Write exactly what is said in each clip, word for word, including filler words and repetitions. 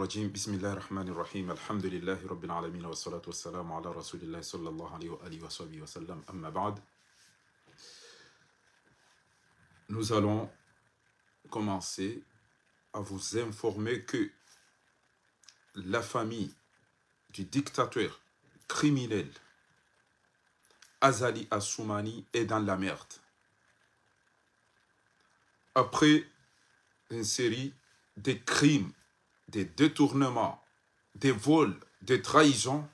الرجيم. بسم الله الرحمن الرحيم. الحمد لله رب العالمين، والصلاة والسلام على رسول الله صلى الله عليه وآله وصحبه وسلم. أما بعد. Nous allons commencer à vous informer que la famille du dictateur criminel Azali Assoumani est dans la merde. Après une série de crimes, de détournements, de vols, de trahisons,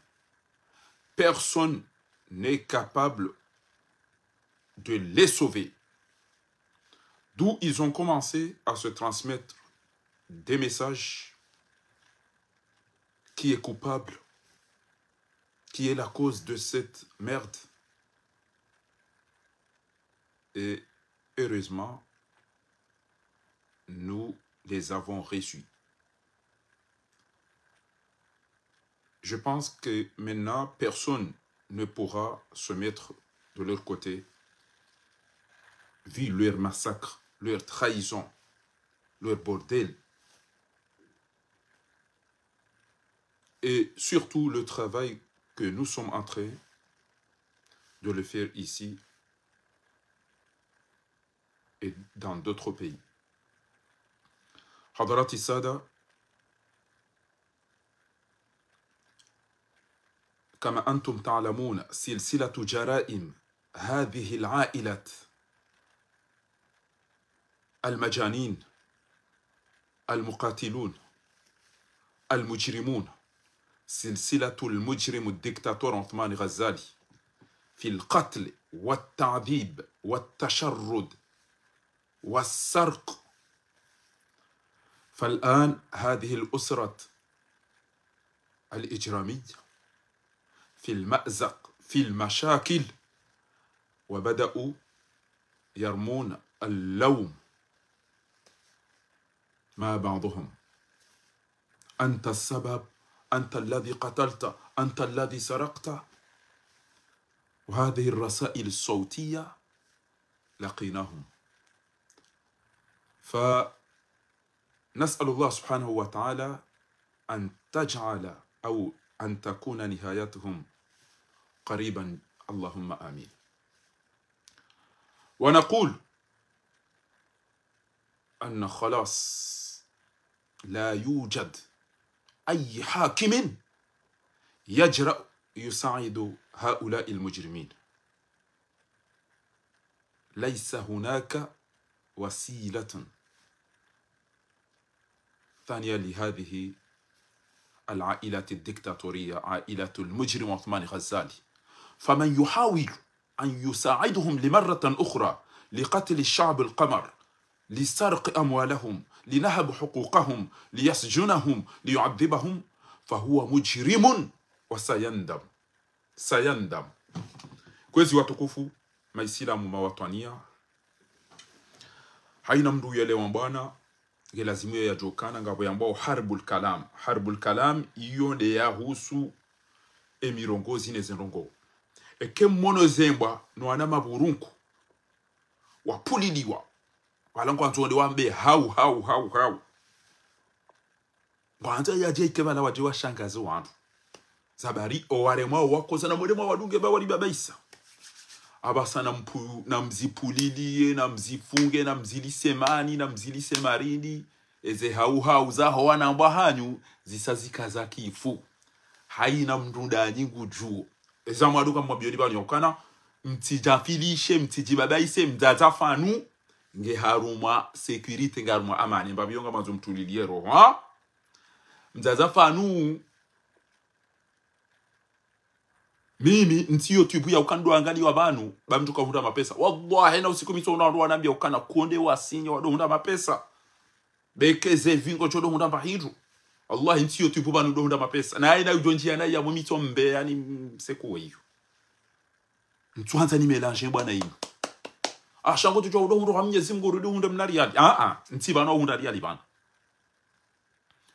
personne n'est capable de les sauver. D'où ils ont commencé à se transmettre des messages qui est coupable, qui est la cause de cette merde. Et heureusement, nous les avons reçus. Je pense que maintenant, personne ne pourra se mettre de leur côté, vu leur massacre, leur trahison, leur bordel. Et surtout le travail que nous sommes en train de le faire ici et dans d'autres pays. حضرات السادة، كما أنتم تعلمون، سلسلة جرائم هذه العائلات، المجانين، المقاتلون، المجرمون، سلسلة المجرم الدكتاتور عثمان غزالي في القتل والتعذيب والتشرد والسرق. فالآن هذه الأسرة الإجرامية في المأزق، في المشاكل، وبدأوا يرمون اللوم مع بعضهم: أنت السبب، أنت الذي قتلت، أنت الذي سرقت. وهذه الرسائل الصوتية لقيناهم. فنسأل الله سبحانه وتعالى أن تجعل أو أن تكون نهايتهم قريبا، اللهم آمين. ونقول أن خلاص لا يوجد أي حاكم يجرأ يساعد هؤلاء المجرمين. ليس هناك وسيلة ثانية لهذه العائلة الدكتاتورية، عائلة المجرم عثمان غزالي. فمن يحاول أن يساعدهم لمرة أخرى لقتل الشعب القمر، لسرق أموالهم، لنهب حقوقهم، ليسجنهم، ليعذبهم، فهو مجرم وسيندم. سيندم. Kwezi watukufu, maisilamu mawatwaniya, haina mndru yelewa mbwana, nge lazimu ye yadjokana, ngapvo yambwao harbul kalam. Harbul kalam, iyo nde yahusu emirongozi ne zendrongoo. Eke mmono zembwa, no wana mapvurunku, wapvuliliwa, wala ngwandzo wende wambe hau, hau, hau, hau. Ngwandzo yadje ike pvala wadje washangaze wandru. Zabari owaremwa wakoza na mweremwa wadunge ba wali babaisa. Apvasa na mpu-, na mzipvuliliye, na mzifunge, na mzilise mani, na mzilise marindi. Eze hau hau zaho wanambwa hanyu, zisa zika za kifu. Haina mndru ndanyi ngudjuo. Eza mwaduka mwambioni pvanu yaukana, mtsidjafilishe, mtsidjibabaise, mdzadza fanu, nge harumwa sécurité, nge harumwa amani, mbapvi yo ngamandzo mtuliliye roho, ha? Mdzadza fanu, mimi, ntsi yo twibu yaukana ndo angaliwa pvanu, ba mndru kahundra mapesa. Wallahi, na usiku mitso una wandru wanambia ukana konde wasinya wadohundra mapesa. Beke ze vingo chodo hundra mba hindru. Wallahi, ntsi yo twibu pvanu dohundra mapesa. Na haina udjo ndjia na ya mwimitso mbe, yani, mseko weyo. Ntsuhandza ni mélange bwana inu. Ashango tutswa udohundra ha Mnyezi Mngu, rudohundra mna riali. Ah, ah, ntsi pvanu hahundra riali pvanu.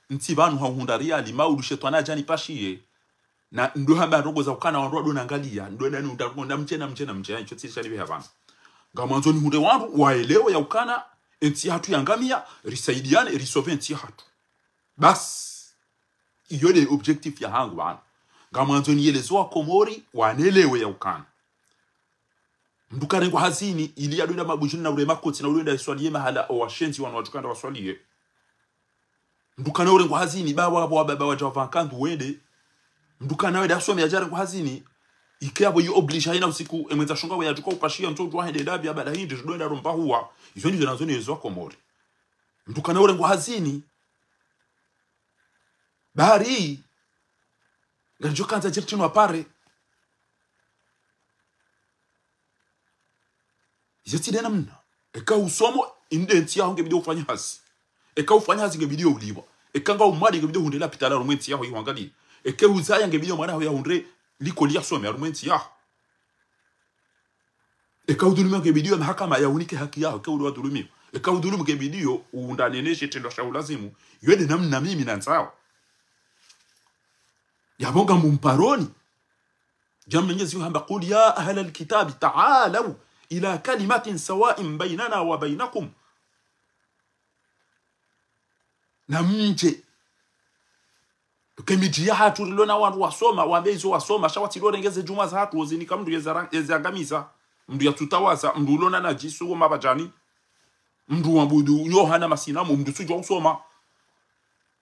Ntsi pvanu hahundra riali, maudu shetwani adjani pashiye. Na ndo hamba ndrongoo za ukana wandru wado nangalia, ndo nani unda, ndo mdje, na mdje, na mdje, icho tsi sha nipveha pvanu. Ngamwandzo nihundre wandru, waelewe yaukana, entsi yahatru yangamia, risaidiane, risauve entsi yahatru. Basi, Iyo nde objectif yahangu pvanu. Ngamwandzo niyeleze wa Komori, wanelewe ya ukana. Mndru karengwa hazini, ili yadjo enda mabujuni na ule makoti na ule enda iswaliye mahala owashenzi wanu wadjo kanda waswaliye. Mndru kana urengwa hazini, ba wapvo wababa wadja wapva nkandu wende. Mndru kana wende asome yadja rengwa hazini. Ike apvo yi oblige hayina usiku, emwendza shonga we yadjuka upashiya ntso udjuwa hende ndapvi, abada hindri, zidjo enda romba huwa. Izo ndizo nazo niyeleze wa Komori. Mndru kana urengwa hazini. Bari. Ngaridjo kandza djeri tinu apare. Izo tsi nde namna. Eka usomo, inde ntsi yaho ngebidi ufanye hazi. Eka ufanye hazi ngebidi ulipvwa. Eka ngaumwade ngebidi uhundre lapitali harumwa entsi yaho iwangaliye. Eka uzaya ngebidi mwana haho yahundre likoli yasome harumwa entsi yaho. Eka udhulumiwa ngebidi yo mahakama yahunike haki yaho, eka uli wadhulumiwa. Eka udhulumu ngebidi yo undanene she shitrendwa sha ulazimu. Iyo nde namna mimi nandzao. Yapvo ngamumparoni. Dja Mwenyezi Mungu hamba, قل يا أهل الكتاب تعالوا إلى كلمة سواء بيننا وبينكم. Namdje. Eka emidji yahatru rilo na wandru wasoma, wambe izo wasoma, sha watsi ndo renge ze djumwa zahatru, ozinika mndru yeza ra-, yeziangamiza, mndru yatsutawaza, mndru ulo na nadjisi wo mapvadjani, mndru wabudu nyoha na masinamu, mndru tsudjuwa usoma.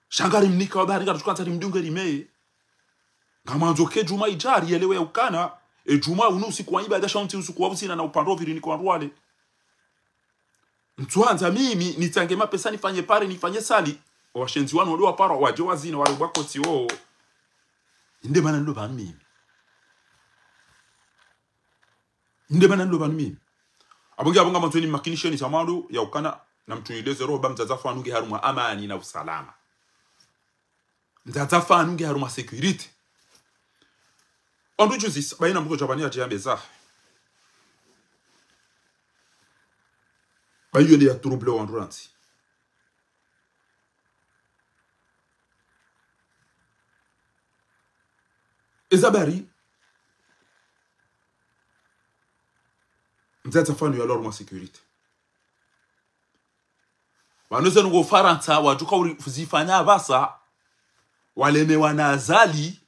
Sha ngarimnika wa bahari ngaritsukandza rimdunge rimeye. Ngamwandzo ke djumwa idja riyelewe ya ukana, edjumwa unu usiku wa ibada sha untsi usiku wa usina na upvandro pvirini kwa wandru wale. Ntsuhandza mimi, nitsange mapesa nifanye pare, nifanye sali. Owashenzi wanu wale waparwa, wadje wazina, warengwa koti wo. Inde mana nilo pvanu mimi. Inde mana nilo pvanu mimi. Apvo nge apvo ngamwandzo nimakinisheni sha mwando ya ukana, namtulile ze roho ba mdzadze afanu nge harumwa amani na usalama. Mdzadze afanu nge harumwa sécurité. Wandru juzi, bayina mbuko djapvani yadje yambe za. Ba iyo nde ya trouble wandru rantsi. Eza bari, mdzadze afanu yalo harumwa sécurité. Pvanu zinu ngo Farantsa, wadjuka uri zifanya apvasa, walemewa na Azali,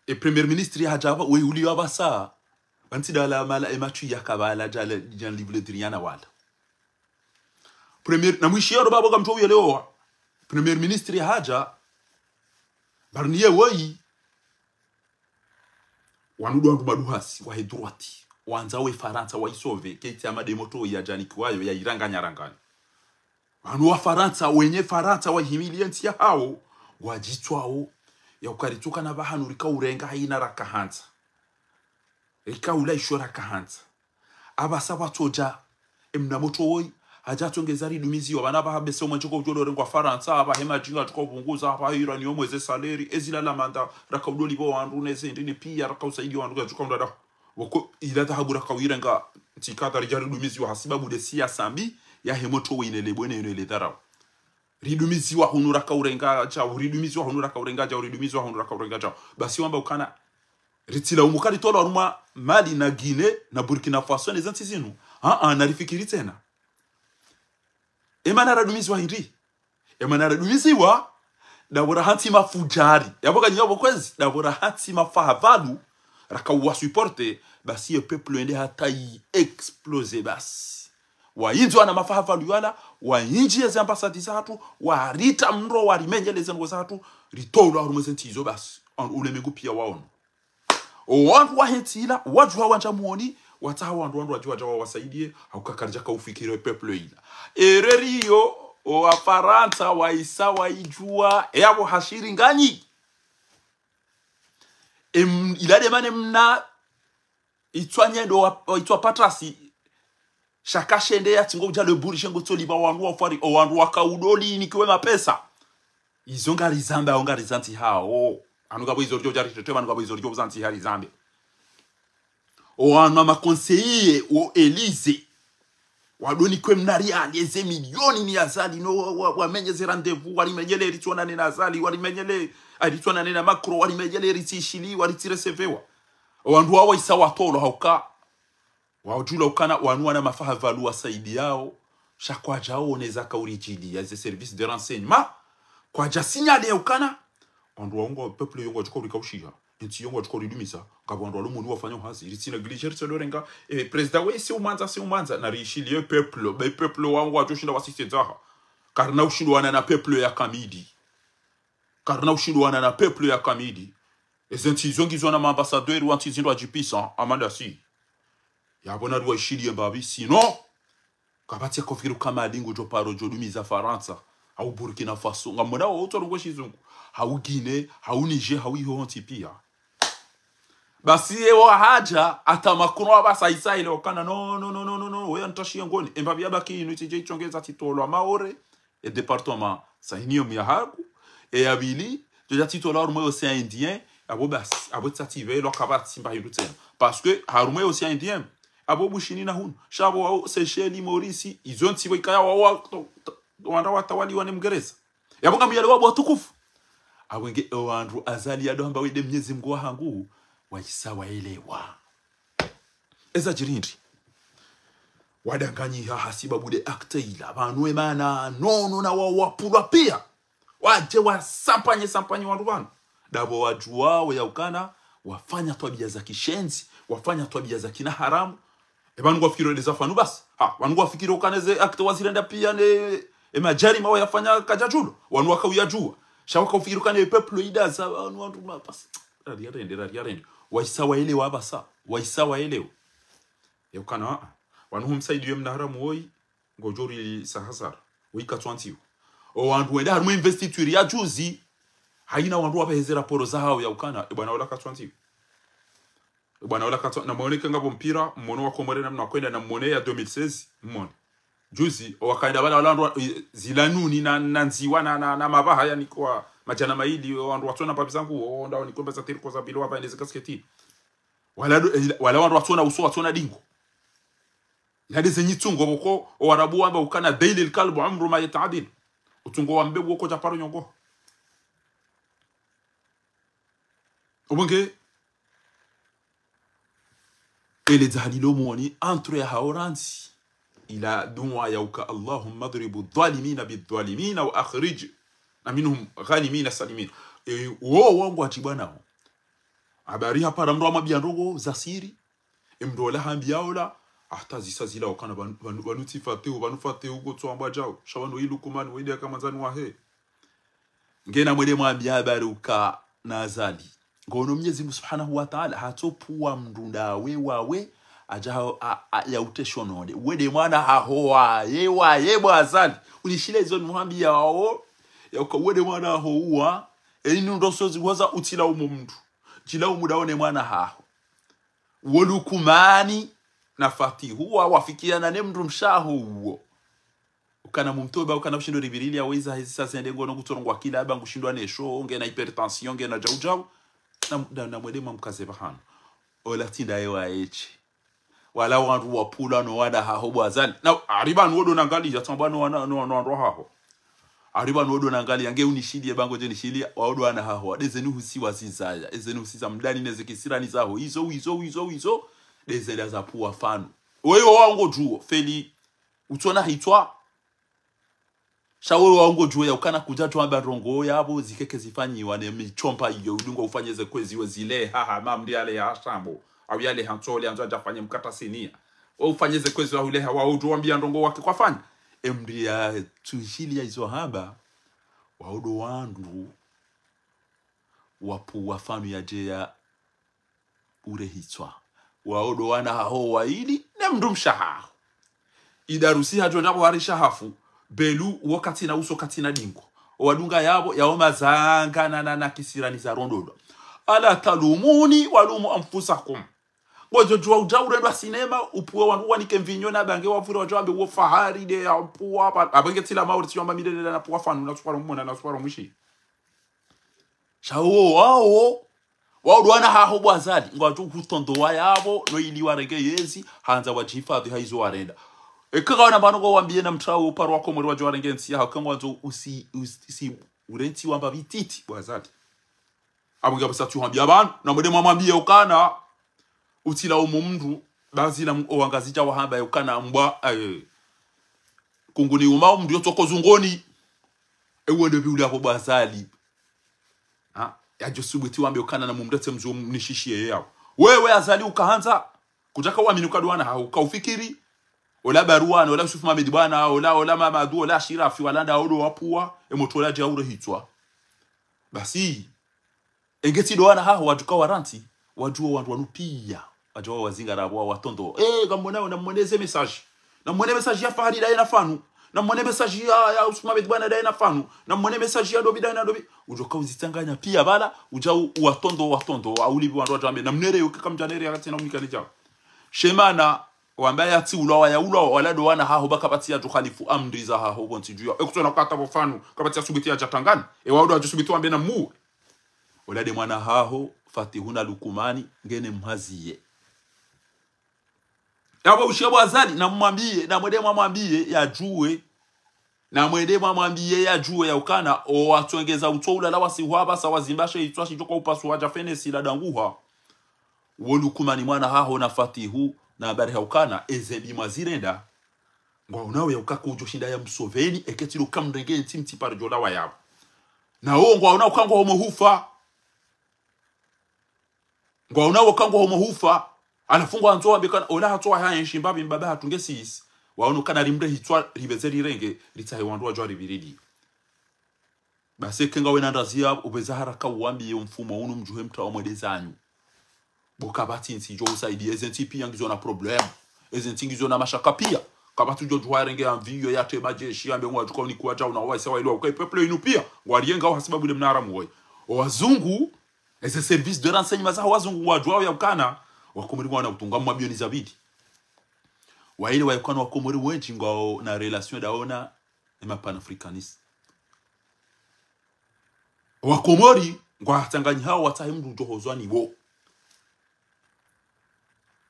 e Premier Ministre hadja apva, we uliyo apvasa, pvantsi dala mala e matwi yakapvala djale, djan livre driana wala. Premier, na mwishiyo ndo babo kamtso uyelewa. Premier Ministre hadja, Barnier woyi, wanu ndo wandru maduhasi, wahe droite. Wandza we Farantsa waisove, ketsi ama de moto yadjanikiwayo, yairanganya ranganya. Wanu wa Farantsa, wenye Farantsa, waihimiliye ntsi yahawo, wadjitswawo, ya ukaritsuka na pvahanu rika urenga hayina rakahandza. Rika ula isho rakahandza. Apvasa pvatsodja, emna moto woyi, hadja tsongeza ridumiziwa, pvana pvaha bese umwe ntsuko udjolo rengwa Farantsa, apvahe madjinga tsuko upvunguza, apvahe uranium eze salaire, ezila lamanda, raka udolipvo wandru neze ndrini piya, raka usaidiya wandru, ya tsuka mdada. Woko, ila dhahabu raka uirenga, ntsi Qatar idja ridumiziwa, hasibabu de siyasa mbi, yahe moto woyi nele bwene yino ile dharau. Ridumiziwa hunu raka urenga djau, ridumiziwa hunu raka urenga djau, ridumiziwa hunu raka urenga djau. Basi wamba ukana, ritsilaumu ka ritolwa harumwa Mali na Guinée na Burkina Faso ne zantsi zinu. Aa, narifikiri tsena. Emana radumiziwa hindri? Emana radumiziwa, ndapvo rahantsi mafudjari. Yapvo kanyi yapvo kwezi, ndapvo rahantsi mafaha pvalu, raka uwa supporter, basi ye peuple yende hata yi exploser basi. Wayindji wana mafaha pvalu yala, wayindji yeze ambassade zahatru, waritra mro, warimenyele ze ndrongo zahatru, ritolwa harumwa ze ntsi izo basi. An-, ulemengu piya waono. O wandru wahe ntsi ila, wadjuha wandja mwoni, watsaha wandru, wandru wadjuha wadja wawasaidiye, hauka karidjaka ufikiri e peuple ila. Erreur iyo, o Wafarantsa, waisa, waidjuha, e apvo hashiri nganyi. Em, ila de mane mna, itswa nyendo wa, itswa patrasi, shaka shende ya tsingo udja le buri shengo tsoli pva wandru wa fari, o wandru waka udoli nikiwe mapesa. Izo ngarizambe, o ngarizantsi hao. Anu ngapvo izo ridjo djari tete, anu ngapvo izo ridjo uzantsi hari zambe. O wanu ama conseiller, o Élysée. Wadonikwe mna riali eze milioni ni Azali, no, wa, wa, wamenye ze rendez-vous, warimenyele ritsonane na Azali, warimenyele, a, ritsonane na Macron, warimenyele ritsishili, waritsiresevewa. O wandru wawo isa watolwa hauka. Wadjula ukana wanu wana mafaha pvalu wasaidiyao, sha kwadjao neza kauridjiliya ze service de renseignement, Kwadja signalé yaukana wandru wawo ngwa peuple yo ngwadjo ukaurikaushiha. Entsi yo ngwadjo ukauridumisa. Ngapvo wandru walo moni wafanya hazi. Ritsina négligé, ritsodorenga, eh, président we si umwandza, si umwandza. Narishiliye peuple. Be peuple wawo ngwadjo ushinda wasise dzaha. Karina ushindwana na peuple ya kamili. Karina ushindwana na peuple ya kamili. Eze ntsi izo ngizo na ma ambassadeur wa ntsi zindru adjipisa, amanda si. Yapvo nari waishiliye mbapvi, sinon kapvatsi yakaufikiri uka Mali ngudjo paro djo dumiza Farantsa, au Burkina Faso. Ngamwona wo utsolo ngwe shizungu. Hau Guinée, hau Niger, hau iho hontsi pia. Basi ye wahadja, ata Macron apvasa isa ile ukana, no, no, no, no, no, no, weya ntashiye ngoni. Embapvi yabaki inu itsidje itsongeza titolwa Maore, e département, sa iniyo mya haku, e ya pvili, djo dja titolwa harumwa yo océan Indien, apvo basi, apvo tsatsi pvelo kapvatsi mba hindru tsena. Parce que harumwa yo océan Indien, apvo Bushini na hunu, sha apvo wao Seychelles, Maurice, izo ntsi pvo ikaya wao wa-, to-, to-, wandra watawaliwa ne Mngereza. Yapvo ngamuyale wapvo watukufu. Apvo nge ewandru Azali yado hamba wende Mnyezi Mngu wahangu, wahisa waelewa. Eza djiri ndri. Wadanganyiha hasibabu de acte ila. Pvanu emana, no, no, na wa-, wapvulwa pia. Wadje wasampanye, sampanye wandru pvanu. Ndapvo wadjuwa, we yaukana, wafanya twabiya za kishenzi, wafanya twabiya za kina haramu. E pvanu ngwafikiri ndeza pvanu basi. Ha, pvanu ngwafikiri ukana eze acte wazirenda pia ne, e madjarima wayafanya kadjadjulo. Wanu wakauyadjuwa. Sha wakaufikiri ukana e peuple idaza, wanu wandru mapvasa. Rari yarende, rari yarende. Wahisa waelewa apvasa. Wahisa waelewa. Yaukana, a, a. Wanu humsaidiye mna haramu woyi, ngodjo ri sa hasara. Woyi katswantsiwa. O wandru wende harumwa investiture ya juzi, haina wandru wapveheze raporo zahawo yaukana, e bwana ola katswantsiwa. E bwana ola katswa-, na mwone ke ngapvo mpira, mwono wa Komori namna wakwenda na mwone ya deux mille seize, mwone. Juzi, owakaenda pvala wala wandru wa-, i-, zila nuni na, na ndziwa na, na, na mapvaha yanikwa madjana mayili, o wandru watsona mbapvi zangu, o ndao nikwemba za tiriko za bilo wapva endeze kasketi. Wala do-, wala wandru watsona uso, watsona dingo. Ila de zenyi tsungo pvoko, o Warabu wamba ukana, ذيل الكلب عمره ما يتعدل. Utsungo wa mbe pvoko dja paro nyongo. Obonge, ele dza halilo mwoni, entre ya haorantsi. Ila dua yauka, اللهم اضرب الظالمين بالظالمين وأخرجنا منهم غانمين سالمين. E, wo, wo ngwadjibwa nao. Habari hapara mndru amwambia ndrongo za siri. Emndru ola hambiya ola, hata zisa zila ukana pvanu, pvanu, pvanu tsi Fatihu, pvanu Fatihu kotso ambwa djao. Sha pvanu ilu kumani, wende yaka mwandzani wahe. Ngena mwende mwambiya habari uka na Azali. Ngono Mnyezi Mngu Subhanahu wa Ta'ala, hatsopvuwa mndru ndawe wawe, adja ha-, a-, a-, ya uteshonode. Wende mwana haho waye, waye bo Azali. Unishile izo nimwambiya wawo, yauka wende mwana haho uwa, e inu ndo sozi waza utsilaumu mndru. Djilaumu ndawe ne mwana haho. Wo Lukumani na Fatihu wa wafikiana ne mndru mshe haho uwo. Ukana mumtoba, ukana ushindo ribirili ya weza hezi sa zende ngono kutsorongo akili aba ngushindwa ne sho, ngena hypertension, ngena djau djau. Na, na, na mwende mwamkaze pvahanu. Ola tsi ndaye wa eche. Wala wandru wapvulwa no wana haho bo Azali. Na, hari pvanu wodo nangali, ya tsamba no wana, no, no wandru haho. Hari pvanu wodo nangali, yange unishiliye bango dje nishiliya, wawodo wana haho. Deze nuhusi wazizaya. Eze nuhusi za mdani neze kisirani zaho. Izo, izo, izo, izo. Deze la za pvuwa fanu. Wewe wango djuo, feli. Utsona hitswa. Sha wewe wango djuo ya ukana kudja djuo amba ndrongo yapvo zikeke zifanyiwa ne michompa iyo. Udungo ufanye ze kwezi we zile. Ha, ha, mamri yale ya shambo. Au yale hantsole, andzo adja fanye mkata sinia. Wa ufanye ze kwezi wa hule hawa udjo wambia ndrongo wake kwafanya. Emri ya tsunshili ya izo hamba. Wawodo wandru wapvuwa fanu yadje ya urehitswa. Wawodo wana haho waili, ne mndru mshe haho. Idarusi hadjo ndapvo harisha hafu, belu wo katsina uso katsina dingo. Owadunga yapvo, yawo mazanga na, na, na kisirani za rondolwa. ألا تلوموني ولوموا أنفسكم. Ngodjo djuwa udja urendwa sinema, upvuwe wandru wanike mvinyo na bange wapvure wadjo wambe wo fahari de ya upvuwa, apva-, apvenge tsila mauri tsi wamba mi de na pvuwa fanu, na tsuparo mwona, na tsuparo mwishi. Sha wo, wawo, wawo ndo wana haho bo Azali, ngwadjo hutondowa yapvo, no ili warenge yezi, handza wadjihifadhi ha izo warenda. Eka kawana pvanu ngwawambiye na mtrawo uparo wa Komori wadjo warenge ntsi yaho, eka ngwandzo usi, usi, usi, urentsi wamba pvititi, bo Azali. Apvo ngiya pvasa tsi uhambia pvanu, na mwende mwamwambiye ukana, utsilaumu mndru, bazila m-, owangazidja wahamba ya ukana mbwa, eh, kunguni uma mndru yotsoko zungoni. Ewe ndo pvi ule apvo bo Azali. Ha? Yadjo subuti wambe ukana namumletse mdru mnishishiye yao. Wewe Azali ukahandza. Kudjaka wamini uka ndo wana haho, ukaufikiri. Ola Barwane, ola Yusuf Mohamed Bwana, ola, ola Mamadou, ola Ashirafi, wala nda odo wapvua, emotro ola djaure hitswa. Basi, engetsi ndo wana haho, wadjuka warantsi, wadjuwa wandru wanu pia. Wadjuwa wazingara apvo, watondo. Eh, kamwona, namwone ze message. Namwone message ya Fahari ndaye na Fanu. Namwone message ya, ya Yusuf Mohamed Bwana ndaye na Fanu. Namwone message ya Dobi ndaye na Dobi. Udjoka uzitsanganya pia pvala, udja u-, uwatondo, watondo, aulivi wandru wadjambe. Namnere yoke kamdjanere yakati na unikane djao. Shemana, wamba yatsi ulwa, waya ulwa, wala ndo wana haho, ba kapvatsi yadjo khalifu amri za haho, pvontsi dju ya. Ekutsona kata pvo Fanu, kapvatsi ya subuti yadja tangani. Ewa udo adjo subuti wambe namuwe. Ola nde mwana haho, Fatihu na Lukumani, ngene mhaziye. Yapvo ushiya bo Azali, namwambiye, namwende mwamwambiye, yadjuwe. Namwende mwamwambiye, yadjuwe, ya ukana, owatsongeza utso ulala wasihwa, basa wazimba she itswa shidjo kwa upasu wadja fenesi la danguha. Wo Lukumani mwana haho na Fatihu, na habari ha ukana, eze mbi mwazirenda. Ngwaonao ya uka kudjo shinda ya msoveni, eketsi lo kamrenge ntsi mtsi pare djola wa yapvo. Na wo ngwaonao uka ngwahomo hufa. Ngwaonao uka ngwahomo hufa. Halafu ngwandzo wambe kana, ola hatsowa ha enshi mbapvi mbaba hatunge sisi. Waono kana rimre hitswa, ribeze rirenge, ritsahe wandru wadjo ribiridi. Basi eka ngawe na ndrazi ya, ubeza haraka uwambiye mfumo unu mdjuhe mtra wa mwende zanyu. Bo kapvatsi ntsi djo usaidiya, eze ntsi pia ngizo na problème. Eze ntsi ngizo na mashaka pia. Kapvatsi djo djuha yarenge avion yatre majeshi, yambe ngwadjuka unikuwa djao na waisa wailwa uka peuple inu pia. Ngwarienga uhasibabu le mnara mwoye. Owazungu, eze service de renseignement za wazungu ngwadjuwao ya ukana. Wakomori ngwana utunga mwabioni za pvili. Waile wa ukana wakomori wendji ngwao na relation ndaona, ema panafricaniste. Wakomori, ngwatsanganyihao watsahe mndru udjo hozwa ni wo.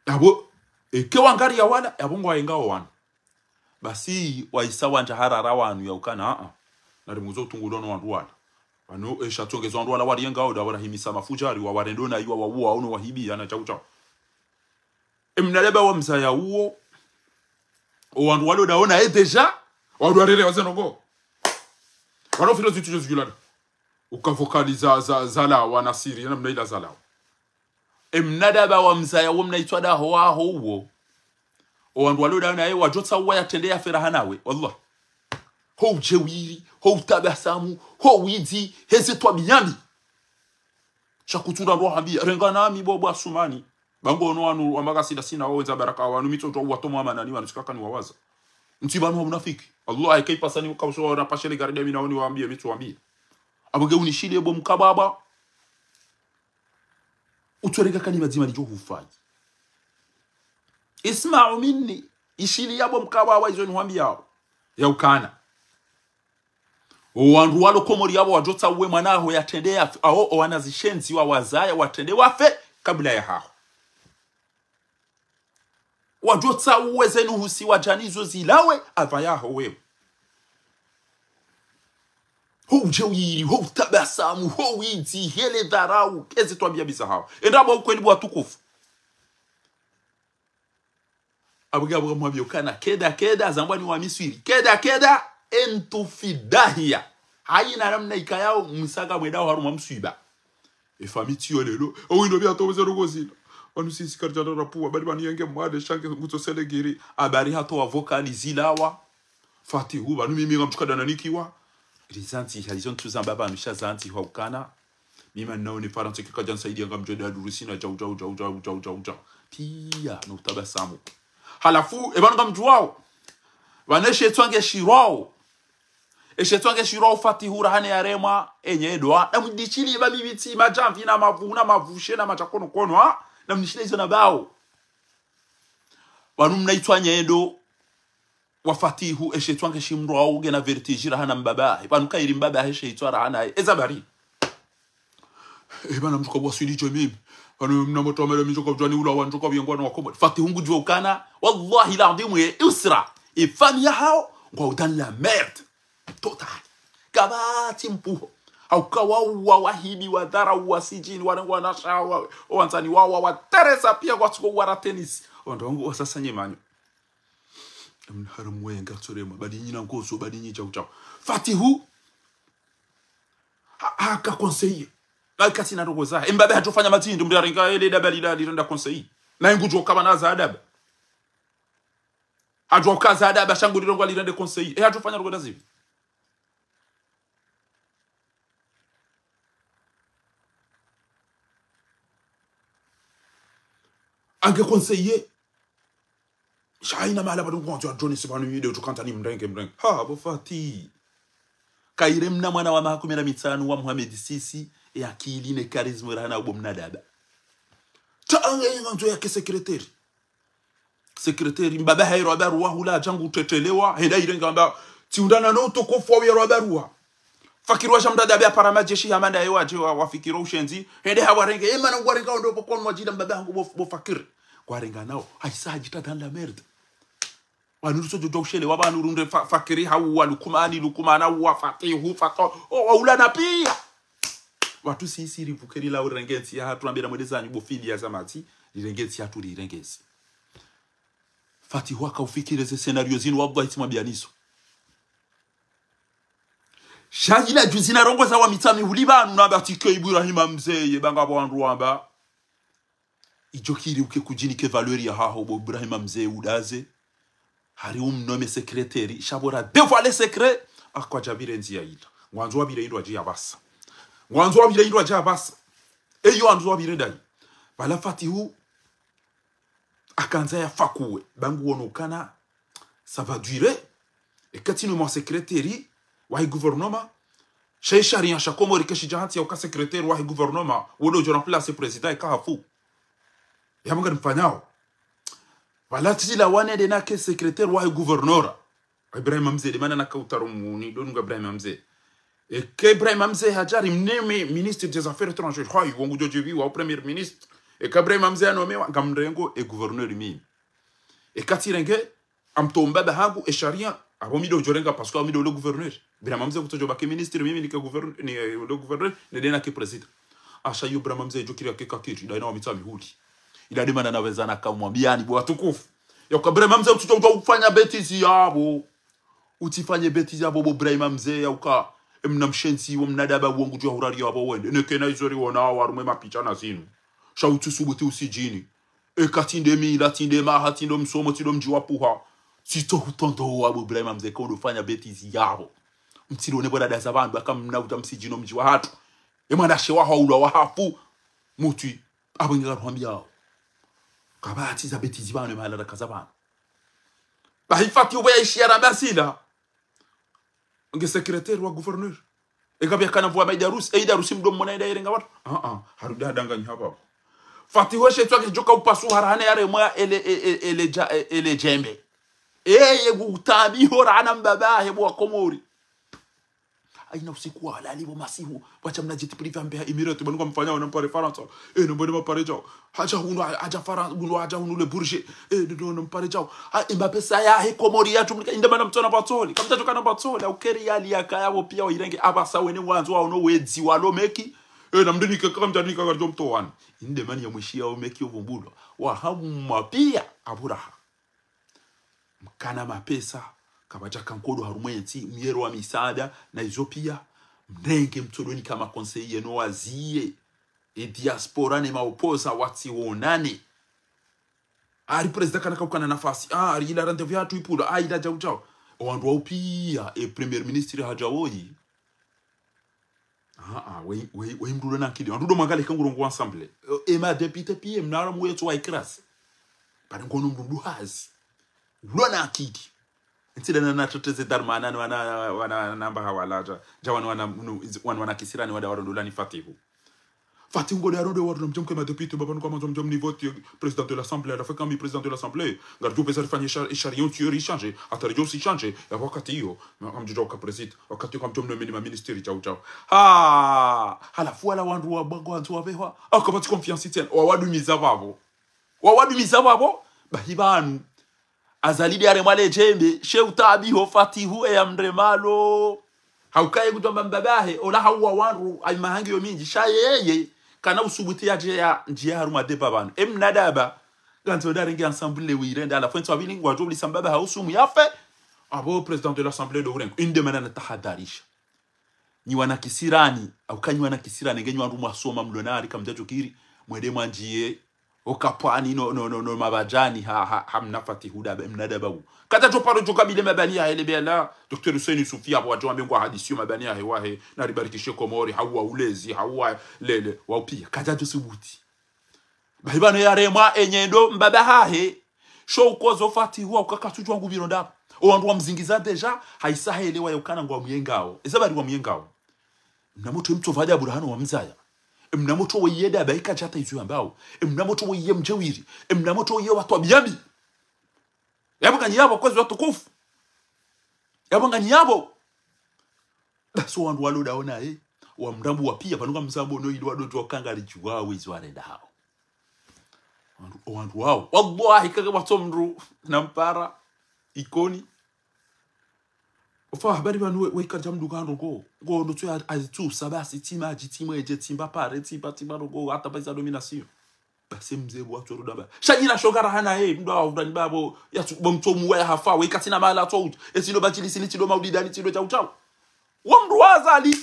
Yapvo, eke wangariya wala, yapvo ngwaengao wanu. Basi, waisa wandja harara wanu ya ukana, a-a. Nari muzo utungulo no wandru wala. Wanu, esha tsongeza wandru wala wariengao, nda warahimisa mafudjari, wawarendo na iwa wawuwa, ono wahibi, yana chau chau. Emnaleba wa mzaya uwo, owandru walo ndaona, e déjà, wandru warere waze ndrongo. Wano firo zitu djo zigulana. Uka vocaliser za, za, zalawa na siri, namna ila zalawa. Emnadaba wa mzaya wo mna itswa daho waho uwo. Owandru walo ndaona ye wadjotsa uwa yatrende ya feraha nawe. Wallah. Ho udjewiri, ho utabasamu, ho widzi, heze twabiya mbi. Sha kutsura ndo hambiya, renga nami bo bo Asumani. Ba ngono wanu wa makasida sina wawendza baraka wanu mitso twa uwatomo wa manani wanu tsikaka ni wawaza. Ntsi pvanu wa munafiki. Allah, eka ipvasa ni ukauso wa napashele gari demi na wani wambiye, mitso wambiye. Apvo nge unishiliye bo mkababa. Utsorenga kalima dzima lidjo hufanyi. Isma'u minni. Ishiliya bo mkababa izo nihwambiyao. Ya ukana. Owandru walo Komori yapvo wadjotsa uwe mwana aho yatrende yafe, aho owana zishenzi wawazaya watrende wafe kabla ya haho. Wadjotsa uwe zenu husi wadjanizo zilawe apva yaho wewe. Ho udjewiri, ho utabasamu, ho widzi, hele dharau, keze twabiya mbi za haho. Enda bo ukweli bo watukufu. Apvo nge apvo ngamwambiyo ukana keda keda zambwa ni wa Miswiri. Keda keda entu fi dahiya. Hayina namna ikayao msaka mwendao harumwa mswiba. Efami tsiyo lelo. Owino pvia towe ze ndrongo zina. Wanu sisi karidja ndrara pvua. Bali pvanu yenge mwade shange ngutso selegiri. Habari hatowa vocali zilawa. Fatihu, pvanu mimi ngamtsuka dana nikiwa. Rizantsi, halizo ntsu zamba pvanu sha zantsi hwa ukana. Mimi naone Farantsa kika djanisaidiya ngamdjo da durusina, djau, djau, djau. Pia, no utabasamu. Halafu, epvanu ngamdjuwao. Pvanu eshe tswange shirwao. Eshe tswange shirwao Fatihu rahana yaremwa, enye edwa. Na mdishili ba mibitsi, madjamvi na mavu, na mavushe, na madjakonokono, ha? Na mdishili izo na bao. Pvanu mna itswanye edo. Wa Fatihu, eshe tswange shimrwao ngena vertige rahana mbaba. Epvanu kayiri mbaba, eshe itswa rahana, eza bari. Epvanu mdjuka waswili djo mimi. Pvanu mna motro wa mele midjo kwa udjwani ula wandjo kwa biyengwa na wakomori. Fatihu ngudjuwa ukana. Wallahi l'adhimu ye usra. Efami ya hawo. Ngwao dans la merde. Total. Kapvatsi mpuho. Hauka wauwa, wahibi, wadharau, wasijini, warengwa na shawa, owandzani wawa, wateresa pia kwatsuko wara tenisi. Wandru wangu wasasa nyemanyo. Emna haramu wenga tsorema, badi nyina ngozo, badi nyi chau chau. Fatihu, Haka conseiller. Ba katsina ndrongo zahe. Mbaba hadjofanya matsindro, mndru yarenga ele daba lila lirenda conseiller. Na ngudjo kaba na za adaba. Hadjo kaza adaba sha ngu lirongoa lirende conseiller. E hadjofanya ndrongo ndazipvi. Ange conseiller. Sha haina mahala pvanu ngwandzo ya Jones pvanu yide utukanta ni mrenge, mrenge. Ha, bo Fati. Kayire mna mwana wa maha kume na mitsanu wa Mohamed six, e akili ne charisme rahana ubo mna daba. Ta ange ngwandzo yake secrétaire. Secrétaire, mbaba hahe harwa barua hula hadja ngu tetelewa, hende hairenge hamba, tsi undana no utukufu wa harwa barua. Fakiri washa mndru adabe apara madjeshi hama ndaye wadje wa, wafikiri ushenzi, hende hawarenge, e mana ngwarenga ondo pvo kwanu wadjila mbaba hangu bo, bo Fakiri. Ngwarenga nao, haisa hadjita dans la merde. Wanu ruso djodjo ushelewa, wanu runde fa, Fakiri hau wa Lukumani, Lukumana wa Fatihu, Fato, o, wa ulana pia. Watru sisi ripvuke rila urenge ntsi yahatru, ambira mwende zanyu bo fili ya zamati, rirenge ntsi yahatru rirenge ntsi. Fatihu haka ufikiri ze scénario zinu wabwa itsi mwabianiso. Sha yila juzi narongoza wa Mitsamihuli pvanu namba tike Ibrahima Mze ye banga bo wandru wamba. Idjo kiri uke kudjinike valeur yahaho bo Ibrahima Mze udaze. Hari umnome secrétaire, sha bo ra dévoiler secret, akwadja pvire ndziya ila. Ngwandzo wapvire indru adji ya pvasa. Ngwandzo wapvire indru adji ya pvasa. Eyo andzo wapvire ndayi. Pvala Fatihu, akandza ya fakuwe. Ba ngu wono ukana, ça va durer. Eka tsi no mwa secrétaire wahe gouvernement, sha ye sharia sha Komori keshidja hantsi ya uka secrétaire wahe gouvernement, wo ndo udjo remplacer président eka hafu. Yapvo ngari mfanyao. Pvala tsi la wane nde nake secrétaire wahe gouverneur. Ibrahima Mze, nde mana naka utaro muni, ndo nunga Ibrahima Mze. Eka Ibrahima Mze hadja ri mnome ministre des affaires étrangères. Hayi, wo ngudjo djipviwa o premier ministre. Eka Ibrahima Mze anomewa, ngamrengo e gouverneur mimi. Eka tsirenge, amtomba ba hangu e sharia, apvo mi ndo udjo renga, parce que mi ndo le gouverneur. Ibrahima Mze kutsodjo baki ministre, mimi nike gouverneur, ni, eh, le gouverneur, nde nake président. Asha yo Ibrahima Mze djo kiri yake kakiri, nda ina wa Mitsamihuli. Ila nde mana napvendza nakamwambiani bo watukufu. Yauka Ibrahima Mze utsudjo udjo ufanya bêtise yapvo. Utsifanye bêtise yapvo bo Ibrahima Mze yauka. E mna mshenzi, wo mna daba, wo ngudjo hurari yapvo wende. Neke na izo riwona harumwa e mapicha na zinu. Sha utsusubuti usidjini. Eka tsi nde mila, tsi nde maha, tsi ndo msomo, tsi ndo mdji wa puha. Tsitso hutondowa bo Ibrahima Mze ka undofanya bêtise yapvo. Mtsirone bo dada za pvandru, aka mna uta msidjino mdji wahatru. E mwanashe waho ulwa wahafu. Mutwi, apvo nge karuhambiyao. Kapvatsi za bêtise pvanu, e mahala raka za pvanu. Bahi Fatihu pvo yaishiya ramba sila. Nge secrétaire wa gouverneur. Eka pvia kana pvwa Maidarusi, e Idarusi mdo mmona enda yerenga watru. Ah, ah, harudi hadanganyi hapvo. Fatihu she tswa ke djoka upasu harahane yaremwa ele, e, e, ele dja-, e, ele djembe. Eye kutabiho rahana mbaba he bo wa Komori. Haina usiku walali bo masihu. Wacha mna jet privé ambe ha Emirates, banu kamfanya wana mpare Farantsa. E, no mbone mapare djao. Hadja hunu, hadja Farantsa, hunu, hadja hunu le Bourget. E, ndo, ndo, no mpare djao. Ha, e mapesa yahe Komori yatumika, inde mana mtsona patsoli. Kamtsatsokana patsoli, au keri yali yakaya bo pia wairenge, apvasa wene wandzo waono wedzi walo meki. E, na mdini keka, kamdjani kaka djo mtowani. Inde mani ya mwishiya o meki yo vumbulwa. Wahamu mapia, apvo raha. Mkana mapesa, kapvadjaka nkodo harumwa entsi, myero wa misaada, na izo pia, mrenge mtsodoni kama conseiller no waziye, e diaspora ne maopoza watsiwonane. Ari président kana kaukana nafasi, ah, ari ila rendez-vous yatru ipvula, ah, ila djau djau. O wandru wao pia, e premier ministre hadja woyi. Ah, ah, we, we, we mndru ulo na akili. Wandru ndo mwangalie kangu rongo ensemble. E, e ma député pia, mnara mwetso wa ikrasi. Pvale ngono mndru mndru hazi. Ulo na akili. Ntsi dana na teteze Darmanin, wana, wana, wana namba hawalaja. Dja wana, wana, nu, wana, wana kisirani wada warondo la ni Fatihu. Fatihu ngode yarondo watu na mdjomke ma député, baba nuka mandzo mdjom ni vote, président de l'Assemblée, à la fin, quand mi président de l'Assemblée, ngarudjo pesa rifanye cha-, charia ntsi yo ri change, hata ridjo si change, ya wakati iyo, ma-, kamdjo uka président, wakati iyo kamdjo mno meni ma ministère djau djau. Ha! Halafu wala wandru wa bango wandzo wapvehwa, au kapvatsi confiance tsena, wawadumiza pvapvo. Wawadumiza pvapvo, bahi pvanu. Azali nde yaremwa le djembe, she utabiho Fatihu e ya mremalo. Haukaye kutwamba mbabahe, ola hauwa wandru, ayi mahangi yo mindji, sha yeye, kana usubuti yadje ya, ndjiye harumwa débat pvanu. E mnadaba, ngandzo ndarenge ensemble wire, nda la fwenso wabili ngwadjo ulisa mbabahe usumu yafe, apvo président de l'Assemblée ndo urengo. Inde mana natahadharisha. nyi wana kisirani, au ka nyi wana kisirani, nge nyi wandru mwasoma mlo nari kamdjadjo kiri, mwende mwandjiye, okapwani no, no, no, no mabadjani ha, ha, ha mna Fatihu daba, mna daba u. Kadjadjo paro djo kabile mabani yahe le bela, Docteur Hussein Youssoufi hapvo wadjo wambe ngwa hadisi yo mabani yahe wahe, naribarikishe Komori, hauwa ulezi, hauwa lele, wao piya. Kadjadjo subuti. Bahi pvanu yaremwa enyendo mbaba hahe. Sho ukozo Fatihu wa ukaka tsudjuwa ngupviro ndapvo. Owandru wamzingiza déjà, haisa hele wa yaukana ngwamuyengao. Eza bari wamuyengao. Mna motro emtsova dja Burhanu wamzaya. Emna motro weye daba ika djata izo yambao. Emna motro weye mdjewiri. Emna motro weye watwabiya mbi. Yapvo nganyi yapvo kwezi watukufu. Yapvo nganyi yapvo. Basi owandru walo daona, eh. Wamrambuwa piya, pvanu kamsambo no ili wadodjo kangari djuwa wezi warenda hao. Owandru, owandru wao. Wallahi, kake watso mndru, nampara, Ikoni. Ofa, habari pvanu we, we kadja mndru kandro ko. Ko, ndo tsu ya, azitsu, sabasi, tsi madji, tsi mwedje, tsi mbapare, tsi mba, tsi mba, ndo ko, hata pvahisa domination. Basi mze bo watsu rudaba. Sha nyina shogara hana, eh, mndru wa undani babo, ya tsu, bo mtsomu wa ya hafa, we katsina mahala tso udja. Esi ndo bachili sini, tsi ndo maulidani, tsi ndo chau chau. Wo mndru wa Azali.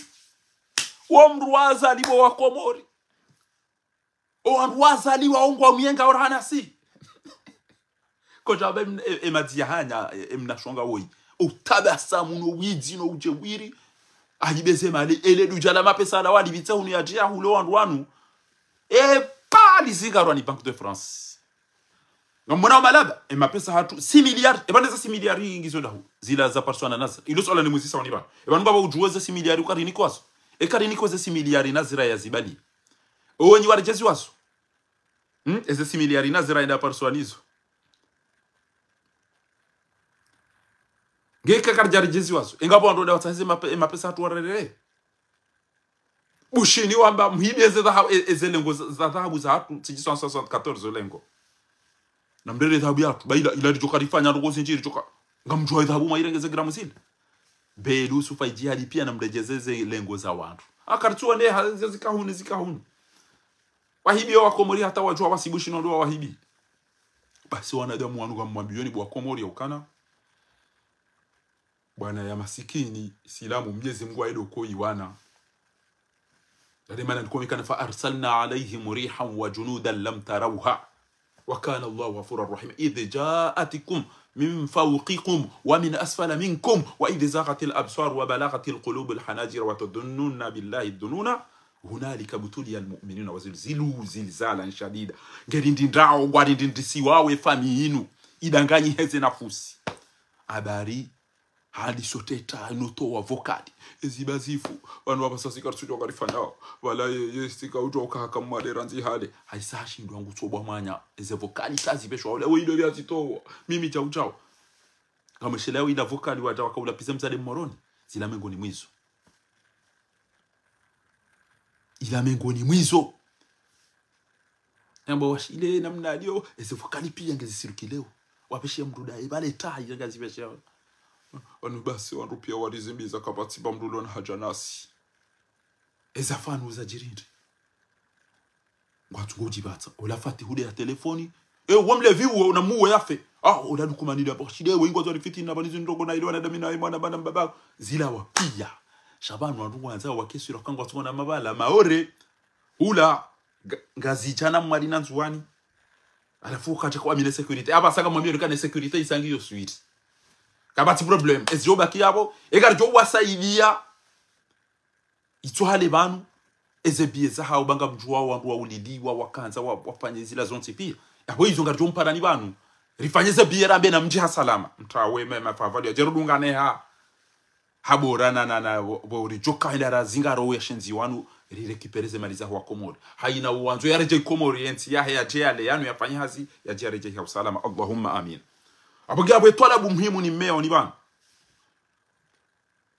Wo mndru wa Azali bo wa Komori. Owandru wa Azali wa ongwa muyenga orahana si. Kodja be mn-, e, e madzi ya hanya, e, e mna shonga woyi. Utabasamu no widzi no udjewiri. Ahibeze mali, ele dudja la mapesa la wali bitse hunu ya djia hule wandru wanu. E pa lizinga rwani Banque de France. Ngamwona omalaba, e mapesa hatru, six milliards, e pvanu eza six milliards ngizo dahu. Zila za parswana nazo. Ilo suala ni mwizisa wani pvanu. E pvanu baba udjuwe ze six milliards ukarini kwazo. E karini kwazo ze six milliards nazira ya zibali. Owenyi waredjezi wazo. Hmm? Eze six milliards nazira enda parswanizo. Nge kakari djari djezi wazo. Enga bo ando da watsahize mape-, mapesa hatru warerere. Bushini wamba mhibi eze dhahabu, e-, eze lengo za, za dhahabu za hatru, six cent soixante-quatorze lengo. Na mrere dhahabu yatru, ba ila, ila lidjoka rifanya ndrongo zindji lidjoka. Ngamdjuwa dhahabu mwairengeze gramu zile. Belu sufa idjihadi piya na mredjeze ze lengo za wandru. Akaritsuwa ne ha, ze zikahuni, zikahuni. Wahibi wa Komori hata wadjuwa wasi Bushini ndo wa wahibi. Basi wanadamu wanu ngamwambiyo ni bo wa Komori ya ukana. Bwana ya masikini, silamu Mnyezi Mungu ayido koyi wana. Yale mana nikomikana فأرسلنا عليهم ريحا وجنودا لم تروها وكان الله غفورا رحيما إذ جاءتكم من فوقكم ومن أسفل منكم وإذ زاغت الأبصار وبلغت القلوب الحناجر وتظنون بالله الظنونا هنالك ابتلي المؤمنون وزلزلوا زلزالا شديدا. Ngeri ndindrao, ngwari ndindrisiwao efamiyi inu. Idanganyi heze nafusi. Habari hali soteta, inotowa vokali. Eziba zifu. Wanu wapvasa sika ritsudjuwa ngarifanyao. Wala ye, ye sika udjuwa ukahaka mwade randzi hale. Haisa hashindwa ngutsobwa mwanya. Eze vokali tazipveshwa. Wala we ido bia zitowa. Mimi chau chau. Ngamweshelewa ila vokali wadja wakaula pize mzade Moroni. Zila mengoni mwizo. Ila mengoni mwizo. Yamba washile namna aliyo, eze vokali piya ngezisirikileo. Wapveshe mndru daye, bale taha, ile ngazipveshe. Wanu basi, wandru piya walizimbiza kapvatsi ba mndru lona haja nasi. Eza fanu za djirindri. Ngwatsu ngodjipvatsa. Ola Fatihu de ya telefoni. E, uwo mlevi uwo, unamuwe yafe. Ah, ola Lukumani de apvashide, we ingwa zwa rifiti na banizi ndrongo na ile wanadamu na mwana bana mbaba. Zila wa piya. Sha pvanu wandru ngwandzao wakeswira kangwatsu na mabala, maore. Hula, nga-, ngazidjana Mwali na Ndzuwani. Halafu ukadja kwa amine sécurité. Apvasa ngamwambiyo nikane sécurité isangi yo swiri. Kapvatsi problème. Ezi yo baki yapvo. Eka ridjo wasaidiya. Itso hale pvanu. Eze biye zahao ba ngamdjuwao wandru wauliliwa, wakandza, wa-, wafanye zila zontsi piya. Yapvo izo ngaridjo mparani pvanu. Rifanye ze biye rambe na mdji ha salama. Mtawe me mafavali. Yadje rudungane ha. Habora na, na, na, bo, bo ridjoka henda razingaro ya shenzi wanu, rirécupérer ze mali za wa Komori. Hayina uwandzo yaredjei Komori, yentsi yahe yadje yale, yanu yafanye hazi, yadje yaredjei ha usalama. Allahumma amin. Apvo nge apvo etwalabu muhimu ni mmeya oni pvanu.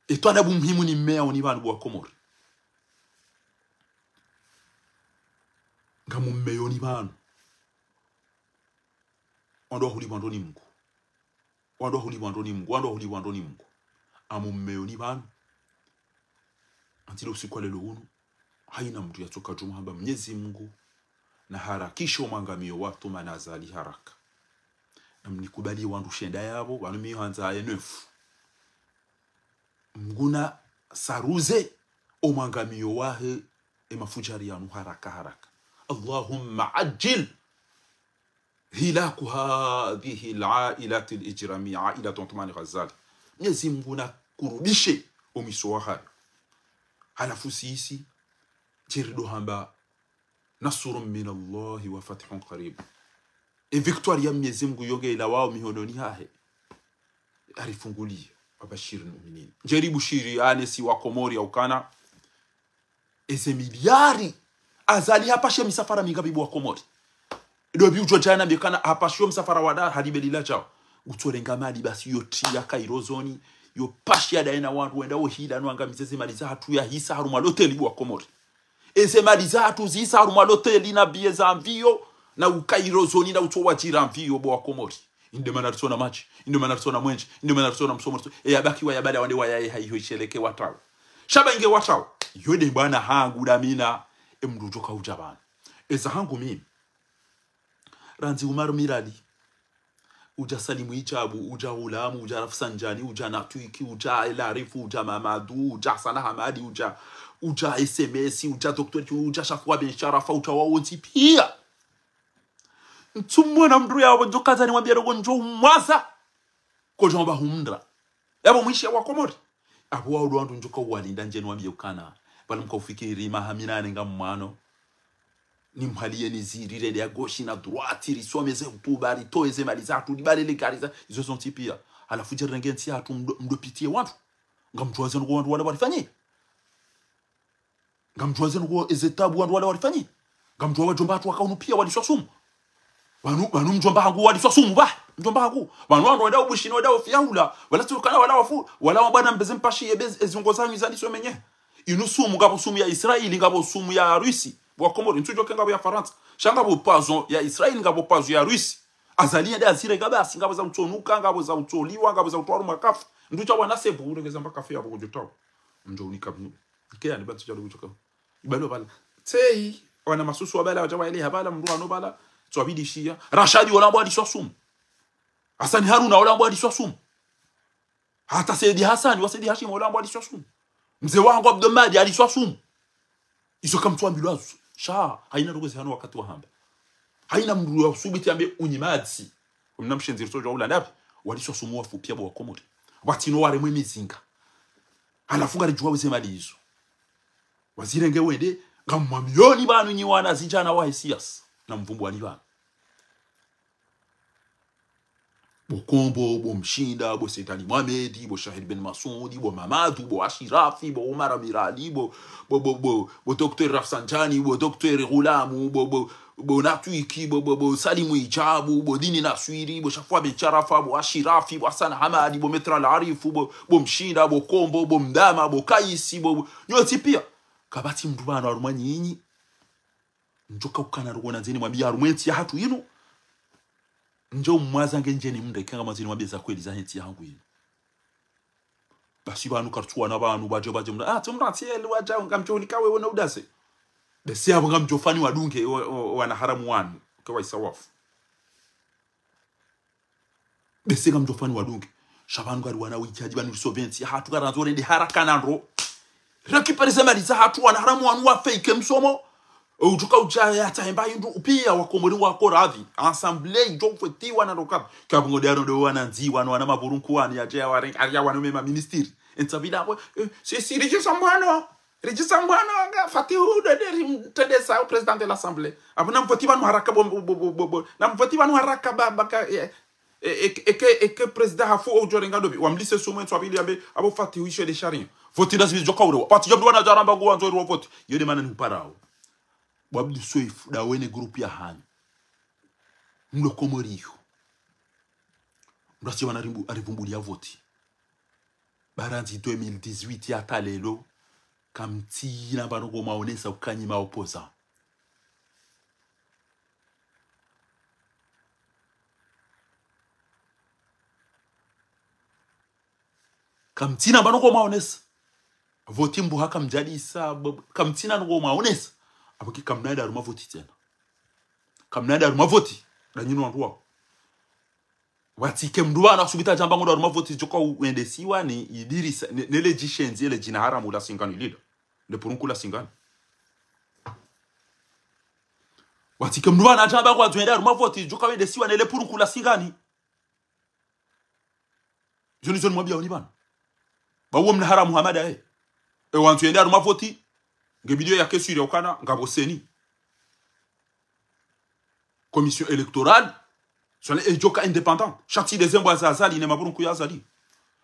Etwalabu muhimu ni mmeya oni pvanu bo wa Komori. Ngamu mmeya oni pvanu. Wandru wahulipvwa ndo ni Mungu. Wandru wahulipvwa ndo ni Mungu. Wandru wahulipvwa ndo ni Mungu. Amu mmeya oni pvanu. Antsi le usiku wa lelo unu. Hayina mndru yatsoka djuma hamba Mnyezi Mungu. Na harakisho mwangamiyo watru mana Azali haraka. Na mnikubali wandru shenda yapvo, pvanu mi handza aye nefu. Mngu na saruze. omwangamiyo wahe emafujari yanu haraka haraka. اللهم عجل هلاك هذه العائلة الإجرامية، عائلة عثمان غزالي. Mnyezi Mngu nakurubishe omwiso wahayo. Halafu sisi, tsi rido hamba نصر من الله وفتح قريب. E victoire ya Mnyezi Mngu yo nge ilawao mihononi hahe, arifungulie. وبشر المؤمنين. Ndjeri bushiri ane si Wakomori ya ukana eze miliari. Azali hapashe misafara mingapvi bo Wakomori? Ndo pvi udjo djana mbe kana hapashe yo msafara wa dar hadi Beli la djao. Utsorenga mali basi yo tria Kairozoni, yo pashe ya daye na wandru wenda wo hila no angamize ze mali zahatru ya hisa harumwa loteli bo Wakomori. Eze mali zahatru zihisa harumwa loteli na biye za mviyo, na ukairozoni na utso wadjira mviyo bo Wakomori. Inde mana ritsona madji, inde mana ritsona mwenje, inde mana ritsona msomo, ritso-, e yabaki wa yabala wande wa yaye haiho isheleke watrawo. Sha ba inge watrawo. Yo nde bwana hangu damina, e mndru udjo ka udja pvanu. Eza hangu mimi. Randzi Umar Mirali, udja Salimu Idjabu, udja Ulamu, udja Rafsanjani, udja Natwiki, udja El Arifu, udja Mamadu, udja Hassan Hamadi, udja, udja S M S, udja Docteur Chu, udja Shafua Ben Sharafa, udja wawontsi pia. Ntsu mwana mndru yapvo ndjo kaza nimwambie rogo ndjo umwaza. Kodjo mba humndra. Yapvo mwishi ya Wakomori. Apvo wao ndo wandru ndjo ka uwalinda ndje niwambie ukana. Pvala mka ufikiri maha minane nga mwano. Nimhaliye nizirire nde ya gauche na droite, risome ze hutuba, ritowe ze mali zahatru, ribale le gari za, izo zontsi pia. Halafu dje rirenge ntsi yahatru mdo, mdo pitiye wandru. Ngamdjuwa zenu kwa wandru wala warifanye. Ngamdjuwa zenu kwa eze tabu wandru wala warifanye. Ngamdjuwa wadjomba hatru waka unu pia waliswa sumu. Pvanu, pvanu mdjomba hangu waliswa sumu, ba. Mdjomba hangu. Pvanu wandru wenda ubushini, wenda ufiya hula. Wala tsi ukana wala wafu. Wala wabana mbeze mpashi ye beze ezungo zanyu zaliswa menye. Inu sumu, ngapvo sumu ya Israeli, ngapvo sumu ya Rusi. Bo Wakomori, ntsudjo ke ngapvo ya Farantsa. Sha ngapvo poison ya Israeli, ngapvo poison ya Rusi. Azali yende azire ngapvo asi, ngapvo za utsonuka, ngapvo za utsoliwa, ngapvo za utwaru makafu. Ndudja wana sebu, urengeza mba kafu yapvo kudjo tawo. Mdjo unika mnu. Ike yani ba ntsudja lo kudjo ka. Ibalo pvala. Tseyi, wana masusu wa pvala, wadja wa ele ha pvala, mndru wano pvala, tswabidi shiya. Rashadi wala mbwa aliswa sumu. Hasani Haruna wala mbwa aliswa sumu. Hata Saidi Hasani, wa Saidi Hashim, wala mbwa aliswa sumu. Mze wangu Abdul Mahdi aliswa sumu. Izo kamtsu ambilwa zo. Sha, haina rogo zi hano wakati wa hamba. Haina mndru ya usubiti ambe unyi madzi. Omna mshenzi ritso djuwa ula napvi, waliswa sumu wafu pia bo Wakomori. Watsino waremwe mizinga. Halafu ngaridjuwa weze mali izo. Wazirenge wende, ngamwambioni pvanu nyi wana zidjana wahe siasa. Na mvumbuwani pvanu. Bo Kombo, bo Mshinda, bo Said Ali Mohamed, bo Shahid Ben Masudi, bo Mamadu, bo Ashirafi, bo Umar Mirali, bo, bo, bo, bo, bo Docteur Rafsanjani, bo Docteur Ghulamu, bo, bo, bo Natwiki, bo, bo, bo Salimu Idjabu, bo Dini Naswiri, bo Shafua Ben Sharafa, bo Ashirafi, bo Hassan Hamadi, bo Maître Al Arifu, bo, bo Mshinda, bo Kombo, bo Mdama, bo Kaisi, bo, bo, nyontsi pia. Kapvatsi mndru pvanu harumwa nyinyi. Ndjo ka ukana rogo na ndzeni mwambie harumwa entsi yahatru inu. Ndjo mwaza nge ndjeni mndre, kenga mwandzeni mwambie za kweli za entsi yahangu inu. Basi pvanu kartsuwana pvanu, pvadjo, pvadjo mndru. Ah, tsi mndru atsi eli wadja, ngamdjo unika wewe na udase. Bese yapvo ngamdjo fani wadunge, wa, wa, wana haramu wanu. Ke waisa wafu. Bese ngamdjo fani wadunge. Sha pvanu ngari wana witsi hadji pvanu risoventsi. Hatru karandzo rende haraka na ndro. Récupérer ze mali zahatru wana haramu wanu wafe ike msomo. Udjuka udja ya tahemba hindru upia Wakomori wako radhi. Assemblée idjo fwetiwa na ndro kapvi. Kapvi ngo dero ndo wana ndzi wanu wana mavurunku wani yadje ya wareng-, ya wana mema ministiri. Entsa bila, eh, si, si, ridjisa mbwano. Ridjisa mbwano nga Fatihu ndo nde rimtrendesa au président de l'Assemblée. Apvo namvoti pvanu haraka bo, bo, bo, bo, bo. Namvoti pvanu haraka ba, ba ka, eh, eh, eh, eke, eke président hafu udjo renga ndopvi. Wamlise sumu entsu apvili yambe, apvo Fatihu ishe nde sharia. Voti lazima idjo ka urewa. Pvatsi djamdru wana djaramba ngu wandzo irewa voti. Yo nde mana nihuparao. Bo Abdou Soefo, ndawe ne groupe yahanyu. Mlo Komori yo. Mrasi wana rimbu, arivumbulia voti. Ba randzi deux mille dix-huit hata lelo, kamtsina mbano ngo maonesa uka nyi ma opposants. Kamtsina mbano ngo maonesa. Voti mbuha kamdjadisa, bo-, kamtsina ngo maonesa. Apvo ki kamna enda harumwa voti tsena. Kamna enda harumwa voti. Nda nyinu wandru wao. Watsike mndru wana usubita djamba ngo ndo harumwa voti djoka uendesiwa ni Idirisa, ne, ne le djishenzi, ele djina haramu la singani lilo. Le purunku la singani. Watike mndru pvanu yadje yambe ngwandzo yende harumwa voti, zidjoka wendesiwa ne le purunku la singani. Zo nizo nimwambiao ni pvanu. Ba uwo mna haramu Hamada, eh. E wandzo yende harumwa voti, nge bidi yake sûr ya ukana ngapvo CENI, commission électorale, sone edjoka indépendant. Sha tsi de zembwa za Azali ne mapurunku ya Azali.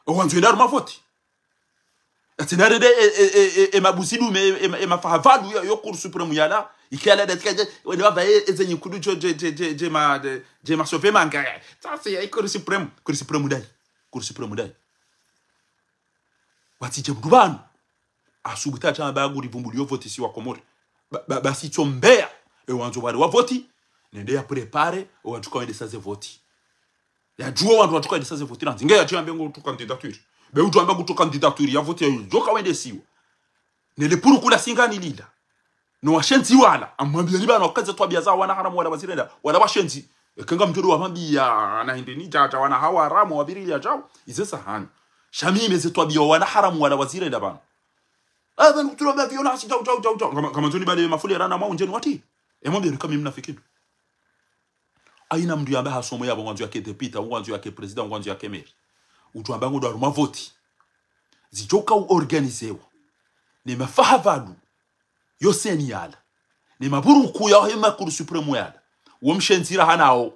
E wandzo yende harumwa voti. Yatsi nde yarende e, e, e, e, e mabuzi dume, e, e, e mafahavadu yo, yo Cour suprême yala. Ike yala datika dje, wende wapvaye, e, eze nyinkudu djo, dje, dje, dje, dje ma, dje, dje ma sauver manga. Sasa ya Cour suprême, Cour suprême ndayi. Cour suprême ndayi. Watsidje mndru pvanu asubutu yadje yambe nguri pvumbulio voti si wa Komori. Ba, ba, basi tso mbeya. E wandzo wale wa voti, nende ya préparer, e wandru ka wendesa ze voti. Yadjuwe wandru watsuka wendesa ze voti randzi. Nge yadje yambe ngutoa candidature. Be udjo amba ngutoa candidature ya voti ya udjoka wendesiwa ne le purunku la singani lila. No washenzi wala, amwambiye ni pvanu wakaze twabia za wana haramu wala wazirenda, wala washenzi. Eka ngamdjo wamwambiya na hindri ni djadja wana hawa haramu wapviri ya djao, ize sahani. Sha mi meze twabia wana haramu wala wazirenda pvanu. Ah, pvanu kutsulo ba violence, djao, djao, djao, djao. Kama, kama ndzoni bale mafule rana mwa undjeni wati. E mwambiye ni kama mnafiki. Hayina mndru yamba hasomo yapvo ngwandzo yake député, ngwandzo yake président, ngwandzo yake maire. Utsuamba ngudo harumwa voti. Zidjoka u organisewa ne mafahavadu yo CENI yala, ne mapurunku ya he ma Cour suprême yala. Wo mshenzi raha nao.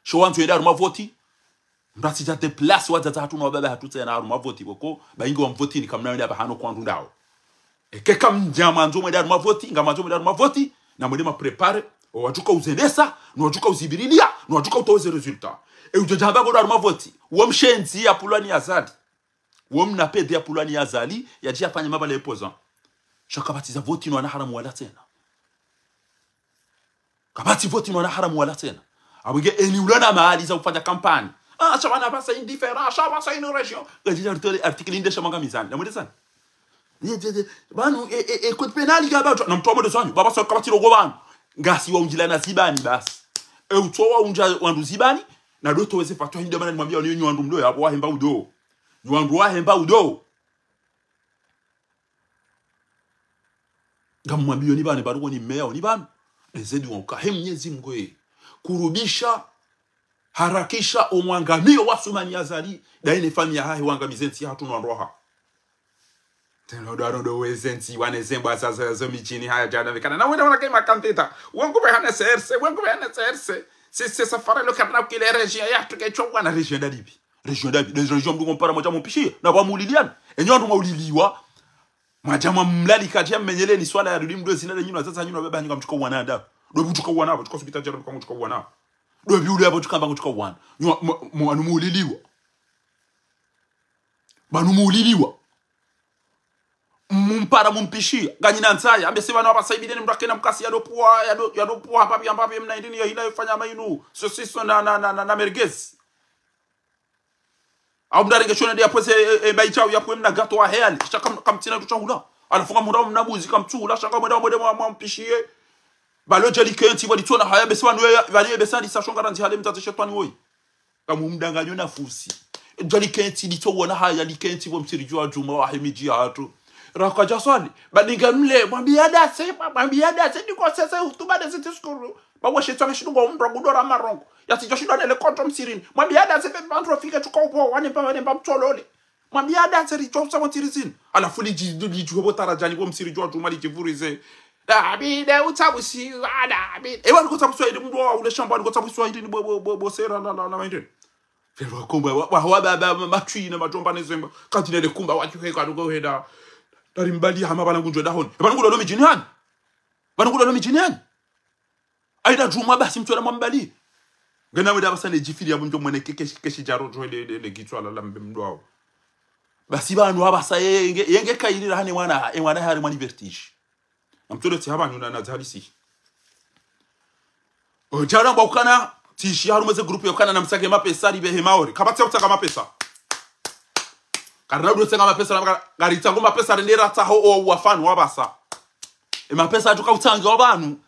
Sho wandzo yende harumwa voti. Mndru yatsidja déplacer wadzadze hatru no wababa hatru tsena harumwa voti koko, ba inge wa mvoti ni kamna wende apvahano kwa ndru ndao. Eke kamdja mwandzo mwende harumwa voti, ngamwandzo mwende harumwa voti, na mwende ma préparer, o wadjuka uzendesa, no wadjuka uzipvirilia, no wadjuka utowa ze résultat. E udjo djamba ngudo harumwa voti, wo mshenzi yapvulwa ni Azali. Wo mna pédé yapvulwa ni Azali, yadje yafanye mapvale opposant. Sha kapvatsi za voti no wana haramu wala tsena. Kapvatsi voti no wana haramu wala tsena. Apvo nge eni ula na mali za ufanya kampani. Ah, sha wana pvasa indifférent, sha pvasa inu région. Ngadjidja ritole article inde sha manga mizani. Na mwende zani. Ye, ye, ye, pvanu, e, e, e, code pénal ngapvo, na mndru wa mwende zani. Ba pvasa kapvatsi ndrongo pvanu. Ngasi wa undjila na zibani basi. E utsowa undja wandru zibani, na ndo toweze fatwa hindri mana nimwambiya wani nyi wandru mdo yapvo wahemba udo. Nyi wandru wahemba udo. Ngamwambiyo ni pvanu, pvanu ko ni meya, ni pvanu. Lezedi wa uka, he Mnyezi Mngu ye. Kurubisha, harakisha, omwangamiyo wa Assoumani Azali, daye ne famiyi yahahe wangamize ntsi yahatru no wandru wahawo. Tsena ndo wano ndo weze ntsi, wane zembwa za, za, za midjini haya djana mekana. Na wende wana kema kandida. Wangu be hana C R C, wangu be hana C R C. Si, si, safari lo karna kile région yahatru ke chongwa na région ndapvi. Région ndapvi, des régions mndru kompara mwadja mumpishiya, na pvwa muliliana. Enyi wandru mwauliliwa, mwadja mwamlalika dje mmenyeleni swala ya dudi mndru ezina le nyinyi wadzadze nyinyi wababa nyinyi ngamtsuka uwana nda. Ndopvi utsuka uwana, pvo tsuka subita djana mka mtsuka uwana. Ndopvi ule yapvo tsuka mba mtsuka uwana. Nyinyi wa, mwa, mwa, pvanu muuliwa. Pvanu muuliwa. Mumpara mumpishiya. Nganyina nzaya. Ambe si pvanu apvasa ibidi ni mndru akena mkasi yadopvuwa, yado, yadopvuwa hapvapvi, hapvapvi, mna hindri ni ya hila yofanya mainu. Sosiso na, na, na, na, na merguez. Au mndru arenge shona nde yapvweze, e, e, mbayi djau yapvwe mna gato wa heyali. Sha kam, kamtsina tu shahula. Halafu ngamhundra mna buzi kamtsuhula. Sha ngamwenda mwende mwa, mwampishiye. Balo djali kentsi pvwa litsona haya besi pvanu ye, pvanu ye besa lisa shonga randzi hale mdzadze shetwani woyi. Kamumdanganyo na fusi. Djali kentsi litso wona haya likentsi pvo msiridji wa djumwa wahe midji yahatru. Rakadja swali. Ba ninga mle, mwambiya dase, mwambiya dase, niko sese hutuba dase tiskuru. Ba washe tswa shidungo umdro gudora marongo. Yatsidja shidwa nele koto msirini. Mwambiya dase pe pvandro fike tsuka upvo, wane mba, wane mba mtsolole. Mwambiya dase ritso usa mwa msirizini. Halafu lidji, lidji pvo taradjani pvo msiridji wa djumwa lidjipvurize. Dabide utsabusiwa, Dabide. Ewa niko tsabusiwa ili mndru wa ule shamba, niko tsabusiwa ili ni bo, bo, bo, bo sera na, na, na maindeni. Fero wakomba, wa, wa, wa, ba, ba, ma, matswi na matomba ne zemba. Kati nele kumba, watsi heka, nuko heda. Dari mbali hama pvanu ngudjo dahoni. Pvanu ngudjo lo midjini hani. Pvanu ngudjo lo midjini hani. Hayina djumwa basi mtsola mwambali. Ngena wenda apvasa ne djifiri yapvo ndjo mwene ke, keshi, keshi djaro djo le, le, le gitswa la, la mbe mndru wawo. Basi pvanu apvasa ye, yenge, yenge kayirira hane mwana, e mwana hari mwana vertige. Amtsodo tsi hapvanu na, na dzalisi. O, djara mba ukana, tishi harumwa ze groupe yokana na msake mapesa, ribehe Maore. Kapvatsi ya utsaka mapesa. Karina udo tsaka mapesa, na maka, ngaritsango mapesa, rende ratsaho o wafanu wapvasa. E mapesa atuka utsangi wa pvanu.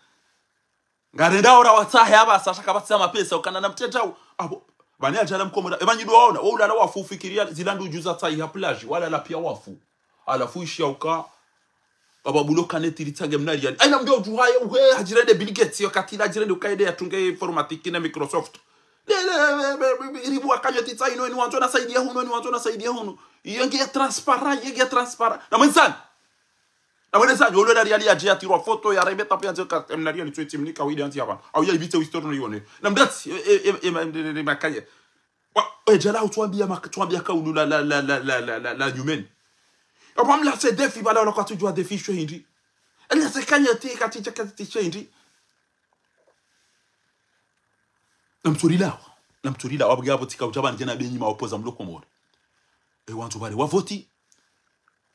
Ngarenda ora watsahe apvasa, sha kapvatsi ya mapesa, ukana na mteta u, apvo, pvani adjala mkomora. E pvanu ndo waona, wo ulala wafu ufikiriya, zila ndudju za tsayi ha plage, walala piya wafu. Halafu ishiya uka, Baba bulo kaneti litsange mna riali. Aina mdru udjuwa ye, uhe, hadjirende Bill Gates, yo katila hadjirende ukaye nde yatunge informatique na Microsoft. Le, le, le, le, le, le, ilibu wakanyo titsa inu, inu wandzo nasaidia hunu, inu wandzo nasaidia hunu. Yenge ya transparent, yenge ya transparent. Na mwenzani. Na mwenzani, olo na riali yadje yatirwa foto, yaremeta pvo yandze ka, mna riali tsuwe tsimnika, wili yandzi ya pvanu. Au ya ibitse histori no yone. Na mdatsi, e, e, e, e, ma, e, e, e, makaye. Wa, e, djala utsuambia mak-, tsuambia kaulu la, la, la nyumeni. Apvo mla se défi, bala wala kwa tsudjuwa défi sho hindri. Ele se kanya te, kati dja kati sho hindri. Namtsulilawa. Namtsulilawa. Wabwe apvo tsika udjabani djena benyi maopoza mlo Komori. E wandzo pvale wavoti.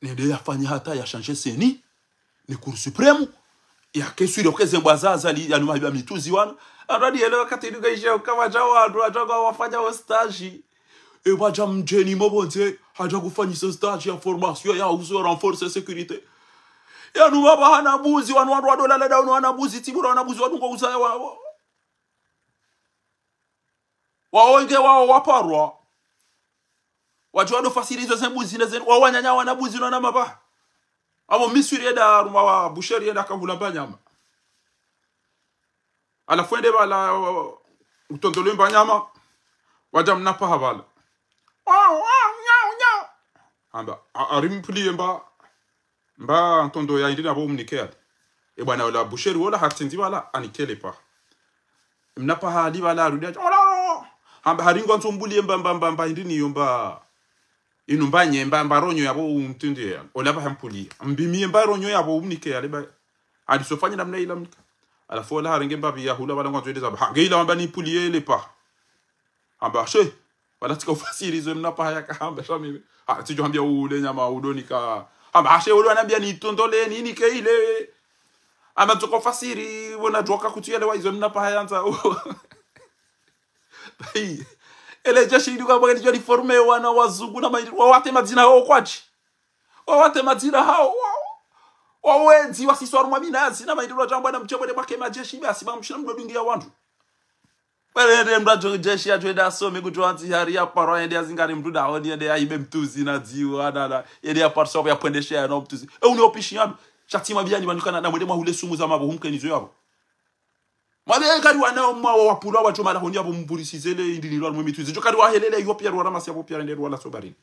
Nende yafanya hata ya change C E N I. Ni Cour suprême. Yake swiri okeze mbwa za Azali, yanu mahiba mitruzi wanu. Aradi ele wakati nuka ishe ukama dja wandru, adja kwa wafanya wo stage. E wadja mdjeni mopvondze, hadja kufanyisa stage ya formation ya uzo renforcer sécurité. Yanu mapvaha na mbuzi, wanu wandru wadolala dao no wana mbuzi, tibura wana mbuzi, wadungo uzaya wa, wa. Wao nge wao waparwa. Wadjo wado fasiri izo ze mbuzi ne ze, wao wanyanya wana mbuzi no wana mapvaha. Apvo Misri yenda harumwa wa Busheri yenda kahula mba nyama. Halafu ende pvala, o, utondolwe mba nyama, wadja mna paha pvala. Wa, wa, nyau, nyau. Hamba, a, arimpuliye mba, mba ntondo ya hindri na pvo umnike yale. E bwana ola Busheri wola hatsindzi pvala, anikele paha. Mna paha hali pvala, harudi hadja, ola, ola, ola. Hamba, haringo ntso mbuliye mba, mba, mba, mba, hindri ni yo mba. Inu mba nye, mba, mba ronyo yapvo umtindi ya. Ola pvaha mpuliya. Mbimiye mba ronyo yapvo umnike yale ba. Hadisofanya namna ila mnika. Halafu ola harenge mba pvi yahula pvala ngwandzo ende zamba. Ha, nge ila wamba nipuliye le paha. Hamba, she. Pvala tsika ufasiri zo mna paha yaka hamba, sha mimi. Ha, tsidjo hambia ule nyama udo nika. Hamba, ha, she, ule wanambia nitondole, ninike ile. Hamba, tsoko fasiri, wona djoka kutsu yale wa izo mna paha yandza. Hey, ele jeshi ili kwa bwakati djwa liforme wana wazungu na maili, wawate madzina hao kwadji. Wawate madzina hao, wa, wawendzi wasiswa harumwa minazi na maili, wadjambwa na mdjebwe de bwake majeshi, basi ba mshina mdo dungi ya wandru. Wele ende mdru adjo jeshi yadjo ende asome kutsu wandzi hari ya paro, ende ya zingari mdru da, oni ende ya ibe mtruzi na dziwa, na, na, ende ya parso ya pwendeshe ya no mtruzi. E, uni opishi yanu, shatima biyani, banukana, na mwende mwahule sumu za mapvo, humkeni zo yapvo. Mwale kari wana mwa wa wapvula wadjo mala honi yapvo mburisize le hindri ni lwa mwe mitruzi. Djo kari wahelele yo piya rwa ramasi yapvo piya rende rwa la sobarini.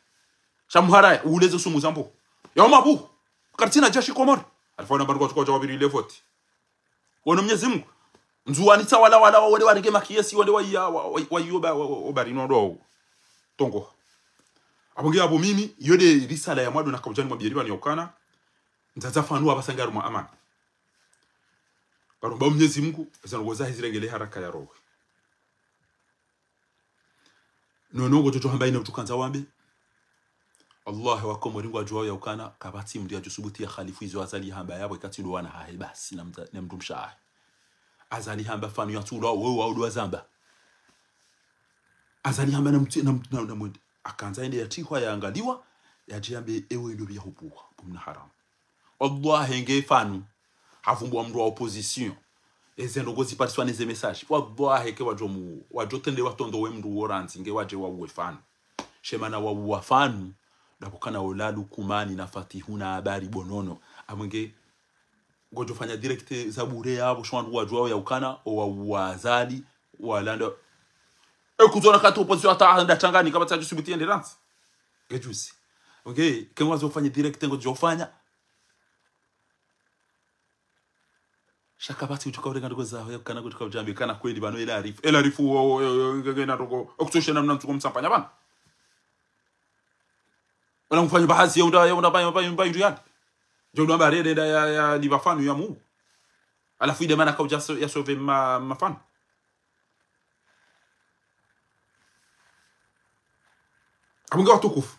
Sha muharaya, ule zo sumu za mbo. Ya mapvo. Karitsina jeshi Komori. Halafu wana bandu kwa tsuko dja wapviri le voti. Wono Mnyezi Mungu. Ndzuwani tsa wala, wala, wa, wende warenge makiyesi, wende wa iya, wa, wa, wa iyo ba, wa, wa, wa barini wandru wao. Tongo. Apvo nge apvo mimi, iyo de risala ya mwado naka udjani mwa biyeri bani ya ukana. Ndzadza fanu apvasa ngarumwa amani. Ngaromba Mnyezi Mungu, eza ndrongo zahe zirengele haraka ya roho. Nono ngodjo hamba ina utukandza wambe. Allah wa Komori ngwadjuwao ya ukana, kapvatsi mdru yadjo subuti ya khalifu izo Azali hamba yapvo ikatsi ndo wana hahe basi na mdza, na mdrumshe hahe. Azali hamba fanu ya tsula, wewe wa udo wazamba. Azali hamba na mti, na, na, na mwende. Hakandza yende yatrihwa yaangaliwa, yadje yambe ewe ndo biya hupuwa, bo mna haramu. Wallahi nge fanu, havumbwa mdru wa opposition. Eze ndrongo zipariswa neze message. Wallahi ke wadjo mu, wadjo trende watondo we mdru wo randzi, nge wadje wauwe fanu. She mana wauwa fanu, ndapvo kana ola Lukumani na Fatihu na Habari Bonono. Amwe nge, ngodjo fanya direct za bure yapvo, sho wandru wadjuwao ya ukana, o wauwa Azali, walanda. E kudzona kati opposition hata nda Tsangani, kapvatsi adjo subuti yende randzi. Nge juzi. Okay, ke ngwandzo fanye direct ngodjo fanya. Sha kapvatsi udjuka urenga ndrongo zaho, ya ukana kutsuka udjambi, kana kweli pvanu ele arifu. Ele arifu wo, wo, yo, yo, nge, nge na ndrongo, okutoshe na mna ntsuko msampanya pvanu. Wala mfanya bahazi ya unda, ya unda, pa, pa, pa, indru yandi. Djo unda mbare, nda ya, ya, liba fanu ya mu. Halafu ide mana kaudja so, ya sauver ma, mafanu. Apvo nge watukufu.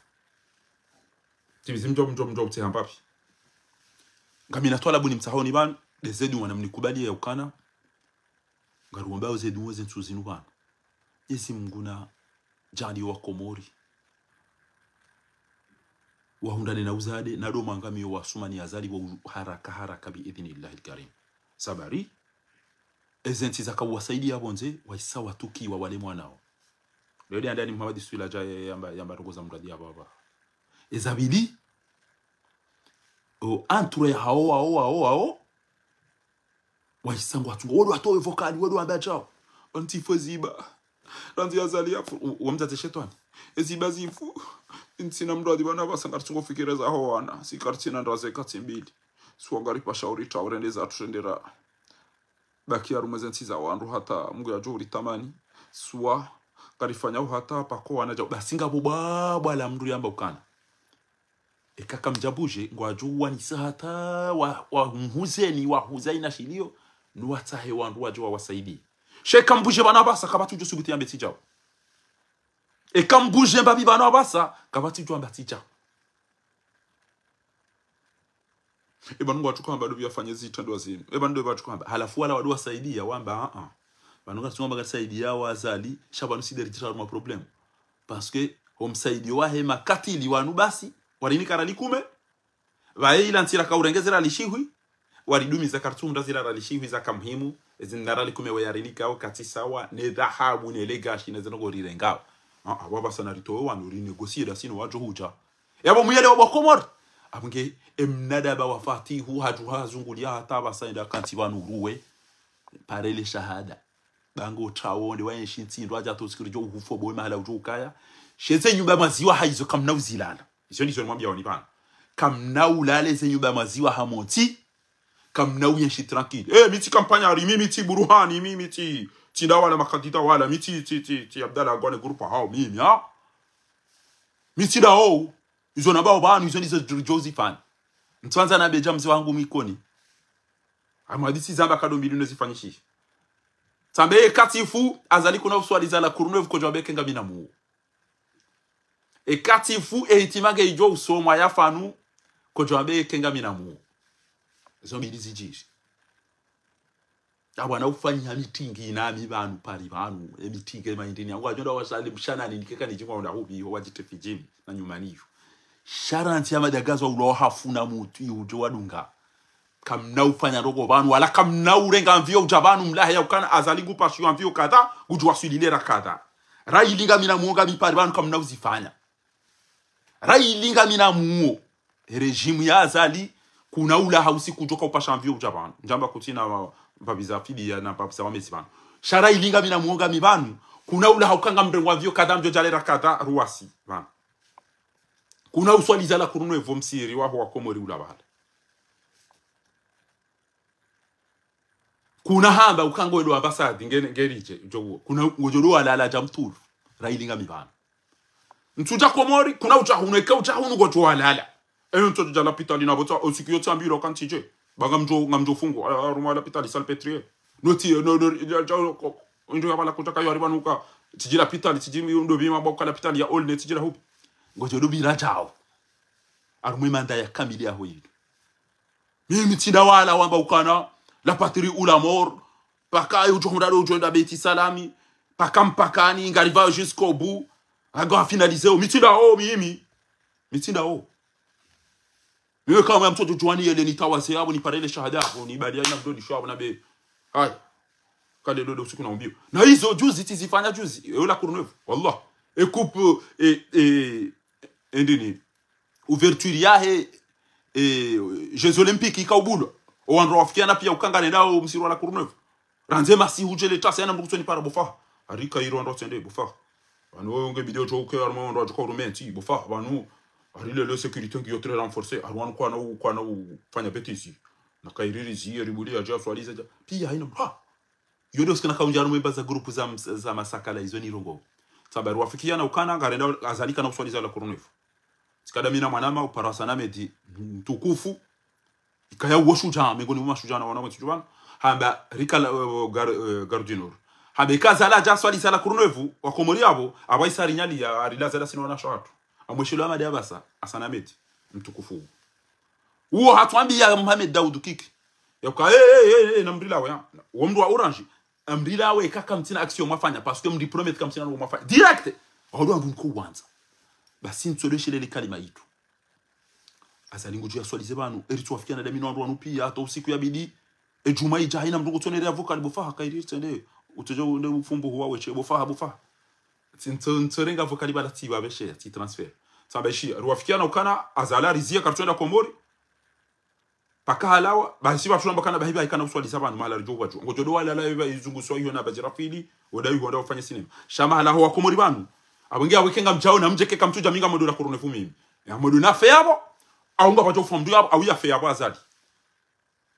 Timizi mdjo, mdjo, mdjo, utseha mbapvi. Ngamina twalabu nimtsahoni pvanu, de zedua mwana mnikubali ya ukana. Ngaromba yo zedua ze ntsu zinu pvanu. Mnyezi Mungu nadjaaliye wa Komori. Wahundrane na uzade, na ndo mwangamiyo wa Asumani Azali wa u-, haraka, haraka bi idhnillahi lkarim. Sabari, eze ntsi zaka uwasaidiya pvondze, waisa watukiwa wale mwanao. Leo de andani Muhammad Swila dja ya-, yamba, yamba ndrongo za muradi ya baba. Eza pvili, O, entouré hawo, hawo, hawo, hawo. Wahisa ngwatsungo, wodo watowe vocal, wodo wambe djao. Onti fwe ziba. Randzi Azali yafu, u-, wamdzadze shetwani. Eziba zifu. Ntsina mndru adi bana basa ngaritsungo fikira za ho wana. Si karitsina ndraze katsi mbili. Suwa ngaripa shauri ta urende za turendera. Baki harumwa ze ntsi za wandru hata Mngu yadjo uritamani. Suwa ngarifanyao hata pako wana djao. Basi ngapvo bwabwa la mndru yamba ukana. Eka kamdja buje, ngwadjo wanisa hata wa, wa mhuzeni, wa huza ina shilio, nuwatsahe wandru wadjo wawasaidi. She eka mbuje bana basa, kapvatsi udjo subuti yambe tsi djao. Eka mbuje mbapvi bana basa, kapvatsi udjo amba tsi djao. Eba nungu watsuka hamba ndo pvi yafanye zitrendwa zinu. Eba ndo eba watsuka hamba. Halafu wala wadu wasaidia wamba, a, a. Pvanu ngaritsungo hamba ngarisaidia wa Azali, sha pvanu si deri tira harumwa problème. Parce que, ho msaidio wahe makatili wanu basi, warinika riali kume, pvaye ila ntsira kaurengeze riali shihwi, waridumiza karitsuhundra zila riali shihwi zaka muhimu, ezi nda riali kume weyarinikao katsi sawa, ne dhahabu, ne legashi, ne zendrongo rirengao. A, a, wapvasa naritowe wanu rinégocier da sinu wadjo hudja. Yapvo muyele wa Komori. Apvo nge, emnadaba wa Fatihu, hadju hazungulia hata pvasa enda kantsi pvanu ruwe. Parele shahada. Bango tawonde, wa enshi ntsi, ndo adja to sikiri djo uhufo bowe mahala udjo ukaya. She ze nyumba mwaziwa hayizo kamna uzilala. Izo ndizo nimwambia wani pvanu. Kamna ulale ze nyumba mwaziwa hamontsi. Kamna uyenshi tranquille. Eh, mi tsi kampanya hari, mi, mi tsi Buruhani, mi, mi tsi, tsi nda wala makandida wala, mi tsi, tsi, tsi, tsi Abdallah Agwane groupe hao, mi, mi, ha? Mi tsi nda ho. Izo nambao pvanu, izo ndizo djo-, djo zifanya. Ntswandza nambe dja mze wangu Mwikoni. Amwadisi zamba kado mbili no zifanyishishi. Tsambe ye katifu, Azali kuna uswaliza la kurunwe vuko djwambe kenga mina muo. E katifu, e hitima nge idjo usomwa ya fanu, ko djwambe kenga mina muo. Zo mbili zidjiri. Abwana ufanyiha mitingi inami pvanu, pari pvanu, e mitingi e maindini yangu, adjo nda wasali mshanani nikeka nidjimwa unda hubi, ho wadjite fidjimi, na nyumani yo. Sha rantsi ya madagazo ulo hafuna mutu, iudjo wadunga. Kamna ufanya ndrongo pvanu, wala kamna urenga mvio udja pvanu mlahe ya ukana Azali ngu pashiwa mvio kadha, ngudjo waswili lera kadha. Rayilinga mina muo ngami pari pvanu kamna uzifanya. Rayilinga mina muo. Régime ya Azali, kuna ulaha usiku udjoka upasha mvio udja pvanu. Ndjamba kutsina wa-, mbapvi za fidiya na mbapvi za wamezi pvanu. Sha rayilinga mina muo ngami pvanu, kuna ulaha ukanga mrengo wa mvio kadha mdjo dja lera kadha ruwasi pvanu. Kuna uswaliza la kurunwe vo msiri waho wa Komori ula pvala. Kuna hamba ukango edo ambasadi nge-, ngeridje, djo uo. Kuna ngodjo do walala dja mtulu. Rayilinga mi pvanu. Ntsudja Komori, kuna udja hunu, eka udja hunu ngodjo walala. Eyo ntsudja lapitali na botsa, osiku yo tsambilwa kantsidje. Ba ngamdjo, ngamdjo fungwa, a, a, harumwa lapitali Salpêtrière. No tsi, no, no, ya, ya, ko, ndo ya pvala kutaka yo hari pvanu ka, tsidji lapitali, tsidji mi, ndo bima bwa ka lapitali ya Aulne, tsidji la hupi. Ngodjo do bila djao. Harumwa manda ya kamili ya hoyinu. Mimi tsi nda wala wamba ukana, la patrie ou la mort, paka yo udjo hundra do udjo enda Beit Salam, paka mpakani, ngariva jusqu'au bout, aga finalisé o, mi tsi nda o, mimi, mi tsi nda o. Mimi kama ya mtoto Djwani yele nitawaze yapvo, niparele shahada yapvo, nibali ya ina mdodi sho yapvo na be. Hai. Kale dodo usiku na umbio. Na izo juzi, tsi zifanya juzi, e ola Courneuve, wallah. E coupe, e, e, e ndini. Ouverture yahe, e, Jeux Olympiques ika ubulwa. O wandru wafikiana pia ukanga nendao msiri wa la Courneuve. Randze masihu djele tasi, haina mdru kutsoni para bofa. Hari ka iro wandru watsende bofa. Pvanu wewe nge bidi otso uke harumwa wandru wadjuka urume ntsi bofa. Pvanu hari lelo sécurité ngiyo très renforcée. Hari wanu kwana u-, kwana ufanya bêtise. Na ka iriri ziye ribuli ya dja swaliza dja. Pia haina mdru. Ha! Yo ndo sikana kaundja harumwa mba za groupe za ms-, za masakala izo ni rongo. Sababu wafikiana ukana, ngarenda Azali kana uswaliza la Courneuve. Tsikada mi na mwanama, upara Hassan Ahmed, mtukufu. Ikaya uwo shudjaa, mengoni mwa mashudjaa na wana wa mashudjaa. Hamba rika la, eh, gar-, eh, Gare du Nord. Hamba ika Azali dja swaliza la Courneuve, wa Komori yapvo, apva isa rinyali ya, arila Azali sino wana shawatu. Amweshelo Ahmed Abasa, Hassan Ahmed, mtukufu. Uwo hatwambiya Mohamed Daoud Kiki. Yaka, eh, eh, eh, eh, namrilawe, ya. Uwo mndru wa Orange. Amrilawe kaka mtsina action mwafanya, parce que mri promettre ka mtsina ndrongo mwafanya. Direct. Aho ndo wandru nko wanza. Basi ntsodeshelele kalima yitu. Azali ngudjo ya swalize pvanu, eri tsi wafikiana dami no wandru wanu pia, hata usiku ya bidi. E djumwa idja haina mndru kutsonere ya vocal, bofa ha ka iri tsende. Utsojo nde ufumbu huwa weshe, bofa ha, bofa. Tsi ntso-, ntsorenga vocal bala tsi babeshe, tsi transfert. Tsambe shi, ruwafikiana ukana, Azali riziye kartswenda Komori. Paka halawa, basi pvatsu namba kana bahi bahi kana uswalisa pvanu, mahala ridjo pvadjo. Ngodjo ndo walala iva izunguswa iyo na Badjirafili, oda iho nda ufanya sinema. Sha mahala ho Wakomori pvanu. Apvo nge apvo ike ngamdjao na mdje ke kamtsudja mi ngamdjo la kurune fumimi. Ya mdjo na fe yapvo, au ngapvadjo fumwa mdru yapvo, au ya fe yapvo Azali.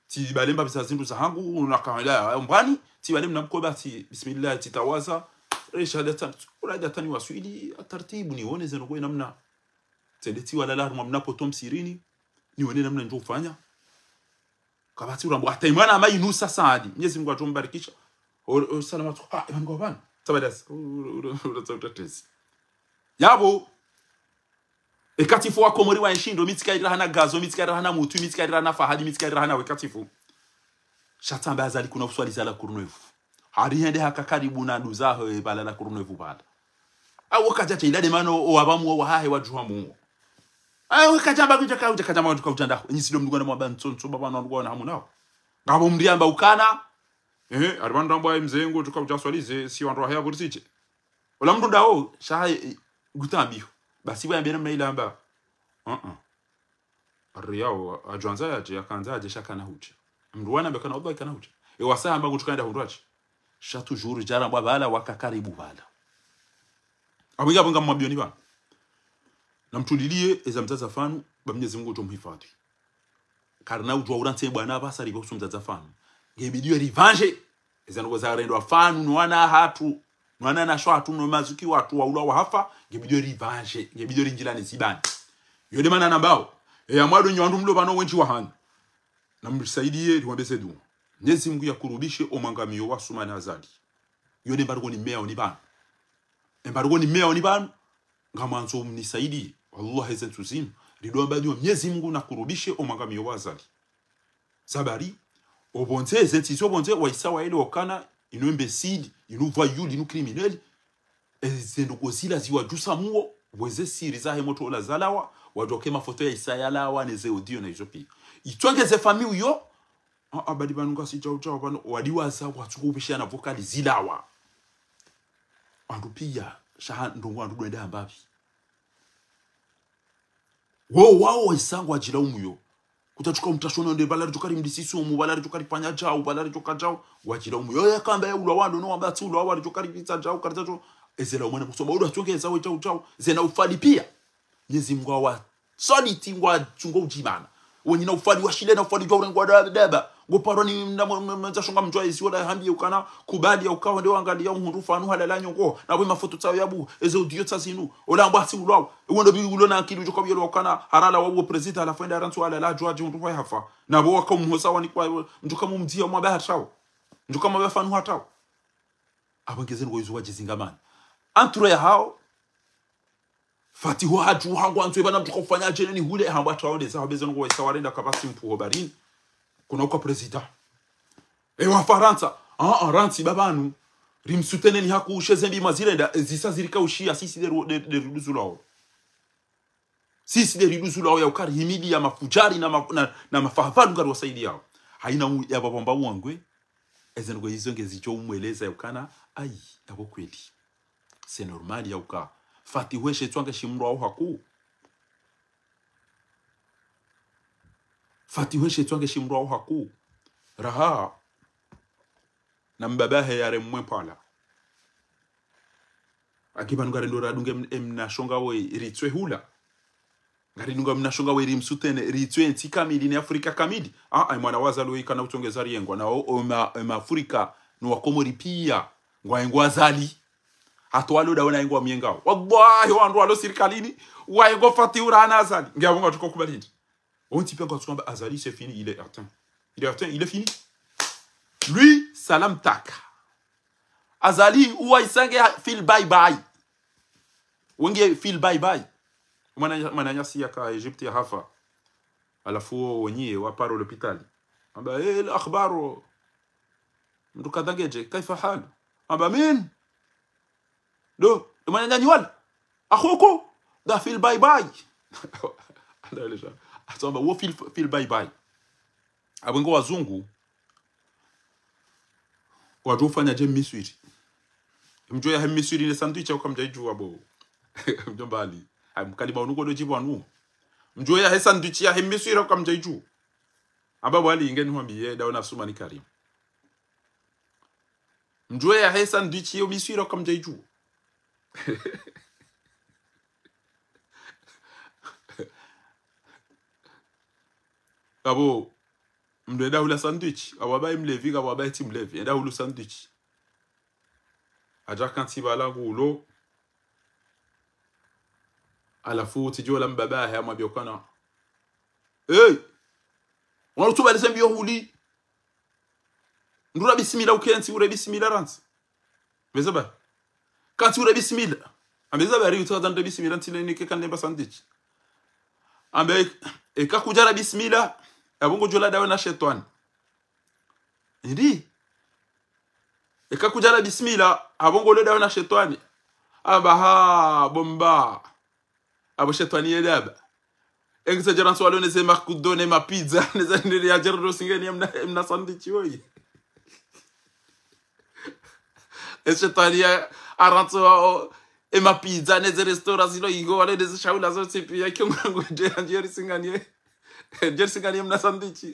Tsi bale mbapvi za zindru zahangu, na kawaida ya mbwani, tsi bale mna mkoba, tsi bismillah, tsi tawaza, resha datani, ula datani waswili, atartibu nione zeno kwe namna. Tsende tsi walala harumwa mna poto msirini, nione namna ndjo ufanya. Kapvatsi urambo, hata imwana ama inu sasa hadi. Mnyezi Mungu atso mbarikisha. O, o, salama tu, ah, imani kwa bana. Tabadasi. Ura, ura, ura, ura, ura, ura, tezi. Yapvo, ekatifu Wakomori wa nshindo, mi tsika irahana Gazo, mi tsika irahana Mutu, mi tsika irahana Fahadi, mi tsika irahana wekatifu. Sha tsamba Azali kuna uswalisa la Courneuve. Hari hende haka karibu na nduzaho, e, pvala la Courneuve pvala. Awo kadja tse ilade mano, o wapvamu, o wahahe, wadjuha muo. Awo kadjamba kudja ka, kudja kadjamba kudja ka, kudja ndaho. Enyi sido mdru ngwana mwamba ntso, ntso, baba na ngwana hamu nao. Ngapvo mdru yamba ukana. Eh, ari pvanu rambwa mze ngo, tuka udja swalize, si wandru wahe ya kurisiche. Ola mdru ndawo, sha haye, eh, ngutambiho. Basi pvo yambe namna ile amba. Uh-uh. Ari yawo, adjwandza yadje, yakandza yadje, sha kana hudja. Mdru wana mbe kana, oba kana hudja. E wasa hamba ngutsu kaenda hundru yadje. Sha toujours, djarambwa pvala, waka karibu pvala. Apvo nge apvo ngamwambioni pvanu. Na mtulilie, eza mdzadze afanu, ba Mnyezi Mungu utso mhifadhi. Karina udjuwa urantse bwana apvasa ripve usu mdzadze afanu. Nge bidi yo rivanje. Eza ndrongoo zarendwa afanu, no wana hatru. No wana na sho hatru, no mazuki watru, waulwa wahafa. Nge bidi yo rivanje. Nge bidi yo rinjilani zibani. Yo nde mana nambao. E ya mwado nyi wandru mlo pvanu wendji wahanyu. Na mrisaidiye, riwambe ze dua. Mnyezi Mungu yakurubishe o mwangamiyo wa Sumani Azali. Yo nde mbargo ni meya oni pvanu. Embargo ni meya oni pvanu, ngamwandzo mnisaidiye. Wallahi eze ntsu zinu. Rido amba dua Mnyezi Mungu nakurubishe o mwangamiyo wa Azali. Sababu, opvondze, eze ntsi zo pvondze, waisa waelewa ukana, inu imbécile, inu voyou, inu criminel. Eze ndrongoo zila ziwadjusa muo, pvweze siri zahe motro ola zalawa, wadjoke mafoto ya isa yalawa, neze audio na izo pia. Itsonge ze famille uyo, a, a, badi pvanu ngasi djau djau pvanu, wadi waza, watsuko upvishana vocal zilawa. Wandru pia, sha ha ndrongoo wandru ndo wende hamba pvi. Wo, wawo waisa ngwadjilaumu yo. Kutsatsuka umtashono nde pvala ridjo kari mdisi sumu, pvala ridjo kari fanya djau, pvala ridjo ka djau. Ngwadjilaumu yo, yakamba ya ulwa wandru, no wamba tsi ulwa wandru, ridjo kari pvitsa djau, kari dza djau. Eze laumana kusoma, ulwa tsonge eza we djau djau. Zena ufali pia. Mnyezi Mungu awa swaliti ngwatsungo udjimana. Wenyi na ufali washile na ufali djwa urengwa da, daba. Ngo parwa ni mna, mna, mna, mna, za shonga mdjwa ezi wala hambi ya ukana, kubali ya ukawa nde wangali ya uhundru fanu halala nyongo. Na we mafoto tsawo ya bu, eze audio tsa zinu. Ola mbwa si ulwao. Ewe ndo bi ulo na akili udjoka biyelo ukana, harala wa uo prezida, halafu enda rantsu halala, djwa dji uhundru fa hafa. Na bo waka umhosa wani kwa, mdjuka mumdzia mwamba hatrao. Mdjuka mwamba fanu hatrao. Apvo nge ze ndrongoo izo wadjizingamana. Antro ya hao, Fatihu hadju hangu andzwe pvana mdru ka ufanya djeni ni hule, hamba tsawo nde za, hamba eze ndrongoo waisa warenda kapvatsi mpvuho barini. Kuna uka prezida. E wa Farantsa. Ah, ah, rantsi babanu. Rimsouteneni haku ushe ze mbi mazirenda, e zisa zirika ushia, sisi nde ru-, nde, nde riduzu lawo. Sisi nde riduzu lawo ya ukari himidi ya mafudjari na ma-, na, na mafahafalu ngari wasaidiao. Haina u-, ya pvapvo amba uwangwe. Eze ndrongoo izo nge zidjo umweleza ya ukana, ayi, yapvo kweli. C'est normal ya uka. Fatihu eshe tswange shimdru wawo haku. Fatihu eshe tswange shimdru wawo haku. Raha. Na mbaba he yare mwe pvala. Aki pvanu ngari ndo radunge em-, emna shonga we ritswe hula. Ngari dunga mna shonga we rimsoutenir, ritswe ntsi kamili ni Afrika kamili. Ah, ah, mwana wa Azali we ikana utsongeza riengwa. Na o, o ma, o ma Afrika, no wa Komori pia. Ngwa engwa Azali. Hata walo dawe na engwa mnyengao. Wallahi, wandru walo sirikalini, wa engwa Fatihu ra na Azali. Nge apvo ngatsuko kubali ndi. Wontsi pia ngwatsuko amba Azali, c'est fini, il est atteint. Il est atteint, il est fini. Lui, salam taka. Azali, uwa isange ha-, feel bye bye. Wenge feel bye bye. Mwana, mwananyasi yaka Egypte ya hafa. Halafu wo wenye wa paro lopitali. Amba, "Eh, el akhbaro." Mdru kadha ngedje, "Kaifa halu?" Amba, "Min?" "Ndo, ndo mwananyanyu wala? Akhuku?" "Da feel bye bye." Anda elesha. Atsamba, wo feel, feel bye bye. Apvo ngo wazungu, wadjo ufanya dje Miswiri. Mdjo yahe Miswiri ne sandwich ya uka mdjaidjuwa bo. Mdjo mbali. Ayi, mkalima unu kodo djibwa nu. Mdjo yahe sandwich yahe Miswiri ya uka mdjaidjuwa. Amba bo Ali, nge nihwambiye, dawe na Sumani Karim. Mdjuwe yahe sandwich yo miswiri kamdja idjuwa. Abo, mndru enda hula sandwich, abo amba ye mlevi, abo amba ye tsi mlevi, enda hulu sandwich. Hadja kantsi pvala ngulo. Halafu tsidjo la mbaba yahe hamwambiya ukana: "Hey! Wana utuba lese mbiyo huli. Ndura bismillah ukentsi ure bismillah rantsi." Mbeza ba. Kantsi ure bismillah. Ambeza ba ri utsa zandre bismillah ntsi le nike kande mba sandwich. Ambe, eka kudjala bismillah, abo ngodjo la dawe na shetwani. Ndi. Eka kudjala bismillah, abo ngolo dawe na shetwani. Amba ha, bo mba. Abo shetwani ye daba. Engisa djara ntsu walo neze makudo ne mapizza, neze nele ya djara ro singeni emna, emna sandwich woyi. E shetwani ya arantsu wa o, e mapizza, neze restaurant zilo igo, wale neze shahula zo tsipi, ya kiongo ngo dje, djeri singani ye. Djeri singani emna sandwich.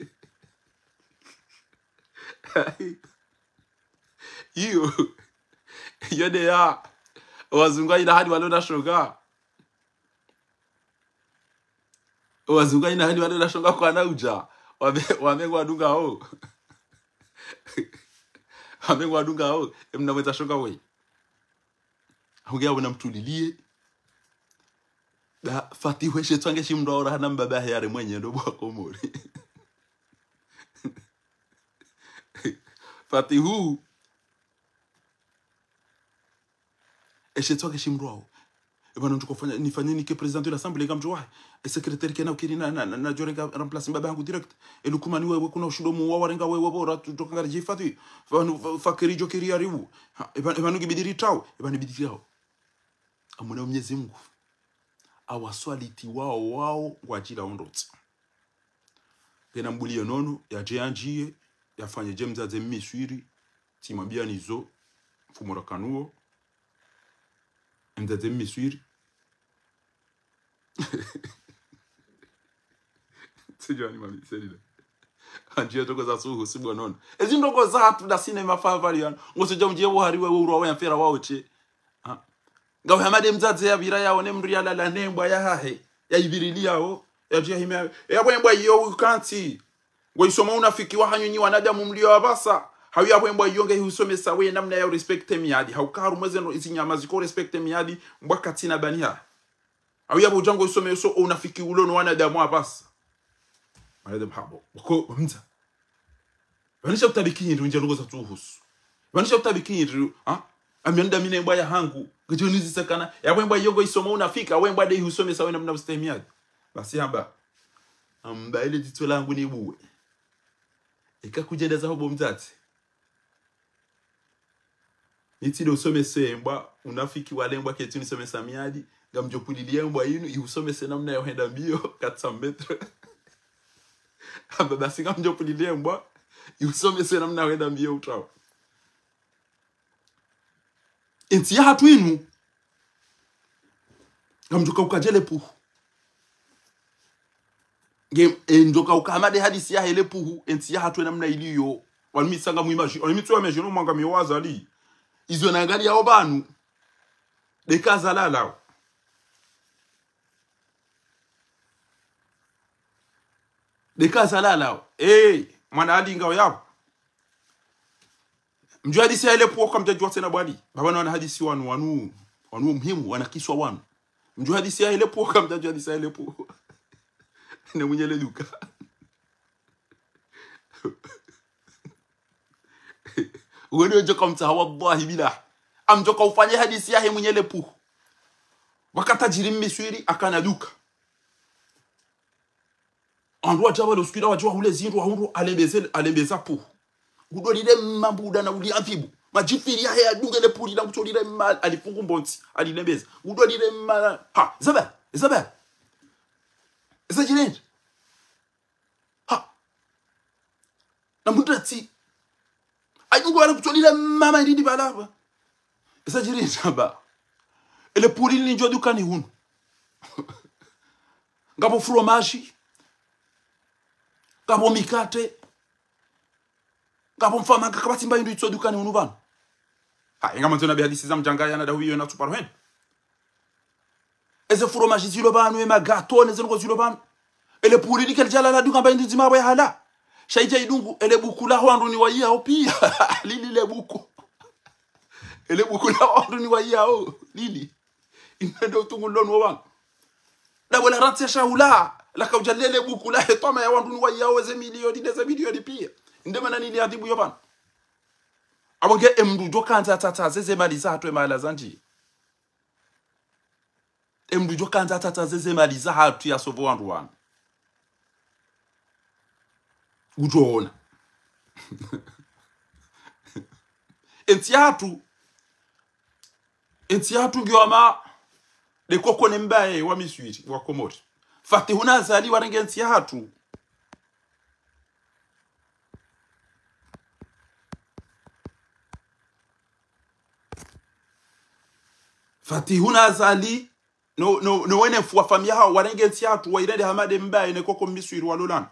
Iyo. Iyo nde ya. Wazungu hayina hali walo na shonga. Wazungu hayina hali walo na shonga kwana udja. Wame, wame ngwadungao. Wame ngwadungao. Emna mwendza shonga woyi. Hauge yabo namtuliliye. Da, Fatihu eshe twange shimndru aora hana mbaba yahe yare mwenye ndo bo wa Komori. Fatihu. Eshe twange shimndru ao. Eba nondjo kofanya, nifanye nike président de l'Assemblée ngamdjo wahe. E secrétaire kena ukiri na, na, na, na djore nga remplace mbaba hangu direct. E Lukumani wewe kuna ushindo muwa warenga wewe bora tu, toka ngari djifadhi. Fanu, fa, fakiri djo kiri yaribu. Ha, eba, eba nungi bidiri tao. Eba ni bidiri tao. Amwona Mwenyezi Mungu. Awaswaliti wao, wao, ngwadjila ondrotsi. Ngena mbuliye nono, yadje yandjiye, yafanye dje mdzadze mmiswiri, tsimwambiya nizo, mfumo rakanuwo, mdzadze mmiswiri. Tsidjwani mami, selile. Andjiye toko za suhu, sibwa nono. Ezi ndoko za hatu da sinema favali yanu. Ngosodja mdjiye wo hari wewe urwa we mfera wao tse. Ha? Ngawe hamade mdzadze yapvira yaone mndru yalala nembwa yahahe. Yayipvirili yao. Yadjiya hime yawe. Yapvo embwa iyo ukantsi. Ngoyisoma unafiki wahanyu nyi wanadamu mliyo apvasa. Hau yapvo embwa iyo ngeyihusomesa we namna ya urespecte miadi. Hauka harumwa ze no izi nyama ziko respecte miadi. Mbwa katsina bani ha. Hau yapvo udja ngoyisomesa o unafiki ulo no wanadamu apvasa. Wanadamu habo. Wako, wamdza. Pvanisha kutabiki hindru, ndje ndrongo za tuhusu. Pvanisha kutabiki hindru, ha? Amyanda mine mbwa yahangu. Ngedjo nizisa kana. Yapvo embwa iyo ngoyisoma unafiki, we mbwa de ihusomesa we namna ustahi miadi. Basi hamba. Amba ile dzitso langu ni buwe. Eka kudjenda za hobo mdzadze. Nitsi de usomese mbwa, unafiki wale mbwa ketsi unisomesa miadi, ngamdjo puliliye mbwa inu, ihusomese namna ya uhenda mbiyo, quatre cents mètres. Amba basi ngamdjo puliliye mbwa, ihusomese namna ya uhenda mbiyo utrawa. Entsi yahatru inu, ngamdjo kauka djele puhu. Nge, e, ndjo kauka hamade hadisi yahe le puhu, entsi yahatru namna iliyo. Wanu mitsa ngamwimaji, wanu mitsu wa meji no mwanga miyo wazali. Izo nangaliyao pvanu. Deka zalalao. Deka zalalao. Eh, mwana Ali ngao yapvo. Mdjo hadisi yahe le puhu kamdjadjuwa tsena bwali. Baba na wana hadisi wanu, wanu, wanu muhimu, wana kiswa wanu. Mdjo hadisi yahe le puhu kamdjadjuwa hadisi yahe le puhu. Ne mwenye le duka. Wene ndjo kamtsaha wallahi billah. Amdjo kaufanye hadisi yahe mwenye le puhu. Wakati adjiri mmiswiri akana duka. Wandru wadja pvale usiku ila wadja wahule zindru, wahundru, alembeze, alembeza puhu. Ngudolile mma mbuda na uliadhibu. Madjifiri yahe yadunge le puhu lila ngutolile mma, alifungu mbontsi, alilembeza. Ngudolile mma, ha, Isabelle, Isabelle. Isabelle. Ha. Na mundratsi. Ayi, nungu wale kutolile mma, ma ilidi pvala pva. Isabelle amba: Ele puhu lili ndjo dukani hunu. Ngapvo fromage. Ngapvo mikate. Ngapvo mfama, kapvatsi mba hindru itso dukani hunu pvanu. Ha, inga mandzo na be hadisi za mdjanga ya na dahu iyo na tsuparo heni. Eze fromage zilo pvanu, e magato, neze ndrongo zilo pvanu. Ele puri lika lidjala la dunga mba hindru ndzima pvo ya hala. Sha idja idungu, ele buku la hwandru ni wa iyao pia. Lili le buku. Ele buku la hwandru ni wa iyao. Lili. Inde utungu lonu wa pvanu. Dabo la rantsi ya shahula. Laka udja lele buku la hetwama ya wandru ni wa iyao eze miliyoni, neze miliyoni pia. Inde mana nili adhibu yo pvanu. Apvo nge emdru djo kandza tata zeze mali zahatru e mahala zandji. Emdru djo kandza tata zeze mali zahatru ya sovo wandru wanu. Ngudjo ona. Entsi yahatru. Entsi yahatru ngiyo hama de koko ne mbaye wa Miswiri, wa Komori. Fatihu na Azali warenge entsi yahatru. Fatihu na Azali, no, no, no wene mfu wa famiyi yahawo, warenge entsi yahatru, wayirende hama de mbaye ne koko Miswiri walolana.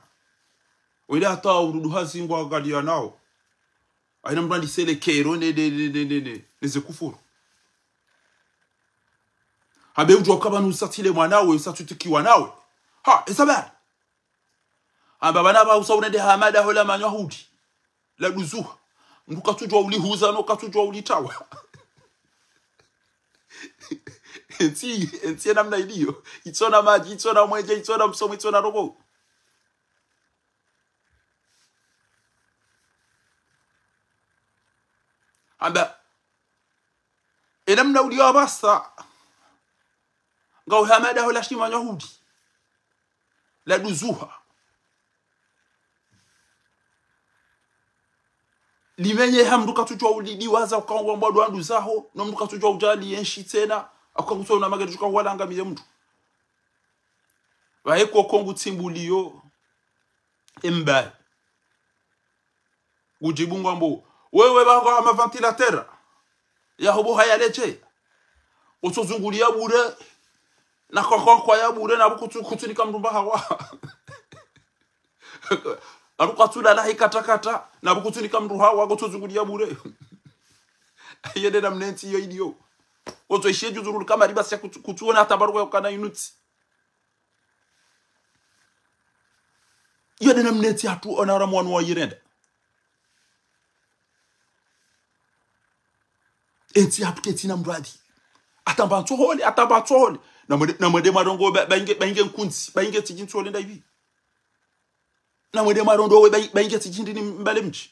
Wende hata urudu hazi ngwa galiya nawo. Hayina mdru andi selekero ne, ne, ne, ne, ne, ne, ne ze kufuru. Hambe udjuwa uka pvanu usa tsile mwanawe, usa tsutikiwa nawe. Ha, esa bari. Hamba pvanu pva usa unende hama daho la manywa hudi. La duzuha. Mdru katsudjuwa ulihuza no katsudjuwa ulitawa. Entsi, entsi ye namna iliyo. Itsona madji, itsona mwenje, itsona msomo, itsona robo. Hamba, ye namna uliyo apvasa. Ngawe hama daho la shimanywa hudi. La duzuha. Limenye ha mdru katsudjuwa ulidiwaza uka ngwambwa ndo wanduzaho, no mdru katsudjuwa udjali yenshi tsena, uka kutsona magari tsuka walanga miye mdru. Pvahe koko ngutsimbuliyo, embaye. Ngudjibu ngwambo, wewe pvako hama ventilateur. Yaho bo haya leche. Kutso zunguliya bure. Na kwa kwa kwa ya bure, na kutsu, kutsunika mdru mba hawa. Na kutsu lala hikata kata, na kutsunika mdru hawa, kutso zunguliya bure. Yende namna entsi iyo iliyo. Kutso ishiye djuzuru kamari basi ya kutsu, kutsuona hata baruwa ya ukana inutsi. Iyo de namna entsi yahatru ona ramu wanu wayirenda. Entsi yahatru ketsina mdru adi. Hata mba ntsohole, hata mba ntsohole. Na mwende, na mwende mwarongowe ba, ba inge, ba inge nkundzi, ba inge tsidji ntsohole nda ivi. Na mwende mwarongowe ba, ba inge tsidji ndini mbale mdji.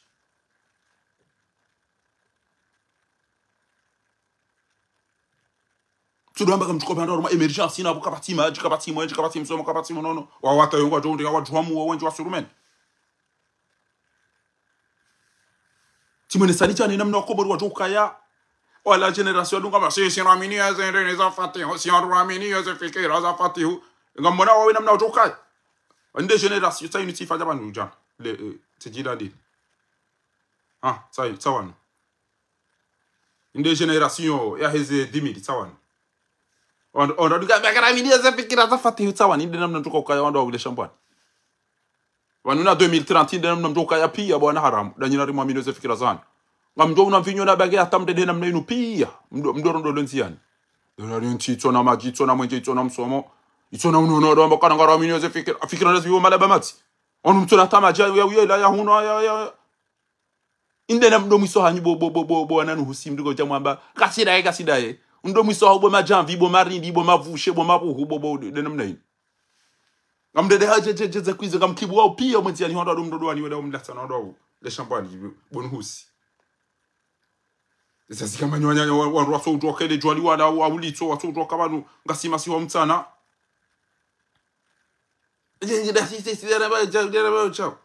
Tsudo hamba kamtsuko pvanda harumwa émergence, ina pvo kapvatsi madji, kapvatsi mwenje, kapvatsi msomo, kapvatsi mnono. Wawata yongo wadjo undika wadjuhamu, wawendji wasurumeni. Tsimwene sani tsane namna wakomori wadjo ukaya. Wala génération dunga ma, si, si ramini ya ze ndrongoo za Fatihu, si ramini ya ze fikira za Fatihu. Ngamwona wawe namna wadjo ukaya. Inde génération, tsa inu tsifanya pvanu djana. Le, eh, tsidjila ndini. Ah, tsa, tsa wanu. Inde génération yaheze dix mille, tsa wanu. Wandru, wandru, duka, bakara mini ze fikira za Fatihu, tsa wanu. Inde namna mdru ukaya wandru wawile shambwani. Pvanu na deux mille trente, inde namna mdru ukaya piya, bwana haramu. Danyina rimwamini ze fikira zanu. Ngamdjo una mvinyo na bage hata mdede namna inu piya. Mdru, mdru rondo lo ndziyani. Dona ri ntsi, itsona madji, itsona mwenje, itsona msomo. Itsona unono, ndo amba kana ngaramini ze fikira. Fikira ndazi yo malaba matsi. Wanu mtsona hata madji, ya, ya, la, ya, huno, ya, ya. Inde namna mdru mwiso hanyu bo, bo, bo, bo, bo, wananu husi mdru ko dja mwamba. Kasidaye, kasidaye. Mdru mwiso hanyu bo madjamvi, bo marindi, bo mavushe, bo mavuhu, bo, bo, inde namna inu. Ngamdede ha, dje, dje, dje, ze kwize, ngamkibu wao piya, mwenzi yani hondo ado mdodo wani, wada umlatsa, hondo wao. Le shambwani, bo nuhusi. Zazika manyo, wanyo, wa, wa, waso udjo kele djwali wala, wa, ulitso, waso udjo kabanu, ngasi masiwa mtsana. Dje, dje, da, si, si, si, dara ba, dja, dara ba, dja.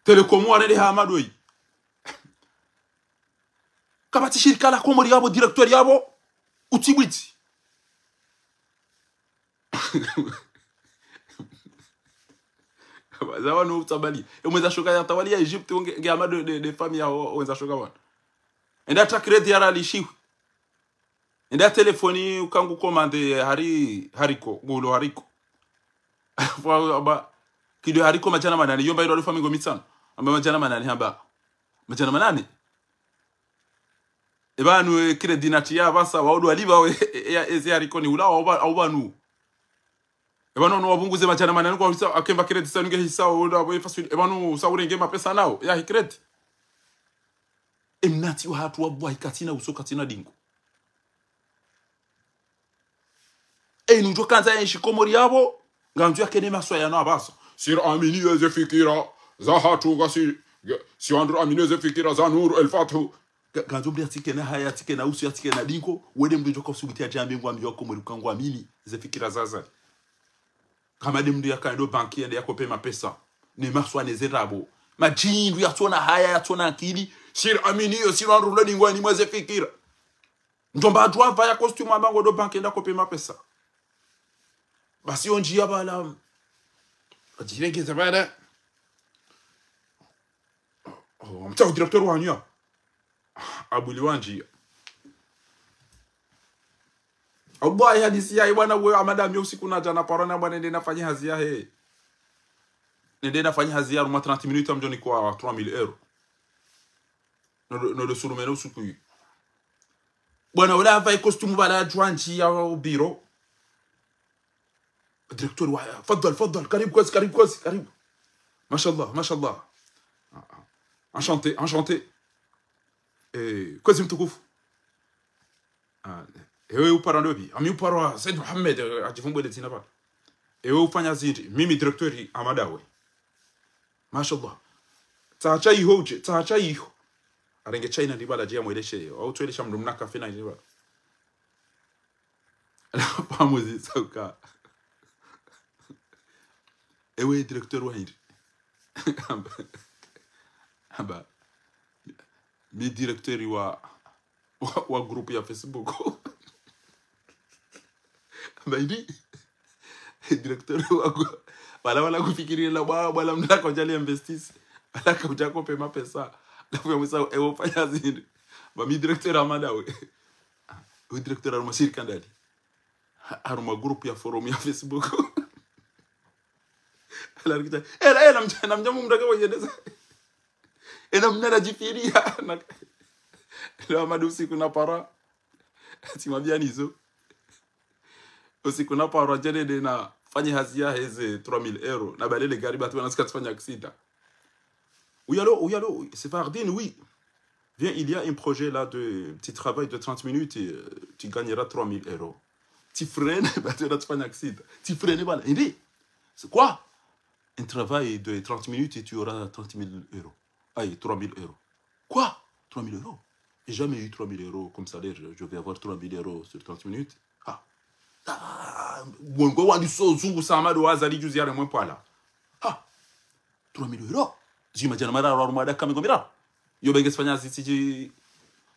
Telecom warende hama doyi. Kapvatsi shirika la Komori yapvo, directeur yapvo, utsibwitsi. Za wanu utsabali. E mwenza shoka ya tawali ya Egypte, nge, nge hama de, de, de famille ya o, o mwenza shoka wanu. Enda ta crédit ya rali shiwi. Enda telefoni ukangu commande hari, hariko, gulo hariko. Amba, kido hariko madjana manane, yomba ilo alifa mingo mitsano. Amba madjana manane, hamba. Madjana manane? Eba nu, eh, crédit natia apvasa, waudu waliba we, eh, eh, ezi hariko ni ula, wauba, wauba nu. Eba no, no wapvunguze madjana manane kwa hisa, akemba crédit sa nunge hisa, wauda we facile. Eba nu, sa urenge mapesa nao, ya hi crédit. Emnati wahatru wallahi katsina uso katsina dingo. Enu ndjo kandza yenshi Komori yapvo, ngandzo yakene maswaya no apvasa. Sir amini yeze fikira, zahatru ngasi, si wandru amini yeze fikira, za Nuru El Fathu. Nga-, ngandzo mndru yatsikena haya, yatsikena uso, yatsikena dingo, wende mndru ndjo kausubuti yadjambe ngwambi wa Komori uka ngwamini, ze fikira zaza. Kama nde mndru yakaendo banki yende yakope mapesa. Ne maswa ne ze ndrabo. Madjindru yatsona haya, yatsona akili. Sir amini yo, sir wandru lo dingo ni mweze fikira. Ndjomba adjuwa apvaya costume amba ngodo banki yende yakope mapesa. Basi ondjiya pvala. Adjiregeza pvala. Oh, mtsaho directeur wanyu ya. Abuli wandjiya. Wallahi hadisi yahe bwana we Amada mi usiku nadja na parwa na bwana nende nafanye hazi yahe. Nende nafanye hazi ya harumwa trente minutes amdjo nikwa trois mille euros. Nodo, nodo surumene usiku yi. Bwana ula apvaye costume pvala adjuwa ndjiya o bureau. Directeur wa, fadhal, fadhal, karibu kwezi, karibu kwezi, karibu. Mashallah, mashallah. Ah, ah. Enchanté, enchanté. Eh, kwezi mtukufu. Ah, ewe uparwa ndopvi? Ami uparwa Said Mohamed, eh, adjivumbwe le dzina pvala. Ewe ufanya zindri? Mimi directeur Amada we. Mashallah. Tsaha iho udje, tsaha iho. Arenge chai na ndipvala dje yamweleshe. Au twelesha mndru mna kafe na ndipvala. Pamozi sauka. Ewe directeur wa hindri? Amba, amba, mi directeur wa, wa, wa groupe ya Facebook. Amba hindri? Directeur wa gru-, wala, wala kufikiri la bwa, wala mndru la kaudja li investir. Wala kaudja kope mapesa. Lafu ya mwisa, ewe ufanya zindri? Amba mi directeur Amada we. Ewe directeur harumwa shirika ndali? Ha-, harumwa groupe ya forum ya Facebook. Ala rikita, ela, ela, mdja-, na mdjamu mndru ake wayendeza. Ena mna nadjifiriya. Na, ela Amada usiku naparwa. Tsimwambiya nizo. Usiku naparwa dje nende nafanye hazi yahe ze trois mille euros. Na balele gari batu wana tsika tsifanya accident. Oui, allô, oui, allô, c'est Fardine, oui. Viens, il y a un projet là de petit travail de trente minutes et, euh, tu gagneras trois mille euros. Ti freine, bah, tu vas te faire un accident. Ti freine, voilà. Il dit, c'est quoi? Un travail de trente minutes et tu auras trente mille euros. Aïe, trois mille euros. Quoi? Trois mille euros? J'ai jamais eu trois mille euros comme salaire. Je vais avoir trois mille euros sur trente minutes. Ah. Ah, ngwe wandisa zungusa Amada waza li juzi yale mwe pvala. Ah. Trois mille euros. Zima djana mara harumwa dakika mengo miraru. Yo benge sifanya zitsi dji-,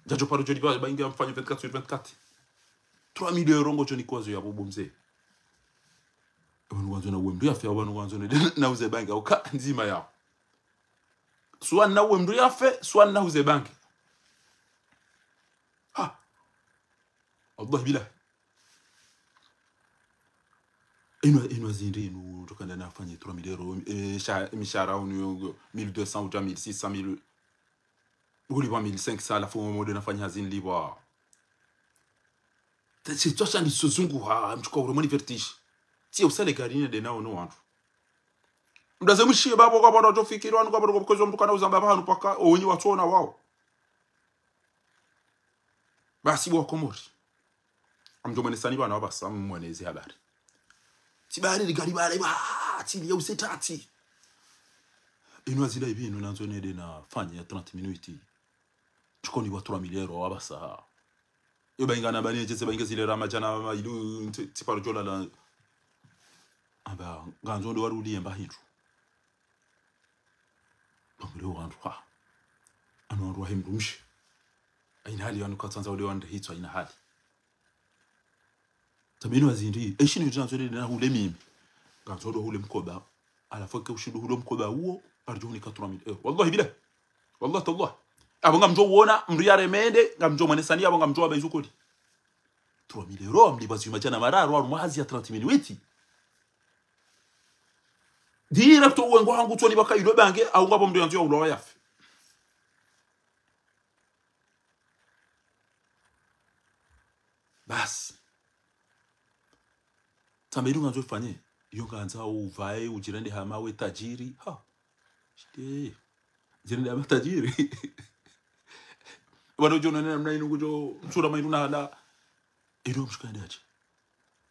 djadjo paro djo liba, benge amfanya vingt-quatre sur vingt-quatre. Trois mille euros ngodjo nikwazo ya bobo mze. Wanu wandzo na uwe mndru yafe, wanu wandzo na, na uze bange, uka ndzima yao. Swa na uwe mndru yafe, swa na uze bange. Ha. Allah billah. Inu, inu zindri inu, tokanda nafanye trois mille euros, eh, sha-, mishahara unu yo, mille deux cents ou mille six cents, mille, ulipvwa mille cinq cents, la fois mode nafanye hazi nilipvwa. Tse, tse, tsasha ni sozungu ha, mtsuka ure moni vertige. Tsi, usale gari nende nao no wandru. Mdaze mshiye babo kwa bado tofikiri wanu kwa bado kwa mkozo mndru kana uzamba pvanu paka, owenyi watsona wao. Basi bo Wakomori. Amdjo mwenesani pvanu apvasa mwene ezi habari. Tsi bari ligari bari ba, tsi liya use tati. Inu azila ibi inu nandzo nende nafanye ya trente minutes. Tsuko ni wa trois mille euros apvasa. Yo bainga na bani ejeze bainga zile rama djana ma ilu tsi, tsi paro djola la. Amba, ngandzo ndo warudi yemba hindru. Bamule wandru, ha. Anu wandru wa himdru mshi. Aina hali wanu katsandza ule wandru hitswa aina hali. Tabeni wazindri, eshi ni utsina tsole na hule mimi. Ngandzo ndo hule mkoba. Ala foke ushindu hule mkoba uwo, arjo hunika trois mille euros. Wallahi billah. Wallahi tallah. Abo ngamdjo wona, mndru yaremende, ngamdjo mwenesani, abo ngamdjo waba izo kodi. trois mille euros, mlipva zihwi madjana mararu, harumwa hazi ya trente minutes. Direct owengo hangu tsoni baka ilo bange, au ngapvo mndru yandzo ya ulawa yafe. Basi. Tsamba inu ngandzo ufanye. Iyo ngandza uvae, udjirende hama we tajiri. Ha. Shite. Udjirende hama tajiri. Wana udjo nene namna inu kudjo, mtsura ma inu na hala. Inu mshikande aje.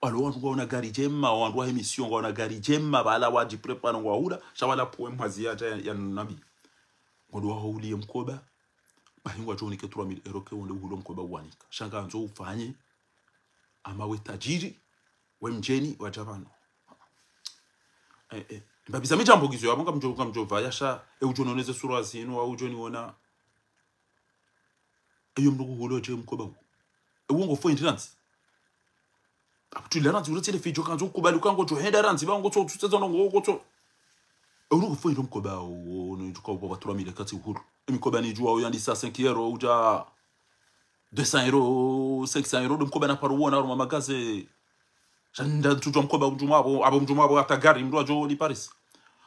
Walo wandru ngwaona gari djema, wandru wa émission ngwaona gari djema, pvala wadjiprépare ngwahula, sha pvala pvo mhazi ya, ya, ya nabi. Ngondo wahouliye mkoba, bahi ngwadjo unike trois mille euros ke wende uhule mkoba uwanika. Sha ngandzo ufanye, hama we tajiri, we mdjeni, wadja pvanu. Eh, eh. Mbapvi za mi djambo ngizo, yapvo ngamdjo, ngamdjo pvaya sha, e udjo noneze sura zinu, au udjo niona. Eyo mndru kuhule odje mkoba uwo. Ewo ngofo hindra randzi. Apvo tu ila randzi, ule tsile fidjo kandzo kubali uka ngodjo henda randzi, ba ngotso, tsutsezo no ngo, ngotso. Ewo ngofo hindra mkoba uwo, no ndjuka uwo wa trois mille katsi uhulu. Emikoba nidjuwa uyandisa cinq euros, udja deux cents euros, cinq cents euros, ndo mkoba naparo uwona, harumwa magaze. Sha nda ntsudjuwa mkoba udjuma apvo, apvo mdjuma apvo hata gari, mndru adjo li Paris.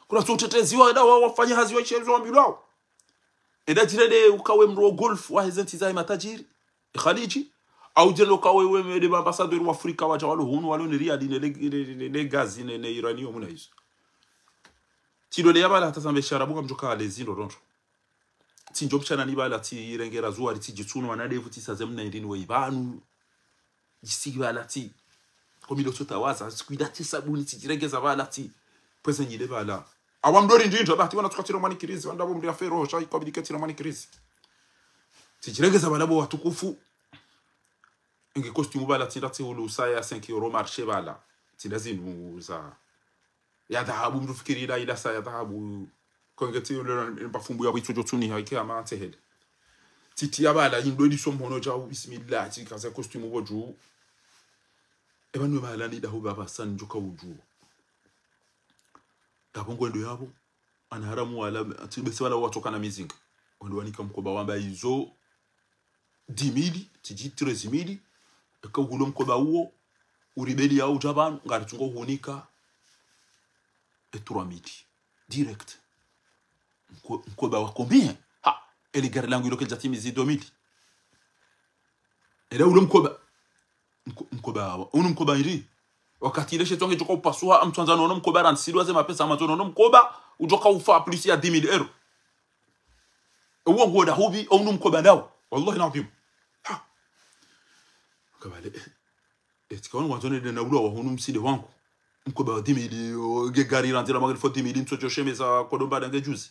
Kuna tso utetezi wa, eda wa, wafanya hazi wa ishe, zo wambilwao. Eda djirende ukawe mndru wa Golf, wa heze ntsi za matajiri, e Khaliji, au djirende ukawe we mede ma ambassadeur wa Afrika wadja walo hunu, walo ne Riyadh, ne le, le, le, le gazi, ne, ne uranium na izo. Tsilole ya pvala hata zambe sharabu ngamdjo ka lezi ndo ndo ndo. Tsi ndjo mshana ni pvala tsi rengera zuwa ri tsi djitsuno wana ndevu tsi saze mna indini we ipvanu. Djisi pvala tsi. Komilo tsota waza, tsi kwida tsi sabuni tsi djirengeza pvala tsi. Pweze nyile pvala. Awa mdori ndindra, bahati wana tsuka tsi ro mwanikirizi, wanda bo mdri afero, sha ikwa bidike tsi ro mwanikirizi. Tsi djirengeza pvala bo watukufu. Inge costume pvala tsi nda tsi hulu saya cinq euros marché pvala. Tsi nda zinu za ya dhahabu, mndru fikiri ila, ila saya dhahabu. Kongeti ule na mba fumbu ya witso djo tsuni ha ike ama ntse hele. Tsitsi ya pvala, indo ediso mhono djau, bismillah, tsikaza costume pvo dju. Eba nwe pvala ni dahu baba, sa ndjo ka udju. Ndapvo ngwendo yapvo, ana haramu wala, tsi bese pvala watsoka na mizinga. Wendo wanika mkoba wamba izo, dix mille, tsidji treize mille, eka uhule mkoba uwo, uribeli ya udja pvanu, ngari tsungo hunika, e trois mille. Direct. Mko-, mkoba wa combien? Ha, ele gari langu ilo kedja timizi deux mille. Ele ulo mkoba. Mko-, mkoba wa. Unu mkoba iri. Wakati ile shetwange djoka upasuha, amtswandza nono mkoba randzi sidwa ze mapesa, amtswa nono mkoba, udjoka ufa plus ya dix mille euros. Ewo ngoda hubi, unu mkoba ndawo. Wallahi na adhim. Ha. Kabale, eh, eh, tsika wanu wandzo nende na ulwa wa hunu mside wangu. Mkoba wa dix mille, yo, nge gari randzi la magari fo dix mille, ntso djo shemeza kodo mbada nge juzi.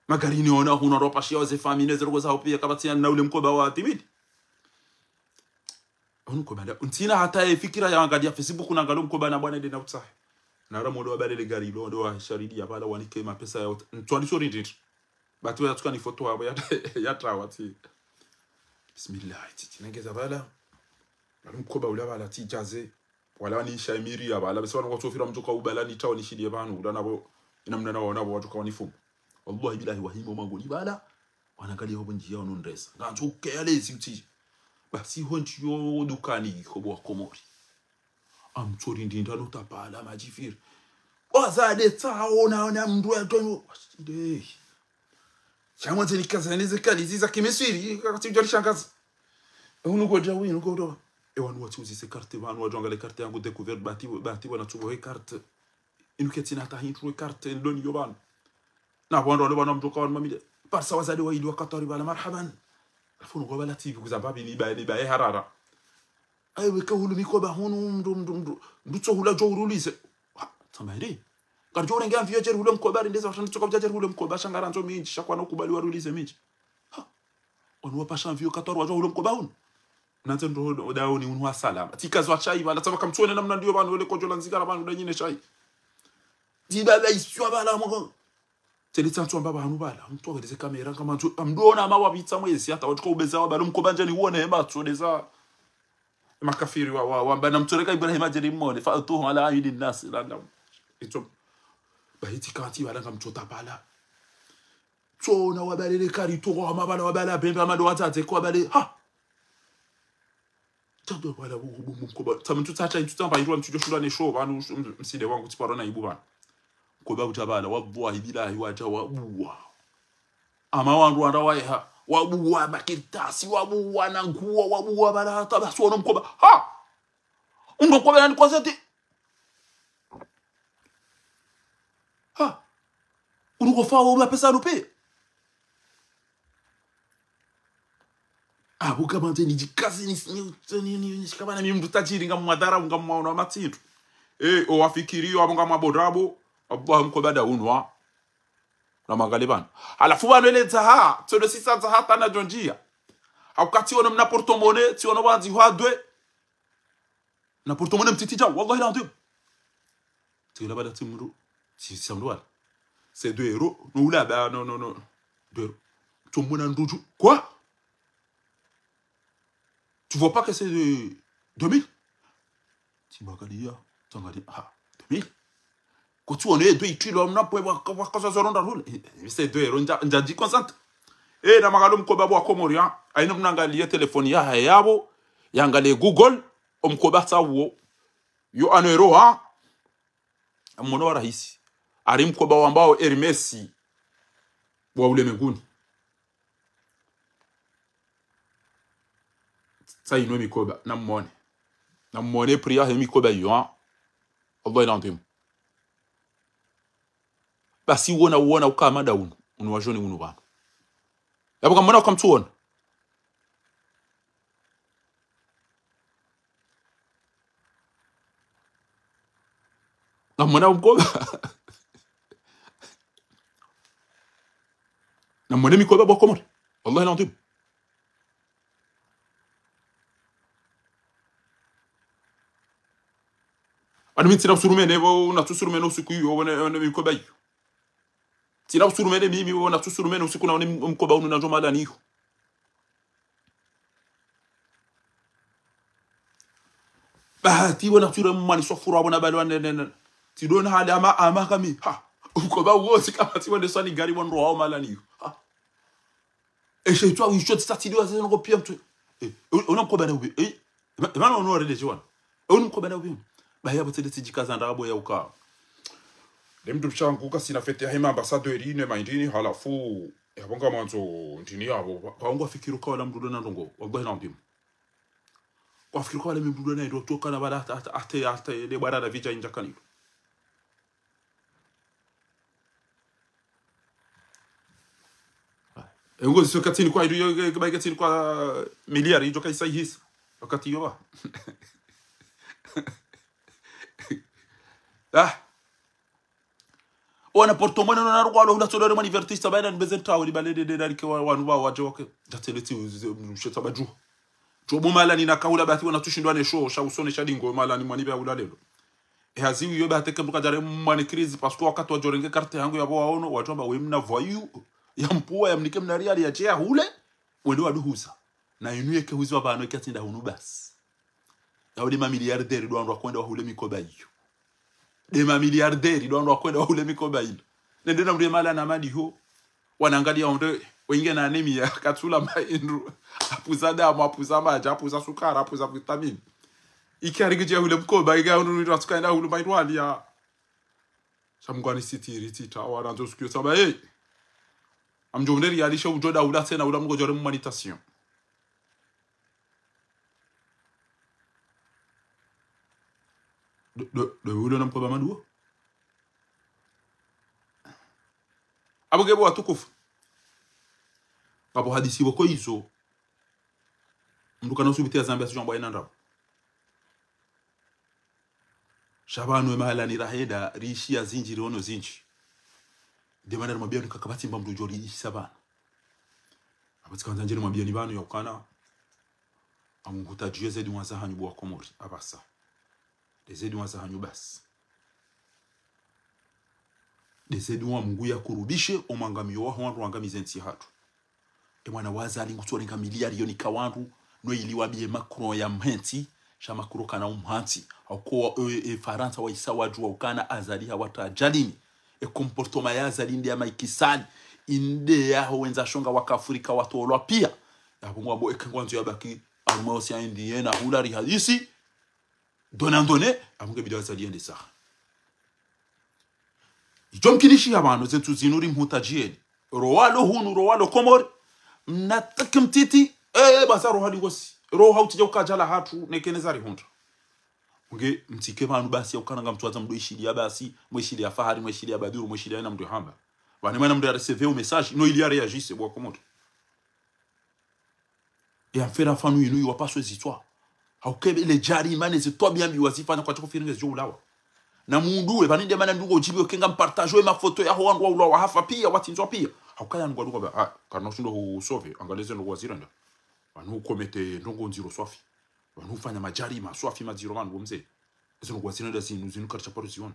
Magari ni ona hunu ndo pashia waze famille, zero kwa za hopia, kapvatsi ya na ule mkoba wa dix mille. Unu mkoba nda, ntsina hata ye fikira ya angalia Facebook, na angalia mkoba na bwana nde na utsahe. Na ramodo wa bale le gari lo, ndo wa sharidi ya pvala wanike mapesa ya uta. Ntwani sori nditi. Batu ya tukani foto wabo ya, ya trawa tsi. Bismillah, tsi, tsi, nengeza pvala. Pvala mkoba ula pvala tsi jaze. Wala ni shaimiri ya pvala. Bese wana watsofira mdjoka ubala ni tawa ni shidi ya pvanu. Ula nabo, ina mna na wana wabo watsoka wanifumu. Wallahi billahi wahimo mango ni pvala. Wanangalia hobo ndjia wano ndresa. Ngandzo uke ya lezi utsi. Basi ho ntsiyo dukani hobo wa Komori. Amtsori ndinda no tapala madjifiri. Wazade tsao na, na mndru ya tono. Washinde. Shamwa zeni kaza neze kali ziza kimisiri, kakati udjari shangaza. E unu kodja wi, unu kodja. E wanu watsi uzise carte, wanu wadjwangale carte yangu découverte, bati, bati wana tsubo he carte. Inu ketsina hata hintru he carte, ndoni yo pvanu. Na pvo wandru wale pvanu mdjoka wanu mamile. Parisa wazade wa ili wa Katwari pvala marhaban. Alafu nuko pvala T V kuzamba pvi ni baye, ni baye harara. Ayi weka hulu mikoba hunu mndru, mndru, mndru. Mndru tso hula djo urulize. Ha, tsamba hiri. Kardjo urenge avion djeri hule mkoba, rindeza watani tsoka udja djeri hule mkoba, sha ngarandzo mindji, sha kwana ukubali warulize mindji. Ha. Wanu wapasha avion Katwari wadjo hule mkoba hunu. Nantse ndo daoni unu wa salama. Tsika zwa shayi pvala, tsamba kamtswone namna ndiyo pvanu, wele kodjo la nzikara pvanu, danyine shayi. Di baba isiwa pvala, moko. Tseli tsantsu amba pvanu pvala, mtsu wakeleze kamera, nkamandzo, amdona ama wapvitsa mwezi, hata watsuka ubeza wa pvala, mkoba ndjani uone, hema tsodeza. Makafiri wa, wa, wa, mbana mtsoreka Ibrahim adjeri mone, فألقوه على أعين الناس لعلهم. Itso, bahiti kati pvala ngamtsota pvala. Tsona wa pvala le kari, toko wa mapvala wa pvala, bembe amado watsatse kwa pvala, ha! Tsadwa pvala, bu, bu, bu, mkoba. Tsamu ntsu tsatsa, ntsu tsamba, irwa mtsu djo shula ne sho, pvanu, sh-, m-, mside wangu, tsiparo na ibu pvanu. Mkoba utsa pvala, wallahi billahi, wadja wabuwa. Ama wandru wandra wayeha, wabuwa makartasi, wabuwa na nguo, wabuwa pvala hata basi wono mkoba. Ha! Undo mkoba nani kwa zati? Ha! Unuko fa wo mapesa nupe? Abu kama nze nidjikazi ni, ni, ni, ni, ni, shikabana mi mndru tajiri nga mwadhara, nga mwaona matsindu. Eh, owafikiri yo, abo nga mabondrabo, abo mkoba da unwa. Na mangali pvanu. Halafu pvanu ele dzaha, tsono sisa dzaha tsana djondjia. Hauka tsiono mna porte-monnaie, tsiono pvandzi hwadwe. Na porte-monnaie mtiti dja, wallahi l'adhwim. Tila bala tsimru, tsi, tsi mndru wala. C'est deux euros, no ula ba, no, no, no. Deux euros. Tsumuna ndudju. Quoi? Tu vois pas que c'est de deux mille? Tsi bakadia, tsangadi, ha, deux mille. Kutsi wone deux itilo mna pwe wa, wa, wa, wa, wa, wa, wa, eh, eh, c'est deux euros, ndja, ndja dji consent. Eh, na magalo mkoba bo wa Comorien, aina mnangalie telefoni ya, ya yabo, yangalie Google, omkoba tsa uwo. Yo un euro, ha? Mwono wa rahisi. Ari mkoba wambao Hermès wa ulemenguni. Tsa inu mikoba, na mwone. Na mwone prix yahe mikoba iyo, ha? Wallahi l'adhwim. Basi uona, uona ukama da unu. Unu wa jaune unu pvanu. Yabo kamwona ukamtsuona. Namwona mkoba. Namwona mikoba bo wa Komori. Wallahi l'adhwim. Ani mi ntsina usurumene, bo unatsusurumene usiku iyo, wone, wone mikoba iyo. Ntsina usurumene mimi, bo unatsusurumene usiku na wone mkoba unu nadjo mahalani iyo. Bahati wona tsure mwani sofura wona bali wane, ne, ne. Tsidona hali ama, ama kami. Ha. Ukoba uwo tsi kama tsi wende swali gari wandru wao mahalani iyo. Ha. Eshe itwa wisho tsa tsidwa zeno ko pia mtu. Eh, una mkoba na ubi. Eh, ema, ema no, no, rede jiwana. Eh, una mkoba na ubi. Bahi yabo tsende tsidjikaza ndrabo ya uka. Nde mndru mshangu kasina fete ya hema ambassadeur ine maindini halafu. Yabo ngamwandzo ndini yabo. Ba, ba ngwafikiri uka wala mndru na ndrongo. Wallahi l'adhwim. Ngwafikiri uka wala mndru na ndrongo. Toka na bala hata, hata, hata, hata, le bwana na vidja indja kanilo. Engo ziso katini kwa idu yo, yo, yo, katini kwa miliari, ijo kaisa ihisa. Wakati yo ba. Ah. Wana porte-monnaie no naruko alo hula tsolo mwa divertissement, baina nibeze ntawo, libale de, de, de, like wa, wanu ba, wadje wake. Jatele tsi, uze, mshe tsabadju. Djo bo mahalani na kahula bahati wona tsushindwa ne sho, sha usone sha dingo mahalani mwani be hula lelo. E hazi uyo bahati ke mndru kadjare mwani crise, parce que wakati wadjorenge carte yangu yabo waono, wadjo amba we mna voyou, ya mpuwa, ya mnike mna riali, yadje yahule, wende waduhuza. Na inu yeke huzi wa pvanu yeke atsinda hunu basi. Yao de mamilliardaire ndo wandru wakwenda wahule mikoba iyo. De mamilliardaire ndo wandru wakwenda wahule mikoba iyo. Nende na mndru ye mahala na mali ho. Wanangalia wonde, wenge na anemia, katsula maindru. Apvuza damu, apvuza madji, apvuza sukari, apvuza vitamine. Iki arikidje hule mkoba, iki wandru nitwa tsukaenda hulu maindru hali ya. Sha Mngu anisitiri, tsita, wala ndzo sukiyo saba, hey. Amdjo mndru yalisha udjo da hula tsena, hula mngodjore mumanitation. Do, do, do, ulo na mkoba maduo. Abo ngebo watukufu. Ngapvo hadisi boko izo. Mndru kana usubiti ya zambi asijwamba ina ndrabo. Sha pvanu we mahalani rahenda, riishiya zindji, riono zindji. Nde mana rimwambia ni kakapvatsi mba mndru djo riishisa pvanu. Apvatsi kandza ndje nimwambia ni pvanu ya ukana. Amunguta djuwe zedi wanza hanyu bo wa Komori, apvasa. Nde zedi wanza hanyu basi. Nde zedi wa Mngu yakurubishe, omwangamiyo waho wandru wangamize ntsi hatru. E mwana wa Azali ngutsorenga miliari yo nika wandru, no ili wabie Macron ya mhentsi, sha Macron kana umhantsi. Hauko, e, e, Farantsa waisa wadjuwa ukana Azali hawata ajalini. E comportement ya Azali nde ya Macky Sall, inde yaho wendza shonga waka Afrika watolwa pia. Yapvo ngwambo eke ngwandzo yabaki Mwe osi aindi yena hula rihadisi. Dona ndone, amunge bidi Azali yende saha. Idjo mkinishiha pvanu zentsu zinu ri mhutadjiyeni. Ro walo hunu, ro walo Komori. Mna taki mtiti. Eh, basa ro hali ngosi. Ro hautidja ukadjala hatru, neke neza rihundra. Nge mtsike pvanu basi ya ukana ngamtsuwadza mdru ishiliya basi, mwishiliya Fahari, mwishiliya Baduru, mwishiliya na mdru hamba. Pvane mwana mdru ya recevoir o message, no ili ya réagisse, bo wa Komori. Ya mfera fanu inu iwapaswe zitswa. Hauka ebe le djari imane ze twabiya mbi wazifanya kwatsu kufiringe zidjo ulawa. Na mundru we, pvani nde mana mdru ngo djibu yo kenga mpartaje we mafoto yaho wandru wa ulawa hafa piya, watsindzwa piya. Hauka ya ngwa duka ba, ah, karina ushindo hu sauver, angaliya ze ndrongo wazirenda. Pvanu commettre ndrongo ndziro swafi. Pvanu fanya madjarima swafi madziro pvanu bo mze. Ze ndrongo wazirenda zinu, zinu karitsa paro ziona.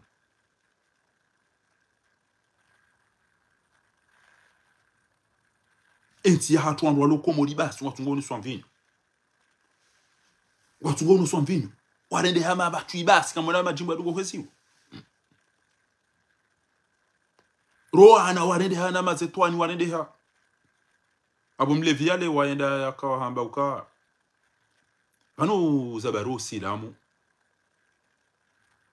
Entsi yahatru wandru walo Komori basi, watsunga uniswa mvinyo. Watsunga uniswa mvinyo. Warende hama batwi basi, kamona madjimbo ya dungo kwesiwo. Ro wana warende hana mazetwani, warende ha. Abo mlevi yale wayenda yakawa hamba uka. Pvanu za baro silamu.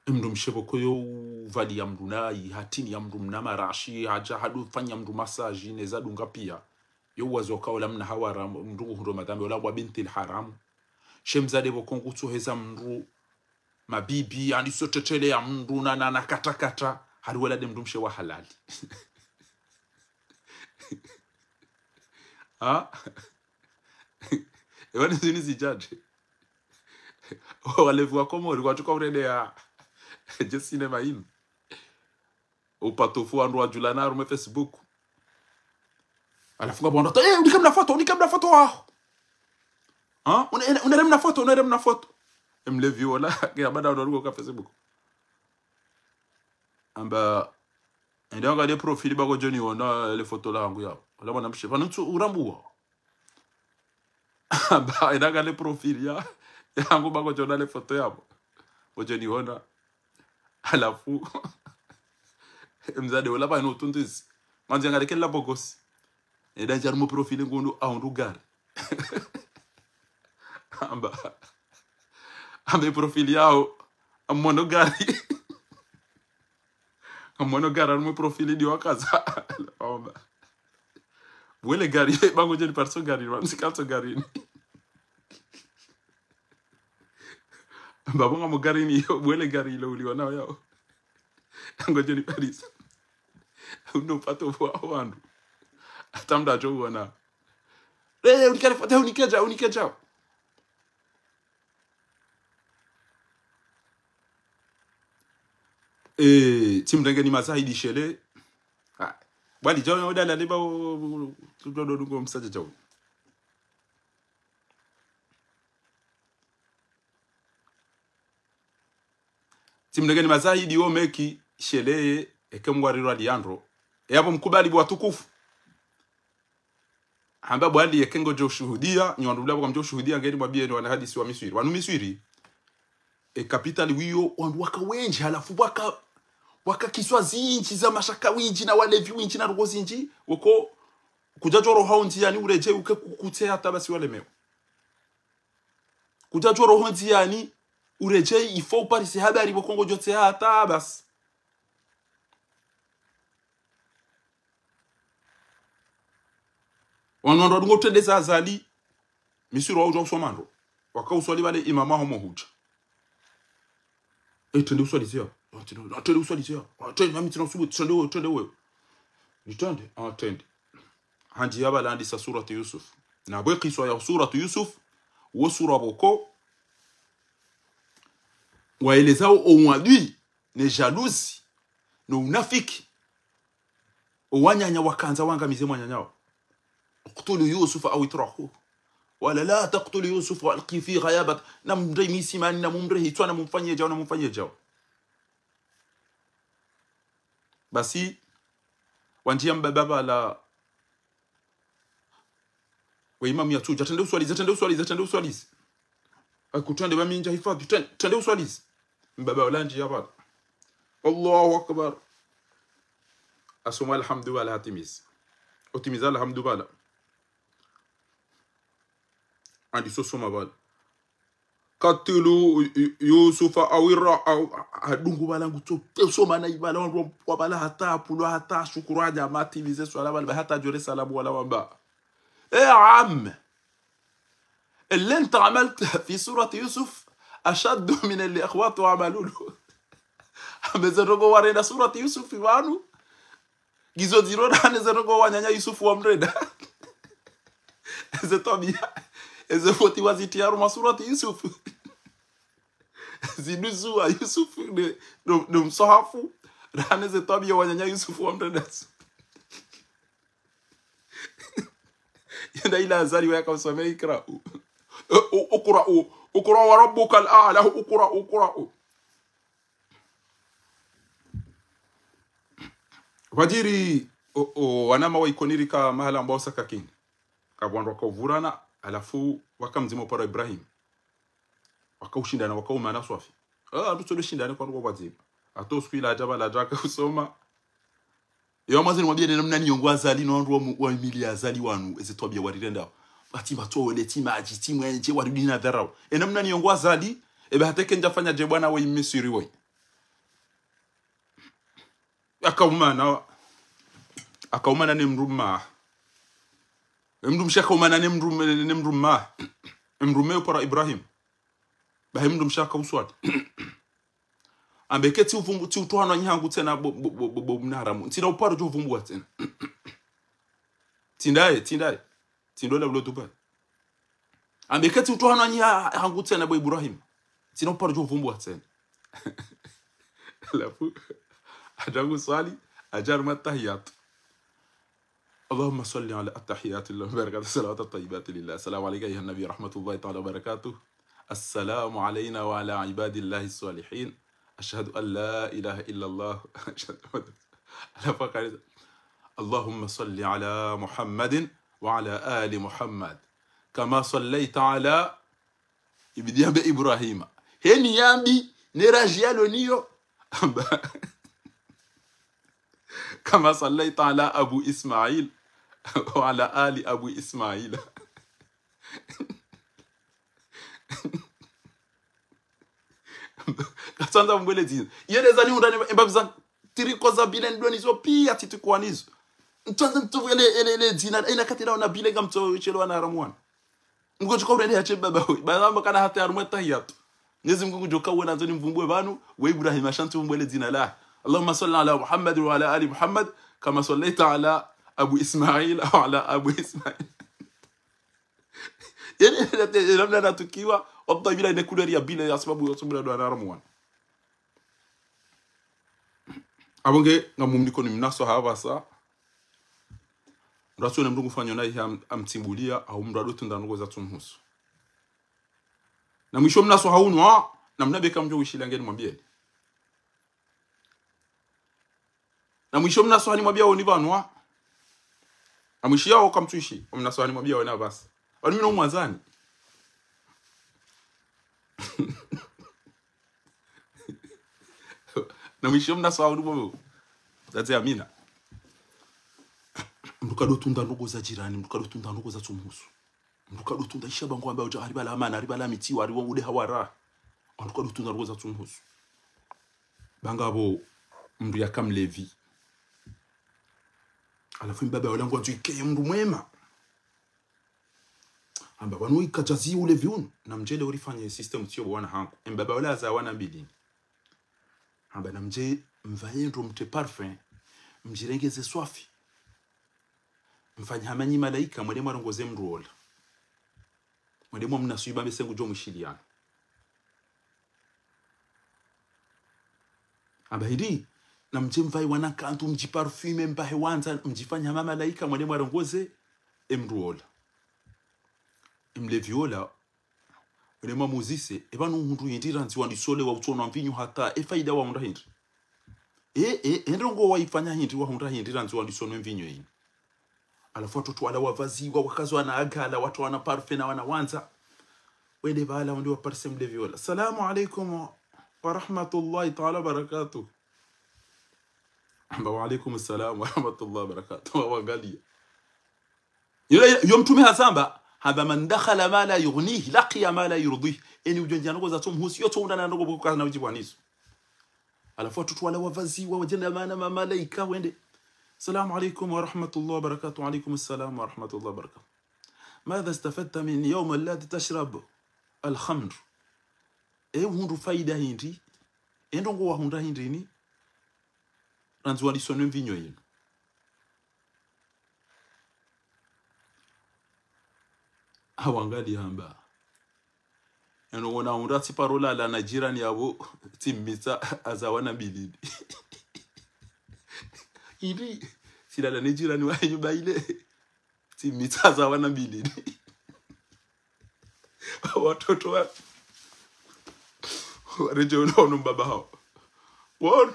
Mdru mshe pvoko yo uvaliya mdru nayi, hatiniya mdru mna marashi, hadja hadu fanya mdru massage, neza dunga piya. Yo wazo kaola mna hawaramu, mdru nguhundro madhambi, ola wa bintil haramu. She mdzadze pvoko ngutsoheza mdru, mabibi, andi sotetele ya mdru, na, na, na kata kata, hali wala nde mdru mshe wa halali. Ha? Ewa ni zini zidjadje. Walevi wa Komori, kwatsuka urende ya. Je cinéma inu. Upatufu wandru wadjulana harumwa Facebook. Halafu ngapvo wandru, eh, unike mna foto, unike mna foto waho. Ha? Une, une, unere mna foto, unere mna foto. Emlevi wola, ke abada wandru waruko ka Facebook. Amba, ende angaliye profil bako djoni wona le foto la hangu yao. Ola mwana mshe, pvanu ntsu urambuwa. Amba, ende angaliye profil ya, ya hangu bako djona le foto yabo. Bo djoni wona. Halafu, mdzadze ola pvanu utunduzi. Mandzi angalekela bogosi. Enda ndjari mu profil ngundu ahundru gari. Amba. Amba profil yao. Amono gari. Amono gari, amono profil ndi wakaza. Amba. Bwele gari, bango djeni parso gari, wamsi kalso gari. Amba bonga mo gari ni yo, bwele gari ilo uliwa nao yao. Ngo djeni parisa. Uno pato wa wandru. Hata mdru adjo uona. Eh, unikale fata, unikeja, unikeja. Eh, tsimrenge ni mazahidi shele. Ah, bwali djao, odala leba, o, o, o, tudodo dungo msadja djao. Tsimrenge ni mazahidi wo meki, shele, eke mngwarirwa liyandro. E abo mkubali bo watukufu. Hamba bwali eke ngodjo ushuhudiya, nyi wandru mlapvo kamdjo ushuhudiya, ngeni mwambiye ni wana hadisi wa Miswiri. Wanu Miswiri, e kapitali wiyo, wandru waka wendji, halafu waka, waka kiswa zindji, za mashaka windji, na walevi windji, na ndrongo zindji, woko, kudjadjo roha ondziyani uredjeyi uke kukutse hata basi walemewa. Kudjadjo roha ondziyani uredjeyi ifo uparise habari pvoko ngodjo tse hata basi. Wanu wandru wadungo utrendeza Azali, Miswiri waudja usoma ndro. Waka uswali pvale imamu aho mohudja. Eh, trende uswalize ya. Trende, trende uswalize ya. Trende, nami tsina usubuti, trende we, trende we. Nitrende, ah, trende. Handjiya pvala handisa suratu Yusuf. Na bwe kiswa ya suratu Yusuf, wo sura pvoko, waelezao o uadui, ne jalousie, no unafiki. O wananya wakandza wangamize mwananya wao. اقتلوا يوسف أو اطرحوه. Wala لا تقتلوا يوسف وألقوه في الغيابة. Na mumre misimani, na mumre hitswa, na mumfanye djao, na mumfanye djao. Basi, wandjiya mbaba pvala, we imamu yatsudja, trende uswalize, trende uswalize, trende uswalize. Aku trende ba mindja hifadhi, trende, trende uswalize. Mbaba ola ndjiya pvala. Allahu Akbar. Asoma alhamdu pvala hatimiza. Otimiza alhamdu pvala. Handisa osoma pvala. قتلوا يوسف أو الر-، أو, adungu pvala ngutso, tso mana ipvala wandru wa pvala hata apvulwa hata ashukuru adja matimize swala pvala hata adjore salamu wala wamba. Eh, am. اللي انت عملت في سورة يوسف أشد من اللي أخواته عملوا له. Amba eze ndrongoo warenda surati Yusuf pvanu, ngizo ndziro nane ze ndrongoo wananya Yusuf wamrenda. Eze twabia, eze foti wazitia harumwa surati Yusuf. Ziduzuwa Yusuf ne, no, no msahafu, nane ze twabia wananya Yusuf wamrenda. Yenda ila Azali waya kausomea اقرأوا. U-, u-, اقرأوا. اقرأوا وربك الأعلى. اقرأوا، اقرأوا. Pvadjiri, o, o, wanama wa Ikoni rika mahala ambao sakakini. Kapvwandru wakauvurana, halafu wakamdzima upara Ibrahim. Wakaushindana, wakaumana swafi. Ah, ndutso ndo shindane kwa ndrongoo pvadzima. Hata usiku ila adja pvala adja akausoma. Yo, mwazini mwambie nena mna niyongo Azali, no wandru wa mu-, wa imili ya Azali wanu, eze twabia warirendao. Ati matso wele, ti madji, ti mwenje, waridi na dharau. Ena mna niyongo Azali, ebe hata eke ndjafanya dje bwana we Misri we. Akaumana, akaumana ne mdrume. E mdrumshe akaumana ne mdrume, ne mdrume. E mdrume upara Ibrahim. Bahi mdrumshe akauswali. Ambe ke tsi uvumbu, tsi utohanwa nyi hangu tsena bo, bo, bo, bo, bo mna haramu. Ntsina uparo djo uvumbua tsena. Tsindaye, tsindaye. Tsindola bulo Dubai. Ambe ke tsi utohanwa nyi ha-, hangu tsena bo Ibrahim. Ntsina uparo djo uvumbua tsena. Halafu, adja nguswali, adja harumwa tahiyatu. اللهم صل على التحيات لله المباركات الصلوات الطيبات لله. السلام عليك أيها النبي ورحمة الله تعالى وبركاته. السلام علينا وعلى عباد الله الصالحين. أشهد أن لا إله إلا الله. أشهد أن لا، على فقر. اللهم صل على محمد وعلى آل محمد كما صليت على Ibidi yambe Ibrahima. Heni yambi, ne raji yalo niyo. Amba. كما صليت على أبو إسماعيل وعلى آل أبي إسماعيل. Katsandza mbwele dzina. Yele zani undani mbapvi za tiriko za bile ndoni zo pia titi kwanizo. Ntsandza ntuvwele ele, ele dzina. Ina kati na ona bile ngamtso chelo wana haramu wana. Mngu djoka urende hache baba we. Baba amba kana hata harumwa tahiyatu. Mwenyezi Mungu ngudjoka uwe nandzo nimvumbue pvanu, we Ibrahim ashanti uvumbue le dzina la. اللهم صل على محمد وعلى آل محمد كما صليت على أبي إسماعيل وعلى أبي إسماعيل. Yeni, yeni, yeni, namna natukiwa, wabda bila ine couleur ya bila ya sababu ya sababu ya ndo wana haramu wana. Apvo nge ngamumniko ni mnaso hapvasa. Mdru atsone mdru ngufanyo naye ham-, hamtsimbulia, au mdru ado tunda ndrongoo za tsumhusu. Na mwisho mnaso haunwa, na mna beka mdjo wishila ngeni mwambieni. Na mwisho mnaso hani mwambia woni pvanu wa. Na mwisho yao kamtsuishi, mnaso hani mwambia woni hapvasa. Wani mino umwandzani. Na mwisho mnaso haunwa bobo. That's Amina. Mdru kado tunda ndrongoo za jirani, mdru kado tunda ndrongoo za tsumhusu. Mdru kado tunda isha bango amba uja hari bala amana, hari bala mitiwa, hari wa ude hawara. Mdru kado tunda ndrongoo za tsumhusu. Banga bo mdru yaka mlevi. Halafu mbaba wala ngwandzo ikeye mdru mwema. Amba pvanu ikajazi ulevi unu. Na mdjele urifanye système tsiyo wana hangu. Mbaba wala aza wana mbili. Amba na mdje mvaye ndro mtre parfum. Mdjirengeze swafi. Mfanye hama nyi malaika, mwende mwarongoze mdru ola. Mwende mwamnasuiba mese ngudjo mwishiliana. Amba hindri, na mdje mvaye wana nkandu, mdjiparfume, mbahe wandza, mdjifanye hama malaika, mwende mwarongoze, e mdru ola. E mlevi ola, wene mwamuzise, e pvanu hundru hindri randzi wandisole wa utsonwa mvinyo hata, e faida wahundra hindri. E, e, e ndrongoo waifanya hindri, wahundra hindri randzi wandisonwe mvinyo ini. Halafu watoto wala wavaziwa, wakazi wana agala, wandru wana parfum na wana wandza. Wende pvala, wende waparise mlevi ola. Salamu alaikum wa rahmatullahi ta'ala wa barakatuh. Amba wa alaikum salam wa rahmatullahi wa barakatuh. Wawangalia. Yo, yo mtrume hazamba, Hamba: من دخل ما لا يعنيه لقي ما لا يرضيه. Eni udjo ndjia ndrongoo zatsomhusu, yo tsohundrana na ndrongoo pvoko kana udjipvwaniso. Halafu watoto wala wavaziwa, wadjenda mana mamalaika wende: السلام عليكم ورحمة الله وبركاته. وعليكم السلام ورحمة الله وبركاته. ماذا استفدت من يوم الذي تشرب الخمر؟ E uhundru faida hindri? E ndrongoo wahundra hindri ni? Randzi walisonwe mvinyo yinu. Hawangali hamba: Eno ngona hundra tsi paro lala na jirani yapvo, tsi mmitsa aza wana mbilini. Iri, tsilala ne jirani wa nyumba ile, tsi mmitsa aza wana mbilini. Watoto wa, waredjei wona wunu mbaba hawo. Wonu,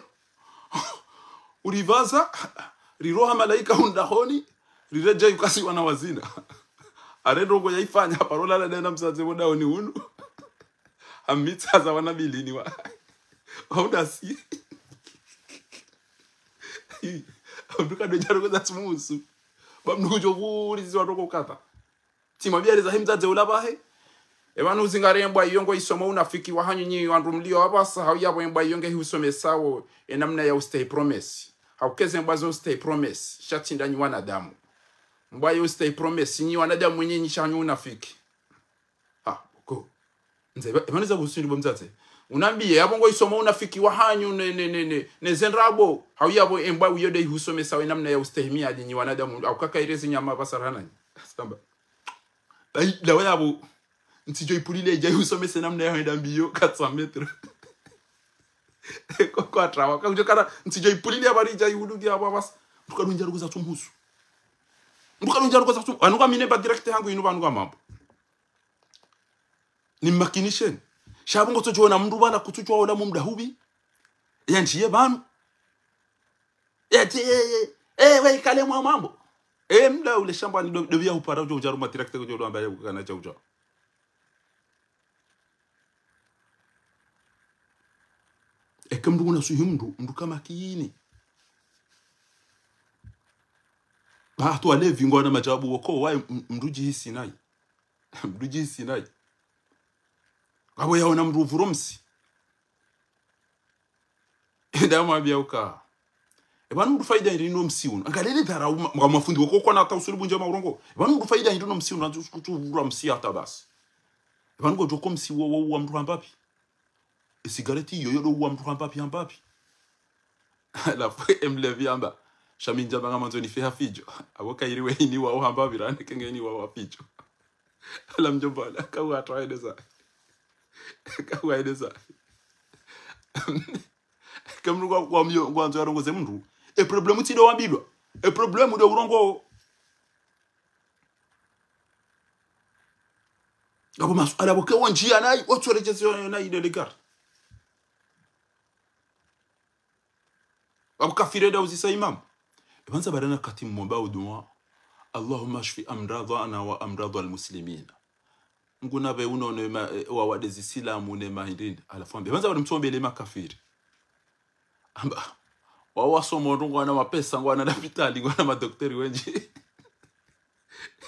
uripvaza, riroha malaika hundra honi, riredjei ukasi wana wazina. Are ndrongoo yaifanya, paro lala ndena msadze pvo dahoni hunu. Hammitsa aza wana mbilini wa. Haundasi. Mndru kadjo ndjia ndrongoo zatsomhusu. Ba mndru kudjo pvuriziwa ndrongoo kadha. Tsi mwabiya reza himdzadze ula pvahe. Epvanu uzingare embwa iyo ngoisomo unafiki wahanyu nyi wandru mlio apvasa, hau yapvo embwa iyo ngeihusomesao enamna ya ustahi promesse. Hau keze embwa zo ustahi promesse, sha tsi ndanyi wanadamu. Embwa iyo ustahi promesse, nyi wanadamu wenyi nyi sha hanyu unafiki. Ha, ko. Ndze, epva-, epvanu za kusindu bo mdzadze. Unambiye, yapvo ngoisomo unafiki wahanyu ne, ne, ne, ne, ne ze ndrabo. Hau yapvo embwa iyo ndeihusomesao enamna ya ustahi miadi nyi wanadamu. Hau kaka irezi nyama apvasa rahananyi. Samba. Bayi, dawa yapvo, ntsidjo ipvulile idja ihusomese namna ya hwenda mbiyo, quatre cents mètres. Kwa, kwa trawa, kakudjo kana, ntsidjo ipvulile habari idja ihudungi yapvo apvasa. Mndru kadjo ndjia ndrongoo zatsomhusu. Mndru kadjo ndjia ndrongoo zatsomhusu. Pvanu ka mi ne ba direct hangu inu pvanu ka mambo. Ni mmakinisheni. Sha pvo ngotsodjo ona mndru pvala kutsudjuwa ola mumda hubi. Yandjiye pvanu. Yati, eh, eh, eh, we ikale mwa mambo. Eh, mda ule shamba ni do, do biya hupara udjo udja ruma tirakte udjo do amba ya kukana cha udja. Eke mndru kuna suhi mndru, mndru kamakini. Ba hatu walevi ngwana majawabu woko, waye m-, mndru djihisi nayi. Mndru djihisi nayi. Ngapvo yaona mndru uvuro msi. Enda mwambiya uka. Epvanu mndru faida hindri no msi unu. Angalia le dharau ma-, ma-, mafundi woko kwana hata usuli bundja maurongo. Epvanu mndru faida hindri no msi unu, nandzo kutsuvura msi hata basi. Epvanu ngodjo ko msi wo, wo, wa mndru hamba pvi. E sigareti iyo yo do wa mndru hamba pvi, hamba pvi. Halafu emlevi hamba: Sha mi ndjamba ngamandzo nife ha fidjo. Apvo kairi we ini wa uhamba pvi rani kenge ini wa wa fidjo. Ala mdjomba, ala, kawu hata waendeza. Kawu waendeza. Ke mndru kwa, kwa myo, kwa nzo ya rongoze mndru. E problème tsi ndo wambilwa. E problème ndo urongo. Ngapvo masuala pvo ke wandjiya nayi, otsorejezo nayi de legar. Abu kafiri eda uzisa imamu. Epvanu za barana kati mmomba udua: اللهم اشف أمراضنا وأمراض المسلمين. Mngu napve unono ema, e, wawade zisilamu ne mahindrini. Halafu ambe. Epvanu za bari mtsombele makafiri. Amba. Wawo wasoma ndrongoo ngwana mapesa, ngwana lapitali, ngwana madokteri wendji.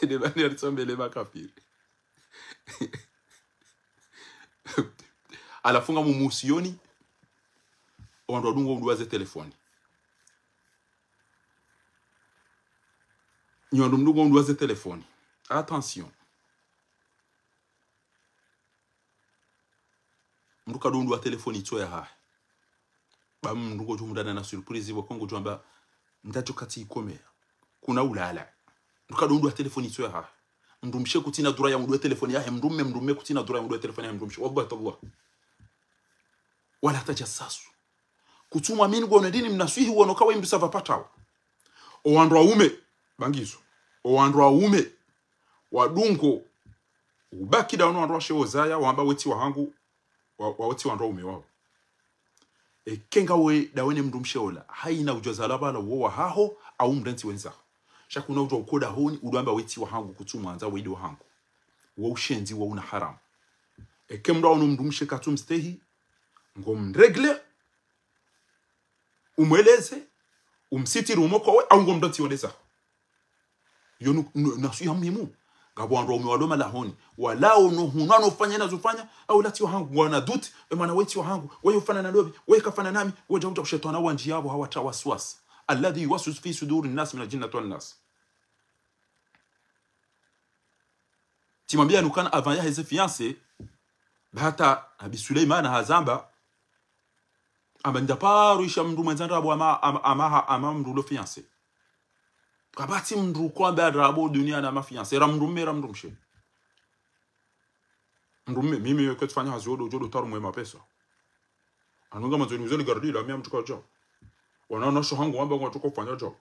Ede bani yaritsombele makafiri. Halafu ngamumusioni, owandru wadungo udua ze telefoni. Nyi wandru mdungo udua ze telefoni. Attention. Mndru kadjo undua telefoni itso yahahe. Ba mndru ngodjo hundana na surprise, pvoko ngodjo amba ndadjo kati ikomeya. Kuna ulala. Mndru kadjo undua telefoni itso yahahe. Mndru mshe kutsina dura ya undue telefoni yahe mndru mme, mndru mme kutsina dura ya undue telefoni yahe mndru mshe. Wallahi tallah. Wala tajassasu. Kutsumwamini ngwone ndrini mnaswihi wono kawa imbusa pvapvatawo. Owandru waume, bangizo. Owandru waume, wadungo, ubaki da wono wandru washe wozaya, wamba wetsi wahangu, wa, wa wetsi wandru waume wawo. Eke ngawe da wene mndru mshe ola, haina udjo zala pvala uwo wahaho, au mrentsi wendzaho. Sha kuna udjo ukoda honi, udjo amba wetsi wahangu kutsumwandza, weyi de wahangu. Wo ushenzi, wo una haramu. Eke mndru waono mndru mshe katsumstehi, ngomregle, umweleze, umsitiri umokowe, au ngomdotsi oleza. Yo nu, nu, naswiha muhimu. Ngapvo wandru waume walo malahoni, walao no hunu wano ufanya na zufanya, au lati wahangu, wana doute, e mwana wetsi wahangu, weye ufana na ndopvi, weye kafana nami, weye djauta ushetwana wandji yapvo hawatra waswasi. الذي يوسوس في صدور الناس من الجنة والناس. Tsimwambia nukana avant yaheze fiancé, ba hata Nabi Suleimana hazamba, amba ndaparo isha mndru mwendza ndrabo ama, ama, ama, ama mndru lo fiancé. Kapvatsi mndru kwamba ndrabo dunia na ma fiancé, ra mndru mme, ra mndru mshe. Mndru mme, mimi kwetsufanya hazi odo, djodo taru mwe mapesa. Anu nga mandzoni uzeli gardila, mi amtsuka djao. Wana nasho hangu wamba ngwatsuka ufanya djao.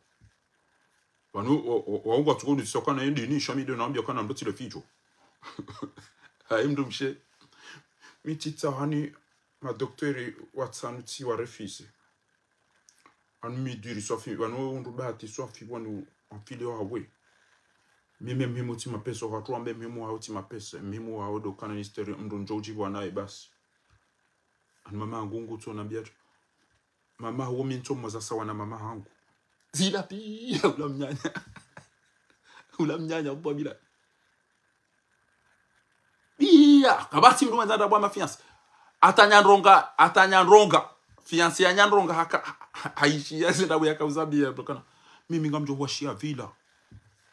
Wanu, wa, wa, waungu watsuka unisisa kana yendini, sha mi ndo nambia kana ndo tsile fidjo. Hayi mndru mshe. Mi tsitsa hani madokteri watsanu tsi wa refuse. Anu midiri swafi, wanu undru bahati swafi, wanu amfile wawe. Mimi mhimu tsi mapesa, watu wambe mhimu wao tsi mapesa, mhimu wao ndo kana nisteri mndru ndjo udjibu wanaye basi. Anu mama hangu ngutso nambia tu. Mama huo mi ntso mwaza sawa na mama hangu. Zila pia, ula mnyanya. Ula mnyanya, ubwa bila. Iya, kapvatsi mndru mwendza ndrabo ama fiancé. Ata nyandronga, ata nyandronga. Fiancé ya nyandronga haka, ha, ha, haishi ya zindrabo yaka uzambia, ndo kana. Mimi ngamdjo huwashia villa.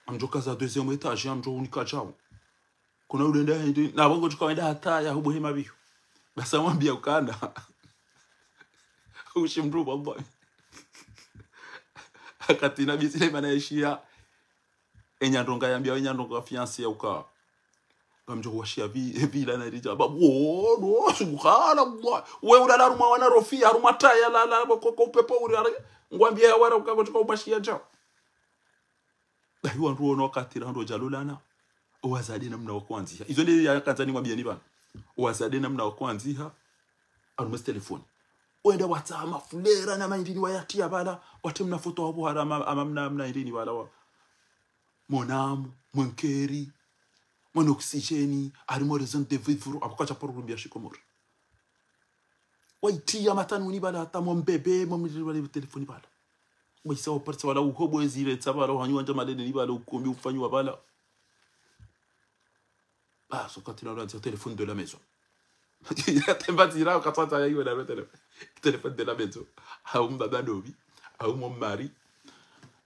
Ngamdjo kaza deuxième étage, ngamdjo unika djao. Kuna ulenda hindi, na bongo tsuka wenda hata ya hubu hema biyo. Basa mwambia ukana. Ushi mndru baba. Wakati Nabi Suleimana yaishia, e nyandronga yambia, e nyandronga fiancé ya uka. Ngamdjo huwashia vi, villa na ridja. Ba, wo, wo, subhanallah. We ulala harumwa wana rofi, harumwa taya la, la, ko, ko upepo uri, ara, ngwambia ya wara uka, ko tsuka ubashia djao. Bahi wandru wono wakati ra ndo djalolana. Owazade namna wakwandziha. Izo nde ya kandzani mwambieni pvanu. Owazade namna wakwandziha. Harumwa ze telefoni. Wenda watsaha mafulera na maindrini wayatia pvala. Wate mna foto wapvo harumwa, ama mna, mna indrini pvala wa. Mon âme, mon cœur, mon oxygène, harumwa raison de vivre, apvo katsaparo rumbia shikomori. Waitia matanuni pvala, hata mwambebe, mwamlili pvala telefoni pvala. Waisa waparisa pvala, uhobo ezire tsa pvala, uhanyu wandja malele ni pvala, ukumbi ufanyiwa pvala. Basi, wakati na ulandzi téléphone de la maison. Yatemba zira, wakati ya iwe na téléphone. Téléphone de la maison. Au mbaba nobi, au mon mari.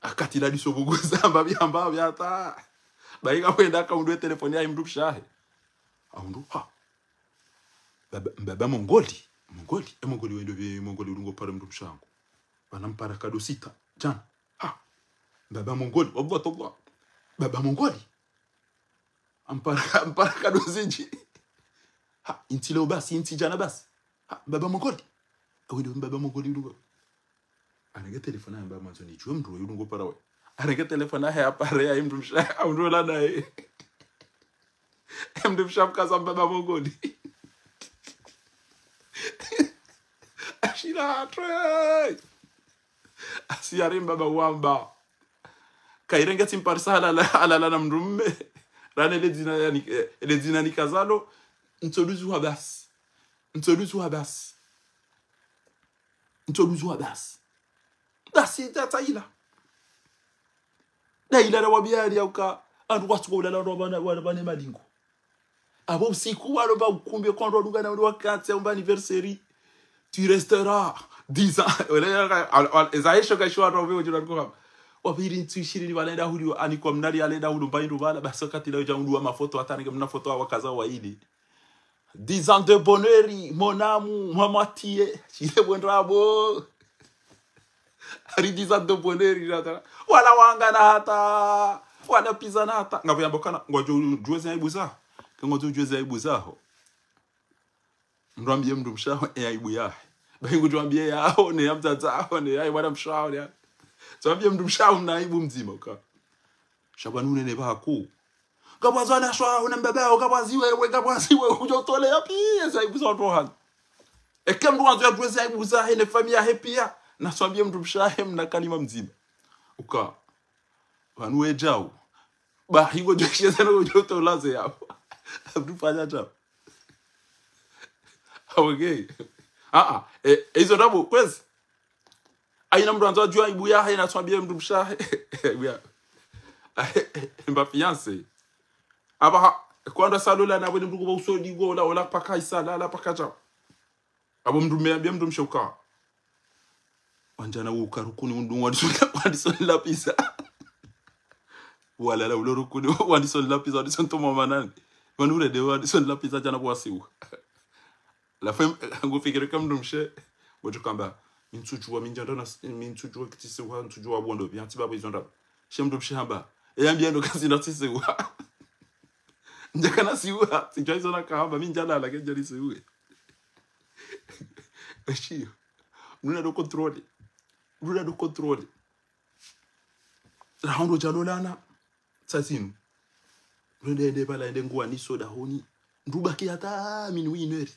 Wakati na diso buguza, mbabi, mbabi, hata. Bahi kapvwenda, haka undru e telefoni ya mndru mshe wahe. Au ndo, ha. Baba, baba Mongoli. Mongoli. E Mongoli wendo pvi, Mongoli ulungo pare mndru mshe wangu. Pvanu mpara kado sita. Djana. Ha. Baba Mongoli. Wallah, tallah. Baba Mongoli. Mpara, mpara kado zindji. Ha. Intsi leo basi, intsi djana basi. Ha. Baba Mongoli. Awe ndo baba Mongoli ulungo. Arenge telefoni yamba mwandzo nidjuwe mndru uyu ulungo para we. Arenge telefoni yahe apare ya mndru mshe, au ndo la naye. Mndru mshe amkaza mbaba Mongoli. Ashila hatwe. Asi yari mbaba wamba. Kairenge tsi mparisa halala, halala na mndru mme. Rane le dzina yani, eh, le dzina nikazalo. Ntsoduzuha basi. Ntsoduzuha basi. Ntsoduzuha basi. Basi, ta, ta ila. Na ila na wambiani ya uka, wandru watsuka ulala wandru wana, wana, wana malingo. Apvo usiku walo mba ukumbi kwa wandru wadungana wandru wakati ya umba anniversaire. Tu resteras dix ans. Wale ya ka, al, al, eza hesho ka shwa wandru wambe wajula nuko kama. Wapviri ntsu ishirini pvala enda huli, ani kwa mnali ale enda hulu mba indru pvala, basi wakati la uja undru wa mafoto, hata nike mna foto wa wakaza waili. Dix ans de bonheur, mon amour, ma moitié, shile bwendrabo. Ari dix ans de bonheur, jata. Wala wangana hata, wala pvizana hata. Ngapvo yambo kana, ngwadjo djuwe ze aibu za. Ke ngwadjo djuwe ze aibu zaho. Mndru ambie mndru mshe waho, e aibu yahe. Bahi ngudjo ambie yaho, ne ya mdzadze waho, ne ya mwana mshe waho, ne ya. Tso ambie mndru mshe waho, mna aibu mdzima, uka. Sha pvanu unene pvaku. Ngapvwazi wanashe waho na mbaba waho, ngapvwazi wewe, ngapvwazi wewe, udjo utole ya pia, ze aibu za wandru hanu. Eke mndru wandzo yadjuwe ze aibu zahe ne famiyi yahe pia, na tso ambie mndru mshe wahe mna kalima mdzima. Uka. Pvanu we djau. Bahi ngodjo sheza na ngodjo utola ze yapvo. Mndru fanya djau. Awege. Ah, ah. E, e izo ndrabo, kwezi. Haina mndru andzo adjuwe aibu yahe, na tso ambie mndru mshe wahe. Aibu ya. Mba fiancé. Apvaha, kwandza salola na wene mndru kuba usodi go, ola, ola paka isa, la, la paka dja. Apvo mndru mme, ambia mndru mshe uka. Wandjana wo uka rukuni undru wandisoni, wandisoni lapisa. Walala ulo rukuni, wandisoni lapisa, wandisoni toma manani. Manure de wandisoni lapisa djana kwasiwa. La femme, ngufikiri ka mndru mshe. Wotsu kamba, mi ntsudjuwa, mi ndjanda na, mi ntsudjuwa kutsi siwa, ntsudjuwa bondo, bia tsi baba izo ndaba. She mndru mshe hamba, e ambia ndo kazi na tsi siwa. Ndjaka na siwa, tsidjuwa izo nakahamba, mi ndjalala, ke ndjali siwe. Ashiyo. Nuna do contrôle. Nuna do contrôle. Raha ndo djalolana. Tsazinu. Rende ende pvala ende nguwa niso dahoni. Ndubaki hata minuit, une heure.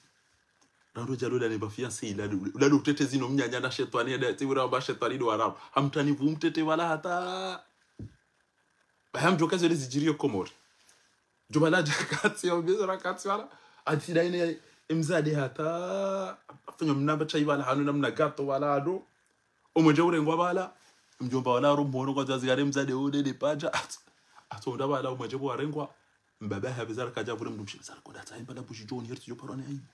Raha ndo djalolana ne ba fiancé ila, ula do utete zinu mnyanya na shetwani, ende, tsi wira wamba shetwani do warabu. Hamtani pvu mtete wala hata. Ba hamdjoka zele zidjiriyo Komori. Djo pvala djakatsi, ya ubezo rakatsi wala. Atsi da ine mdzadze hata. Afanya mnamba chai wala, hanu na mna gâteau wala ado. Omwenje urengwa pvala, mdjomba wala aro mhono kwa zazi kare mdzadze ode de padja. Atso, atso unda pvala omwenje pvo warengwa, mbaba yahe apveza rakaja pvule mndru mshe, apveza rakoda tsahe mbala bushi djoni, hertsi djo parwa ne aibu.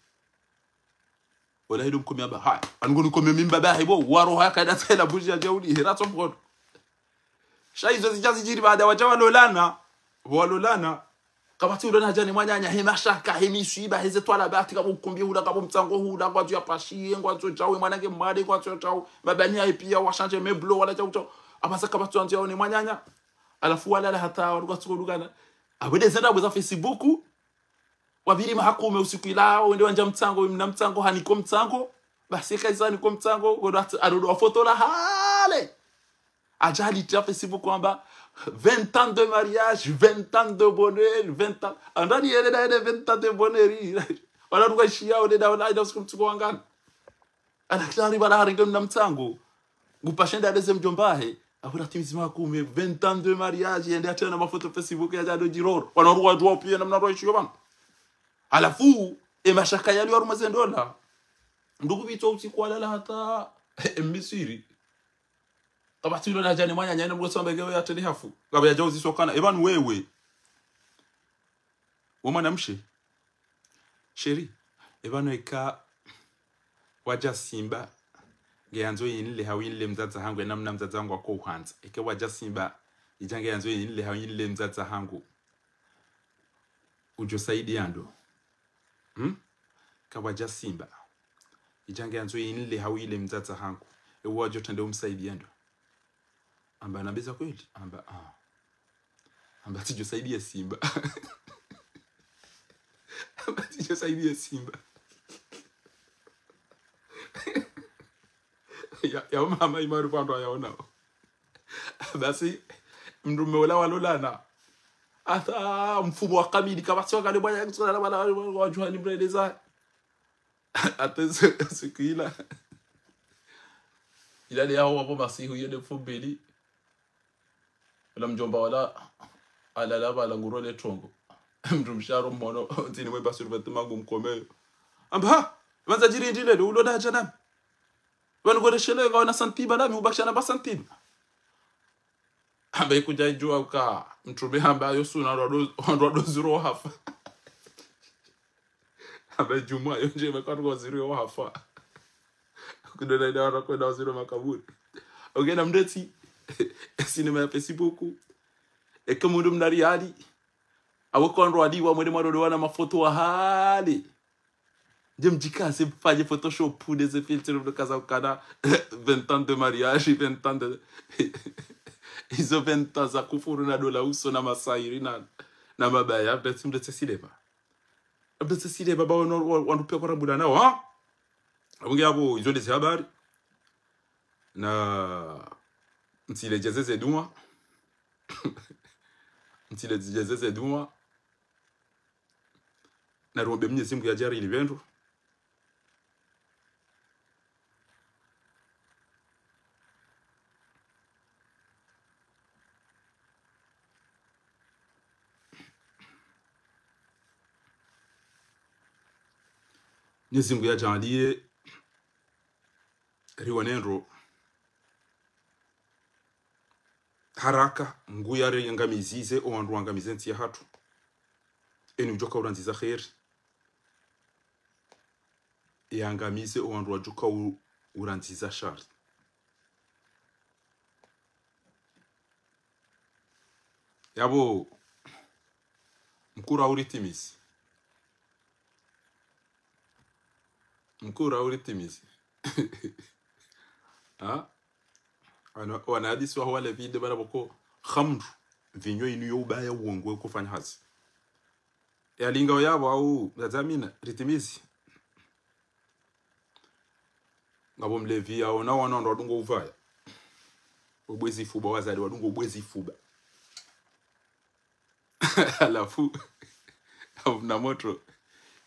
Wala hido mkome amba, haya, angu nikome mi mbaba yahe pvo, waro haya kada tsahe la bushi ya djauli, hera tso mhono. Sha izo zidja zidjiri baada wadja walolana, walolana. Kapvatsi ulona hadja ne mwananya, he mashaka, he miswiba, he ze twalabati, kapvo ukumbi hula, kapvo mtsango hula, ngwandzo ya pashiye, ngwandzo djawe, mwanange mwade, ngwandzo djawe, mabani ya ipia, washanje meblo, wala djawe djawe. Apvasa kapvatsi wandzo ya one mwananya. Halafu walala hata, waruka tsuko dukana. Apvo de zenda apvo za Facebook. Wapviri mahakume usiku ila, wende wandja mtsango, mna mtsango, haniko mtsango. Basi kaisa haniko mtsango, kodo at-, adodo wafotola hale. Adja halitria Facebook wamba, vingt ans de mariage, vingt ans de bonheur, vingt ans. Andani yele da yele vingt ans de bonheur. Wala ruka shiya, wende da, wala ida usiku mtsuko wangana. Ala kila hari pvala harenge mna mtsango. Ngupashe nda aleze mdjomba he. Apvo la timizi mahakume, vingt ans de mariage, yende atrena mafoto Facebook ya djado djiroro. Wana ruwa djuwa piya na mna ruwa ishiyo pvanu. Halafu, e mashaka yali waruma ze ndola. Nduku pvitso usiku walala hata, e Misiri. Kapvatsi ulona hadja ne mwananya, ina mgoso amba ekewe ya tele hafu. Kapvo ya djao zisokana, e pvanu wewe. We mwanamshe. Chéri, e pvanu eka wadja Simba, ngeyandzo yinile hau yinile mdzadze hangu, ena mna mdzadze hangu ako uhandza. Eka wadja Simba, idja ngeyandzo yinile hau yinile mdzadze hangu. Udjo saidiya ndo. Hmm? Ka wadja Simba. Idja ngeyandzo yinile hau yile mdzadze hangu. Ewe wadjo trende umsaidiya ndo. Amba nambeza kweli? Amba, ah. Amba tsidjo saidiya Simba. Amba tsidjo saidiya Simba. Ya, ya mama imaru pvandru ayaona. Basi, mndru mme ula walolana. Hata mfumo wa kabili, kapvatsi wakale bwana ya kutsona na bwana wadjuha ni mreleza. Hata siku ila. Ila de yaho wapvo masihu iyo de mfumbili. Ula mdjomba wala, alala pvala nguro le trongo. Mndru mshe aro mhono, ntini mwe basuri pvati mangu mkomeyo. Amba, ha, pvandza djiri ndile, ulo da hadja nami. Pvanu kore shele, ngawona santima nami, ubakisha na ba santima. Amba ikudja idjuwa uka, mtrume hamba yo suna, wandru wado, wandru wado ziro hafa. Amba djumwa yo ndjema kwandru waziro hafa. Kudona ida wandru kwenda waziro makaburi. Ongena mndetsi, sinema ya Facebook. Eke mundru mna riyali. Awe kwandru wadiwa mwende mwadodo wana mafoto wa hale. Ndje mdjikaze mfanye Photoshop, nde ze filtre mdo kaza ukana vingt ans de mariage, vingt ans de, izo vingt ans za kufuru na dola uso na masairi na, na mabaya, mndetsi, mndetsi sinema. Mndetsi sinema, ba wanu, wa-, wandru piya kwa rabula nao, ha? Abunge abo, izo nde ze habari. Na, mtsile djeze ze dua. Mtsile djeze ze dua. Narombe Mnyezi Mungu yadjari ili pvendro. Mnyezi Mungu yadjaliye riwone ndro haraka, Mungu yarengamizize, o wandru wangamize ntsi yahatru. Eni udjoka urandziza kheri, yangamize owandru wadjoka u-, urandziza shari. Yapvo, mkura uritimizi. Mkura uritimizi. Ha? Wana, wanahadisi waho wale vide bana boko khamru. Vinyo inu yo ubaya uongo kufanya hazi. Yalinga oyapvo au, Dzadze Amina, ritimizi. Ngapvo mlevi yaona wana wandru wadungo uvaya. Ubwezi fuba, wazali wadungo ubwezi fuba. Halafu, halafu mna motro,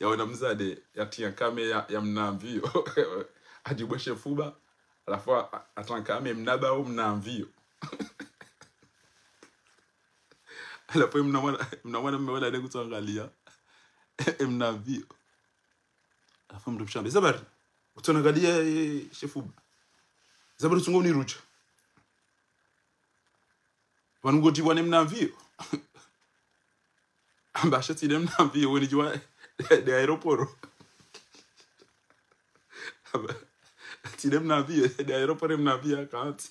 yaona mzade, yatiya nkame ya, ya mna mviyo. Adjibweshe fuba, halafu a-, a-, ata nkame mna ba o mna mviyo. Halafu mna mwana, mna mwana mme wala ne kutsoangaliya. Mna mviyo. Halafu mndru mshambe, zabari, kutsoangaliya, eh, she fuba. Zabari tsungo unirudja. Pvanu ngoti wane mna mviyo. Amba sha tsi ne mna mviyo, weni djuwa de aeroporo. Amba, tsi ne mna mviyo, de aeroporo mna mviyo akati.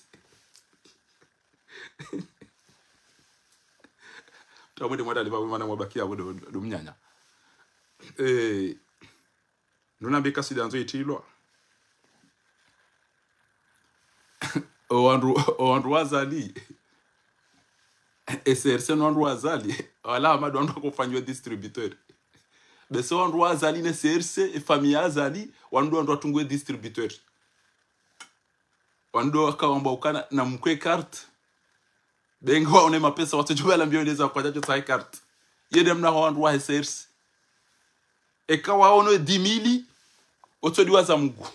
Tamwe de mwadali ba mwana mwabaki yapvo do, do mnyanya. Eh, nuna mbi kasida ndzo itilwa. Owandru, owandru wa Azali. E C R C no wandru wa Azali. Wala hama do wandru wakofanyiwa distributeur. Bese wandru wa Azali ne C R C, e famille ya Azali, wandru wandru watunguwe distributeur. Wandru wakawamba ukana na mkwe carte. Be ngawaone mapesa watsodjo bala mbio ndeza kwadja tso tsahe carte. Yede mna ho wandru wa C R C. Eka waono dix mille, otsodiwaza Mungu.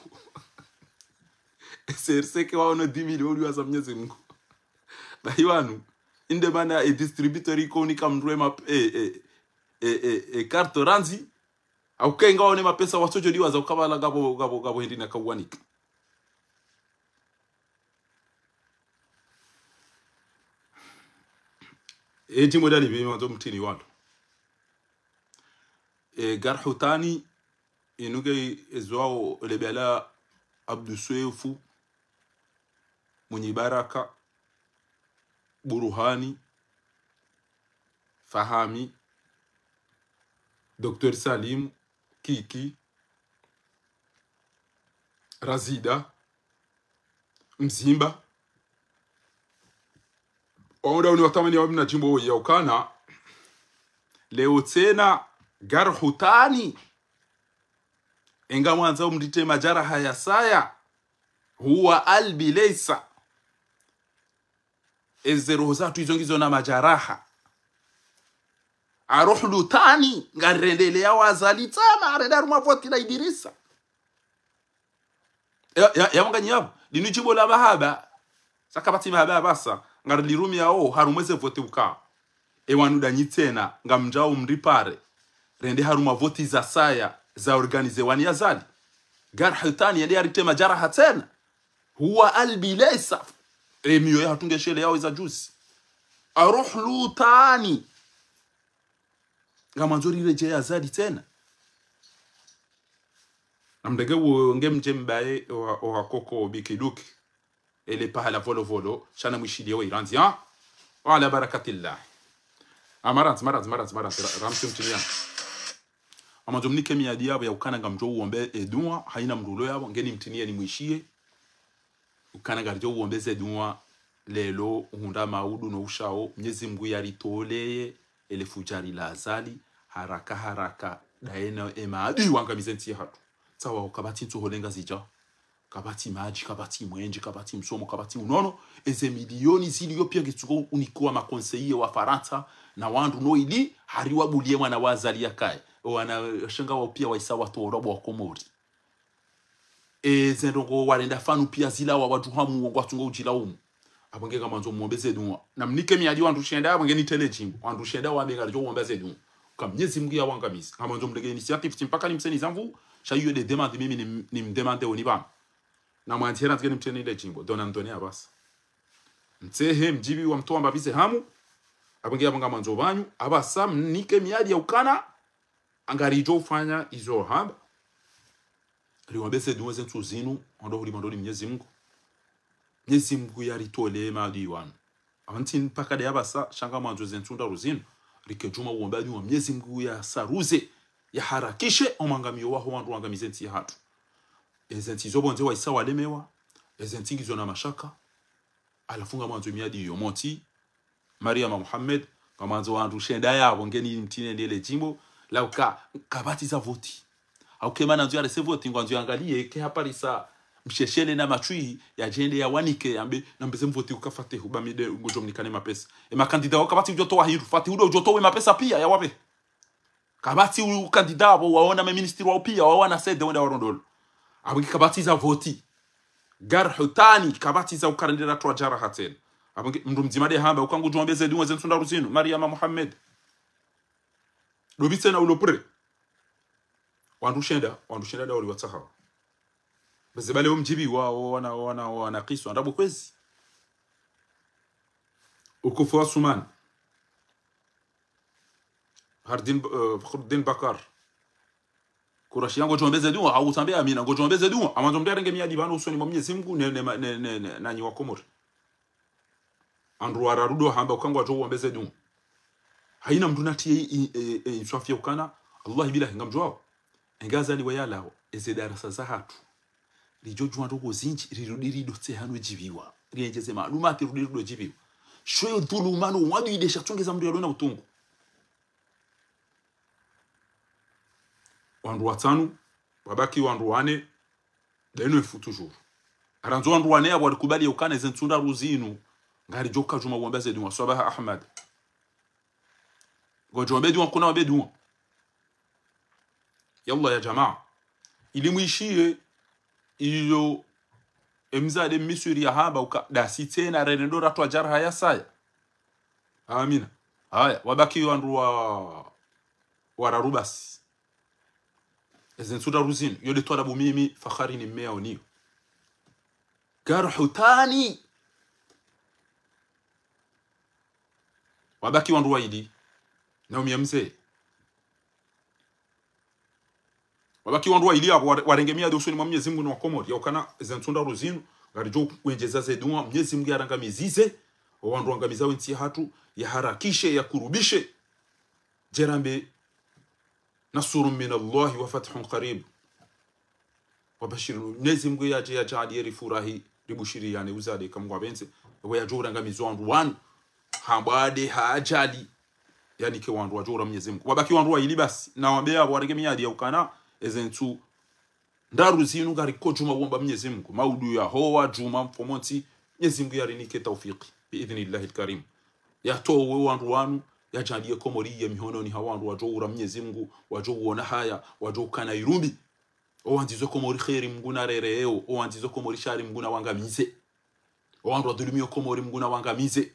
C R C eka waono dix mille, odiwaza Mnyezi Mungu. Bahi wanu, inde mana e distributeur iko unika mndru e map-, e, e, e, e, e carte randzi, au ke ngawaone mapesa watsodjo diwaza ukabala ngapvo, ngapvo, ngapvo hindri na kauwanika. E djimbo dali bi mwandzo mtini wandru. E, Garhu Tani, inu nge ezwao lebela Abdu Swefu, Mwinyi Baraka, Buruhani, Fahami, Docteur Salim, Kiki, Razida, Mzimba. Wawo nda uni watamani wawo mna djimbo ya ukana. Leo tsena Garhu Tani. Enga mwandza umrite majaraha ya saya. Huwa albi leisa. Eze roho zatru izo ngizo na majaraha. Aruhlu Tani, ngarirendeleya wa Azali tsena, arenda harumwa voti la Idirisa. Ya, ya, ya mwanganyi yapvo, linu djimbo la mahaba. Sa kapvatsi mahaba ya pvasa, ngarilirumiyao harumwa eze voti uka. E wanu ndanyi tsena, ngamdjao mripare. Rende harumwa voti za saya, za organize wani Azali. Garhu Tani, yende yarite majaraha tsena. Huwa albi leisa. E miyo yahatru nge sheleyawo eza juzi. Aruhlu Tani. Ngamwandzo riredjeye Azali tsena. Namdege wo nge mdje mbaye owa, owa koko bikiduki. Ele pahala volo volo, shana mwishiliye wo irandzi, ha? Wa ala barakatillah. Ah, marandzi, marandzi, marandzi, marandzi, ra-, ramsi mtiniya. Ngamwandzo mnike miyadi yapvo ya ukana ngamdjo uombe e dua, haina mndru ulo yapvo, ngeni mtiniye ni mwishiye. Ukana ngaridjo uombe ze dua, lelo, uhundra maudu no ushao, Mnyezi Mungu yaritoleye, ele fujari la Azali, haraka, haraka, ndaye na e maadui wangamize ntsi yahatru. Tsawa ho kapvatsi ntsohole Ngazidja. Kapvatsi madji, kapvatsi mwenje, kapvatsi msomo, kapvatsi unono. Eze miliyoni ziliyo piya ngetsiko unikiwa makonseye wa Farantsa na wandru no ili hari wabuliye mwana wa Azali yakaye. Owana shenga wawo piya waisa watorwa bo wa Komori. Eze ndrongo warenda fanu piya zilawa wadjuhamu ngwatsungo udjilaumu. Apvo nge ngamwandzo mwombe ze dua. Namnike miyadi wandru shenda, apvo nge nitele djimbo. Wandru shenda wambe ngaridjo womba ze dua. Ka Mnyezi Mungu yawangamize. Ngamwandzo mleke initiative tsi mpaka nimseni zamvu, sha iyo nde demande mimi nim-, nimdemande oni pvanu. Namwandzihe randzi nge nimteni le djimbo. Dona mdone apvasa. Mtsehe mdjibi wa mtowa mbapvi ze hamu. Apvo nge apvo ngamwandzo pvanyu. Apvasa mnike miyadi ya ukana. Ngaridjo ufanya izo hamba. Riwombe ze dua ze ntsu zinu, ondo huli mwandoni Mnyezi Mngu. Mnyezi Mngu yaritolee maadui wanu. Awanti mpaka de yapvasa, sha ngamwandzo ze ntsu ndraru zinu, rike djuma uwomba dua Mnyezi Mngu yasaruze, yaharakishe, omwangamiyo waho wandru wangamize ntsi yahatru. Eze ntsi zo pvondze wahisa walemewa, eze ntsi ngizo na mashaka, halafu ngamwandzo miadi yo moti, Mariama Mohamed, ngamwandzo wandru shenda yapvo ngeni mtine ndele djimbo, la uka, kapvatsi za voti. Hauka mana ndzo yarese voti, ngwandzo yangaliye, ke haparisa msheshele na matswi, yadjende yawanike, yambe, nambe ze mvoti uka Fatihu, ba mi de, ngodjo mnikane mapesa. E makandida wao kapvatsi udjo towa hindru, Fatihu do udjo towe mapesa pia, yawapve. Kapvatsi u kandida apvo, waona me ministri wao pia, wawana sede wenda warondolo. Apvo ngi kapvatsi za voti. Garhu tani, kapvatsi za ukarendera twadjara hatsena. Apvo ngi mndru mdzima de hamba, uka ngudjo wombe ze dua ze ntsu ndraru zinu, Mariama Mohamed. Dobitse na ulo prêt. Wandru shenda, wandru shenda da wali watsahawa. Basi pvale wo mdjibiwa, wo wana, wo wana, wo wana kiswa, ndrabo kwezi. Ukufu wa Suman. Hardin, eh, Fakhruddin Bakar. Kurashiya ngodjo wombe ze dua, hau utsambe amina, ngodjo wombe ze dua. Amandzo mndru yarenge miadi pvanu usoni mwa Mnyezi Mngu ne, ne, ne, ne, ne, nanyi wa Komori. Wandru wararu do hamba uka ngwadjo wombe ze dua. Haina mndru natiye i, i, i, i, inswafi ya ukana, Allah billahi ngamdjuwao. Enga Azali wayalawo, eze darasa zahatru. Ridjo djuwa ndrongoo zindji, rirudi rido tsehano djibiwa. Riendjeze maalumati, rirudi rido djibiwa. Shwe yo dhuluma no wadu idesha tsongeza mndru yalona utungu. Wandru watsanu, wabaki wandru wane, deno efu toujours. Arandzo wandru wane apvo warikubali ya ukana eze ntsu ndraru zinu, ngaridjo uka djuma uwomba ze dua, Swabaha Ahmad. Ngodjo wombe dua, kuna wombe dua. Yallah ya djamaa. Ili mwishiye, iyo, emzade Misri ya hamba uka, dasi tsena rerendo ratwadjara haya saya. Amina. Haya, wabaki wandru wa, wararu basi. Eze ntsu ndraru zinu, yo de twalabu mimi, Fakhari ni mmeya oniyo. Garhu tani. Wabaki wandru waili, na umiya mze. Wabaki wandru waili apvo wa-, warenge miadi usoni mwa Mnyezi Mngu no wa Komori. Ya ukana, eze ntsu ndraru zinu, ngaridjo wendjeza ze dua, Mnyezi Mngu yarangamizize, o wandru wangamiza we ntsi yahatru, yaharakishe, yakurubishe. Djerambe, نصر من الله وفتح قريب. Wabashiri, Mnyezi Mngu yadje, yadje yadjaaliye rifurahi, ribushiriyane uzade ka Mngu apvendze. Ewe yadjo urangamiza wandru wanu. Hamba de hadjali. Yanike wandru wadjo ura Mnyezi Mngu. Wabaki wandru waili basi. Na wambe apvo warenge miadi ya ukana, eze ntsu ndraru zinu ngariko djuma uwomba Mnyezi Mngu. Maudu ya howa, djuma, mfomontsi, Mnyezi Mngu yarinike taufiki. Bi idhnillahi lkarim. Yatowe wandru wanu, yadjaaliye Komori ye mihononi ha wandru wadjo ura Mnyezi Mngu, wadjo uona haya, wadjo ukana irumbi. Owandzizo Komori kheri Mngu na rereo, owandzizo Komori shari Mngu na wangamize. Owandru wadhulumiyo Komori Mngu na wangamize.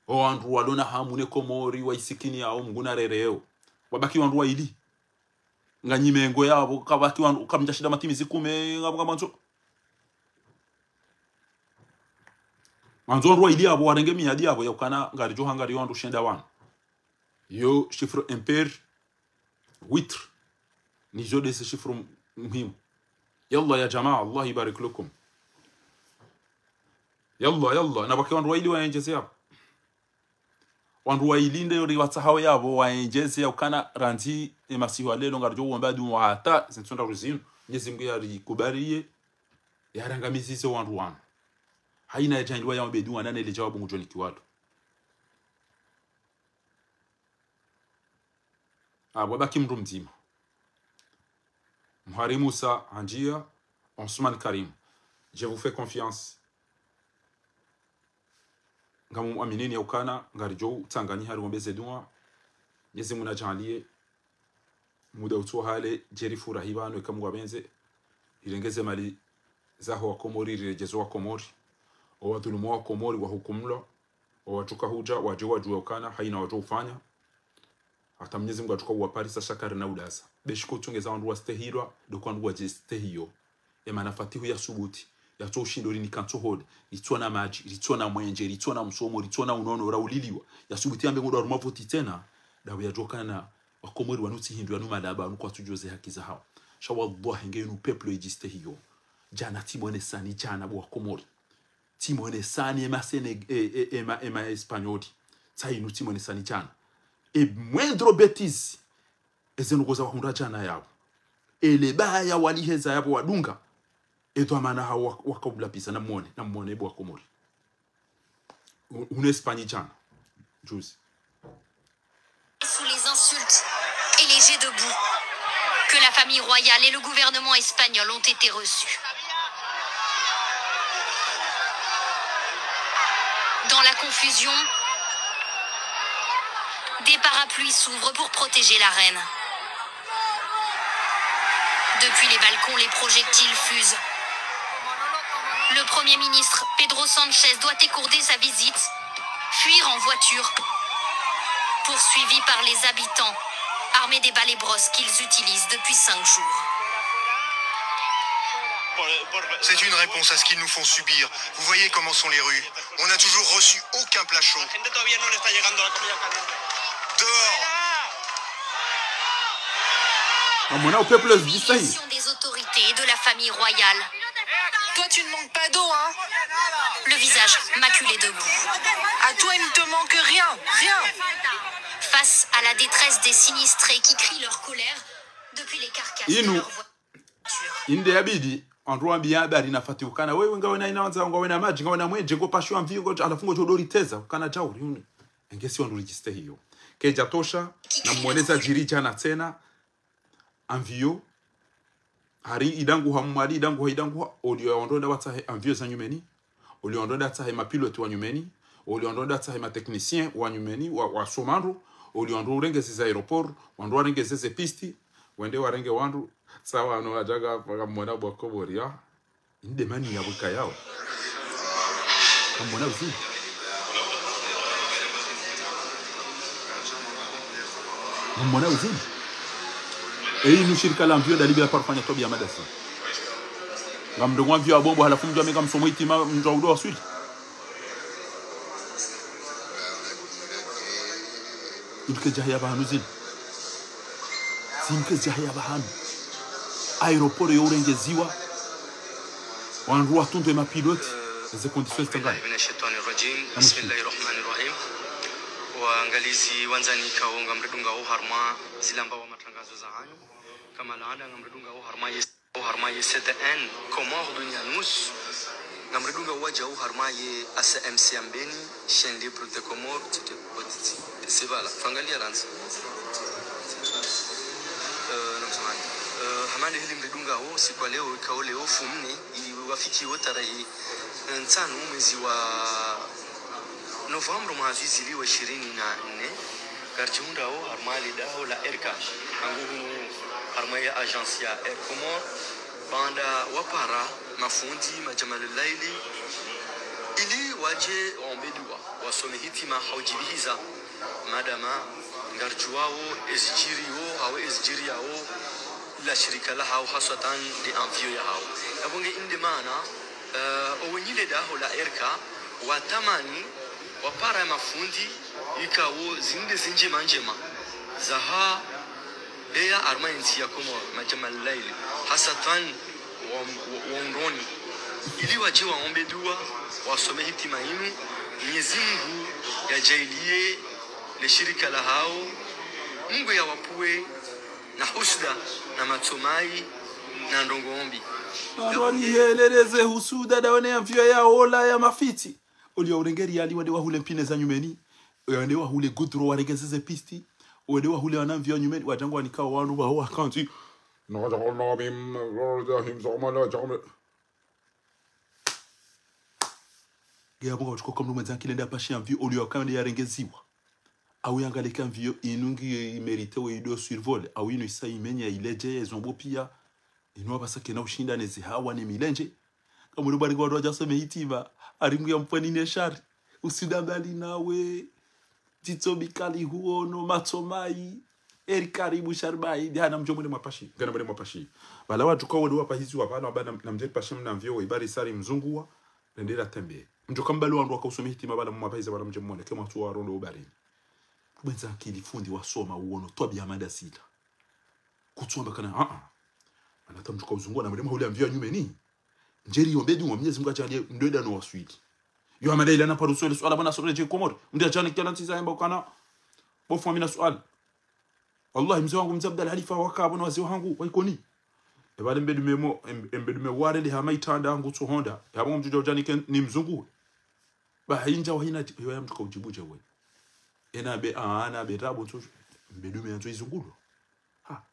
Owandru walona hamu ne Komori waisikini yao Mngu na rereo. Wabaki wandru waili. Nganyi mengo yapvo, kabaki wandru, kamdjashinda matimizi kume, ngapvo ngamwandzo. Mwandzo wandru waili yapvo, warenge miadi yapvo, ya ukana, ngaridjo hangariyo wandru shenda wanu. Yo, chiffre impair, witr. Nizo de ze chiffre muhimu. Yallah ya djamaa, Allah yubarik lakum. Yallah, yallah. Na pvwake wandru waili waendjeze yapvo. Wandru waili nde riwatsahao yapvo, waendjeze ya ukana randzi emasihu ya leo, ngaridjo uomba dua hata, ze ntsonda ruzinu. Mnyezi Mngu yarikubaliye, yarangamizize wandru wanu. Haina ya djandiliwa ya ombe dua, nane le djawabu ngudjo nikiwa tu. Ah, pvwabaki mndru mdzima. Mhari Musa Handjia, Ousmane Karim. Je vous fais confiance. Ngamumwaminini ya ukana, ngaridjo utsanganya hari wombe ze dua. Mnyezi Mngu nadjaanliye. Muda utso hale, djeri furahi pvanu, eka Mngu apvendze. Rirenge ze mali zaho wa Komori, riredjeze wa Komori. Owadhulumu wa Komori, wahukumulwa. Owadjuka hudja, wadje wadjuwe ukana, haina wadjo ufanya. Hata Mnyezi Mngu adjuka uwaparisa sha karina udasa. Be shiko utsongeza wandru wastehilwa, ndo kwa wandru wadjestehiyo. Emana Fatihu ya subuti, yatso ushindo rini kantso hode, ritsona madji, ritsona mwenje, ritsona msomo, ritsona unono, rauliliwa. Ya subuti yambe ngodo aruma voti tsena, dawe yadjo kana, Wakomori wanu tsi hindru yanu malaba, wanu kwatsudjuwa ze haki zahawo. Sha wallahi nge yinu peuple idjistehiyo. Djana tsimwonesani djana bo Wakomori. Tsimwonesani ema Séné-, e, e, ema, ema Espanyoli. Tsa yinu tsimwonesani djana. E moindre bêtise. Eze ndrongo za wahundra djana yapvo. Ele baya waliheza yapvo wadunga. E dhwamana hawo wa-, wakaula pisa, namwone, namwone bo Wakomori. U-, une Espagne djana. Juzi. Sous les insultes et les jets de boue que la famille royale et le gouvernement espagnol ont été reçus. Dans la confusion, des parapluies s'ouvrent pour protéger la reine. Depuis les balcons, les projectiles fusent. Le Premier ministre, Pedro Sánchez, doit écourter sa visite, fuir en voiture, poursuivi par les habitants, armés des balais-brosses qu'ils utilisent depuis cinq jours. C'est une réponse à ce qu'ils nous font subir. Vous voyez comment sont les rues. On a toujours reçu aucun plat chaud. Dehors. Namwona o peuple idjistehi. Des autorités et de la famille royale. Toi, tu ne manques pas d'eau, hein ? Le visage maculé de boue. À toi, il ne te manque rien, rien. Face à la détresse des sinistrés qui crient leur colère depuis les carcasses de leurs voitures. Inde yabidi, wandru wambiya habari na Fati ukana, wewe ngawena ina wandza, ngawena madji, ngawena mwenje, ngopashiwa mvi, ngo-, halafu ngodjo riteza, ukana djauri unu. Enge si wandru ridjistehiyo. Kedjatosha, namwonesa djiri djana tsena, avion. Hari idanguha Mwali, idanguha, idanguha, oliyo wandru wende watsahe avion za nyumeni. Oliyo wandru wende watsahe mapilote wa nyumeni. Oliyo wandru wende watsahe matechnicien wa nyumeni, wa, wa somando. Oliyo wandru urenge ze aéroport, wandru warenge ze piste. Wende warenge wandru. Sawa, ano wadjaga, wakamwona bo Wakomori ya. Inde mani ya wika yao. Namwona uzini. Namwona uzini. Eyi nu shirika la avion dalibia parfanya tobi ya madasi. Ngamdungo avion ya bombo halafu mdjo amenga msomo itima mdjo udo waswili. Inu kedjahiya pvahanu zinu. Zinu kedjahiya pvahanu. Aéroport yo urengeziwa. Wandru watundu ema pilote. Eze conditions zitsangana. Bismillahirrahmanirrahim. Waangalizi wandzani ikao ngamridungao harumwa zilamba wa matangazo zahanyu. Kama laanda ngamridungao harumwa ye O harumwa ye C D N, Comores Dunia News, ngamridunga wadjau harumwa ye A C M C ya Mbeni, Chaîne Libre des Comores, tite, tite, tite, pvala, fangalia randzi. Eh, namsamahani. Eh, hama nde heli mridungao, siku ya leo, ikao leo, mfumnne, iwafikiao tarehi, eh, ntsanu, mwezi wa novembre, mwaha zihwi zili na ishirini na nne, ngaridjihundrao harumwa le daho la R K, hangu hunu harumwa ye agence ya Air Comores, baanda wapara mafundi madjamal laili, ili wadje waombe dua, wasome hitima ha udjibihiza, madama ngaridjuwao ezidjiriyo, hau ezidjiriyao, la shirika lahao, haswatan le avion yahao. Yapvo nge inde maana, eh, owenyi le daho la R K, watamani, wapara mafundi, ikao zinde zindjema ndjema, zaha, eya harumwa entsi ya Komori, madjamal laili, haswatan wa, wa, wa undroni. Ili wadje waombe dua, wasome hitima inu, Mwenyezi Mungu yadjaaliye le shirika lahao, Mungu yawapvuwe na husuda, na matsomayi, na ndrongoo mbi. Wandru waniheleleze husuda, ndaone avion ya ola ya mafiti. Oliyo urenge riali wende wahule mpine za nyumeni. Wende wahule gudro warengeze ze piste. Wende wahule wana avion nyumeni. Wadjangwa nikao wandru waho wakantsi. Nge yapvo ngautsiko ka mndru mwendza akili ende apashe avion, oliyo wakao nde yarengeziwa. Au yangalie ka avion inu ngiyo imérité we ido survol, au inu isa imenye iledje, ezombo piya. Inu wapvasa kena ushinda ne zihawa ne milendje. Kamuri bari ngwandru wadjasome hitima, ari mngu ya mpveni ne shari. Usuda mbali nawe. Dzitso bikali huono, matsomayi. Eri karibu sharibayi, ndi hana mdjo mwende mwapashi, ngena mwende mwapashi. Pvala wadjuka wende wapahizi wa pvala, wamba na, namdje ripashi mna avion, ibari sari mzunguwa, nende la tembe. Mdjo kambali wandru waka usome hitima pvala mwapahizi pvala mdje mwone, ke mwatsu warondo ubarini. Bwendza akili fundi wasoma uono twabiya mada zila. Kutsuamba kana, a-a. Mana hata mndru ka uzungu na mdema hule amviyo nyumeni. Ndjeri yombe dua Mwenyezi Mungu adjaanlie mndru eda no waswili. Yo amada ila na paru swali suala bwana sore je Komori. Mndru adjaanlie kela ntsiza yamba kana. Bo fundi mi na suala. Wallahi, mze wangu, mze Abdallah Halifa, waka bo na wazee wahangu wa Ikoni. Ebale mbedume mo, em-, embedume ware li hama itranda ngutso honda. Yabo mdjudja udjani ke ni mzungu. Ba hindja wahina ti-, yo ya mndru ka udjibu dje we. Ena be, a, na be rabo ntso, mbedume yandzo izungulo. Ha.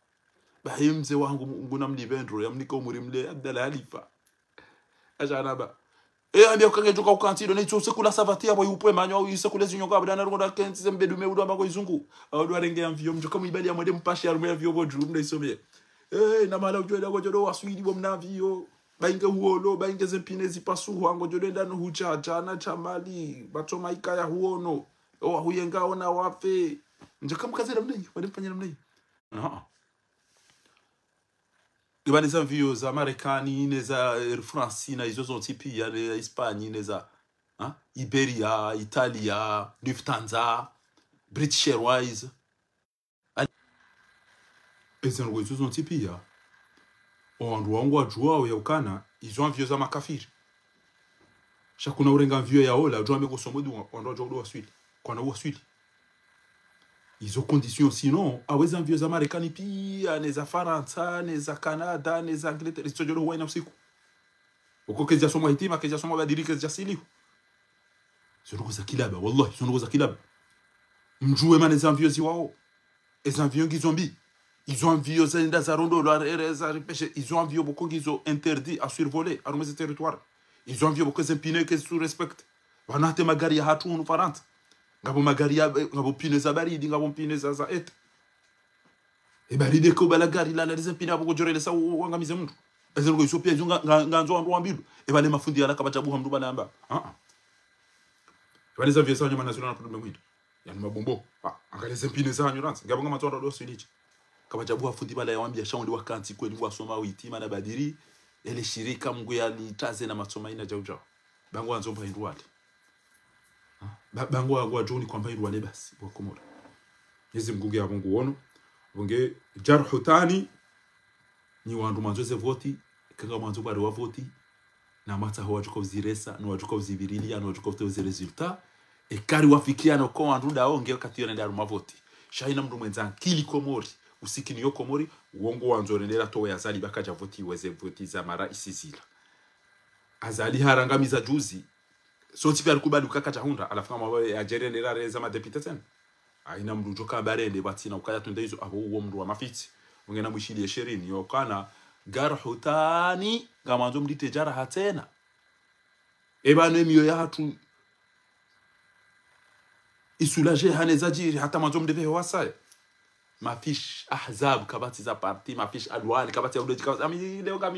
Ba hi mze wangu, nguna mlipvendro, ya mnika umuri mle, Abdallah Halifa. Asha anamba. E, ambia ukange djuka ukantsi do, na itso sekula savati ya bo yupve manyo, au isekule zinyo ka abdana rungo da kentsi ze mbedume udo amba ko izungu. Au do arenge ya mviyo, mdjuka mwibali ya mwende mpashe ya rume ya mviyo bo djulu, mna isomye. E, na mala udjo enda ngodjo do waswili bo mna mviyo. Ba inge huolo, ba inge ze mpine zipasuhwa, ngodjo do enda no hudja, djana, djamali, bato maika ya huono. Owa huyenga ona wafe. Mdjuka mkaze namna iyo, mwende mfanye namna iyo. Aha. Iba neza mviyo za Marekani, neza Air France, na izo zontsi piya, neza Espagne, neza, ha? Iberia, Italia, Lufthansa, British Airways. Ani, eze ndrongoo izo zontsi piya. Owandru wangu wadjuwao ya ukana, izo mviyo za makafiri. Sha kuna urenga mviyo ya ola, udjo ambe ngo somo dua, wandru wadjuwa udo waswili. Kwana uwaswili. Izo conditions, sinon, aweza mviyo za Marekani piya, neza Farantsa, neza Canada, neza Angleterre, zitsodjo do huwa ina usiku. Uko kezia soma hitima, kezia soma badiri, kezia silihu. Zo ndrongoo za kilaba, wallahi, zo ndrongoo za kilaba. Mdjuwe mana eza mviyo ziwao. Eza mviyo ngizo mbi. Izo mviyo zenda za rondo, lwa re-, re-, za ripeshe. Izo mviyo boko ngizo interdit à survoler, harumwa ze territoire. Izo mviyo boko ze mpine ke sous respect. Pvanu hata magari ya hatru hunu Farantsa. Ngapvo magari ya, ngapvo mpine za baridi, ngapvo mpine za, za été. E baridi ke ubala gari lala lize mpine apvo ngodjorelesa u-, u-, wangamize mndru. Eze ndrongoo izo piya izo nga, nga, ngandzo wandru wambilwe. Ebale mafundi yala kapvadja buha mndru bala yamba. A-a. Ebale za mviyo za wanyama nazo na problème hindri. Yanu mabombo. A, angaliya ze mpine za hanyu randzi. Ngapvo nga matso wandru wadjo swili dje. Kapvadja buha fundi bala yawambiya sha wandru wakantsi kweli wasoma hitima na badiri. Ele shirika Mungu yalitaze na matso mayina djau djau. Ba ngwandzo mba hindru wale. Ha? Ba, ba ngwa, ngwadjo ni kwamba hindru wale basi, wa Komori. Mwenyezi Mungu nge apvo nguono. Pvo nge jarhu tani, nyi wandru mwandzo ze voti, kanga mwandzo bwari wa voti, na mwatsaho wadjuka uziresa, no wadjuka uzivirilia, no wadjuka utowa ze résultat, ekari wafikiana ko wandru dao, nge wakati yo nenda harumwa voti. Sha ina mndru mwendza ankili Komori, usikini yo Komori, wo ngwandzo rendela towe Azali ba kadja voti weze voti za mara isi zila. Azali harangamiza juzi, sontsi piya rikubali uka kadja hundra, halafu kama wawe adjere nera reza madéputé tsena. Haina mndru udjo ka barende, pvatsina ukaya tunde izo, apvo uwo mndru wa mafitsi. Ungena mwishiliye sherini, yo kana, garhu tani, ngamwandzo mndrite jaraha tsena. Eba no emiyo ya hatru, isoulagé hane zadjiri, hata mwandzo mndripve wasaya. Mafishi ahzab, kapvatsi za parti, mafishi alwani, kapvatsi ya uleji, kapvatsi, ami leo kami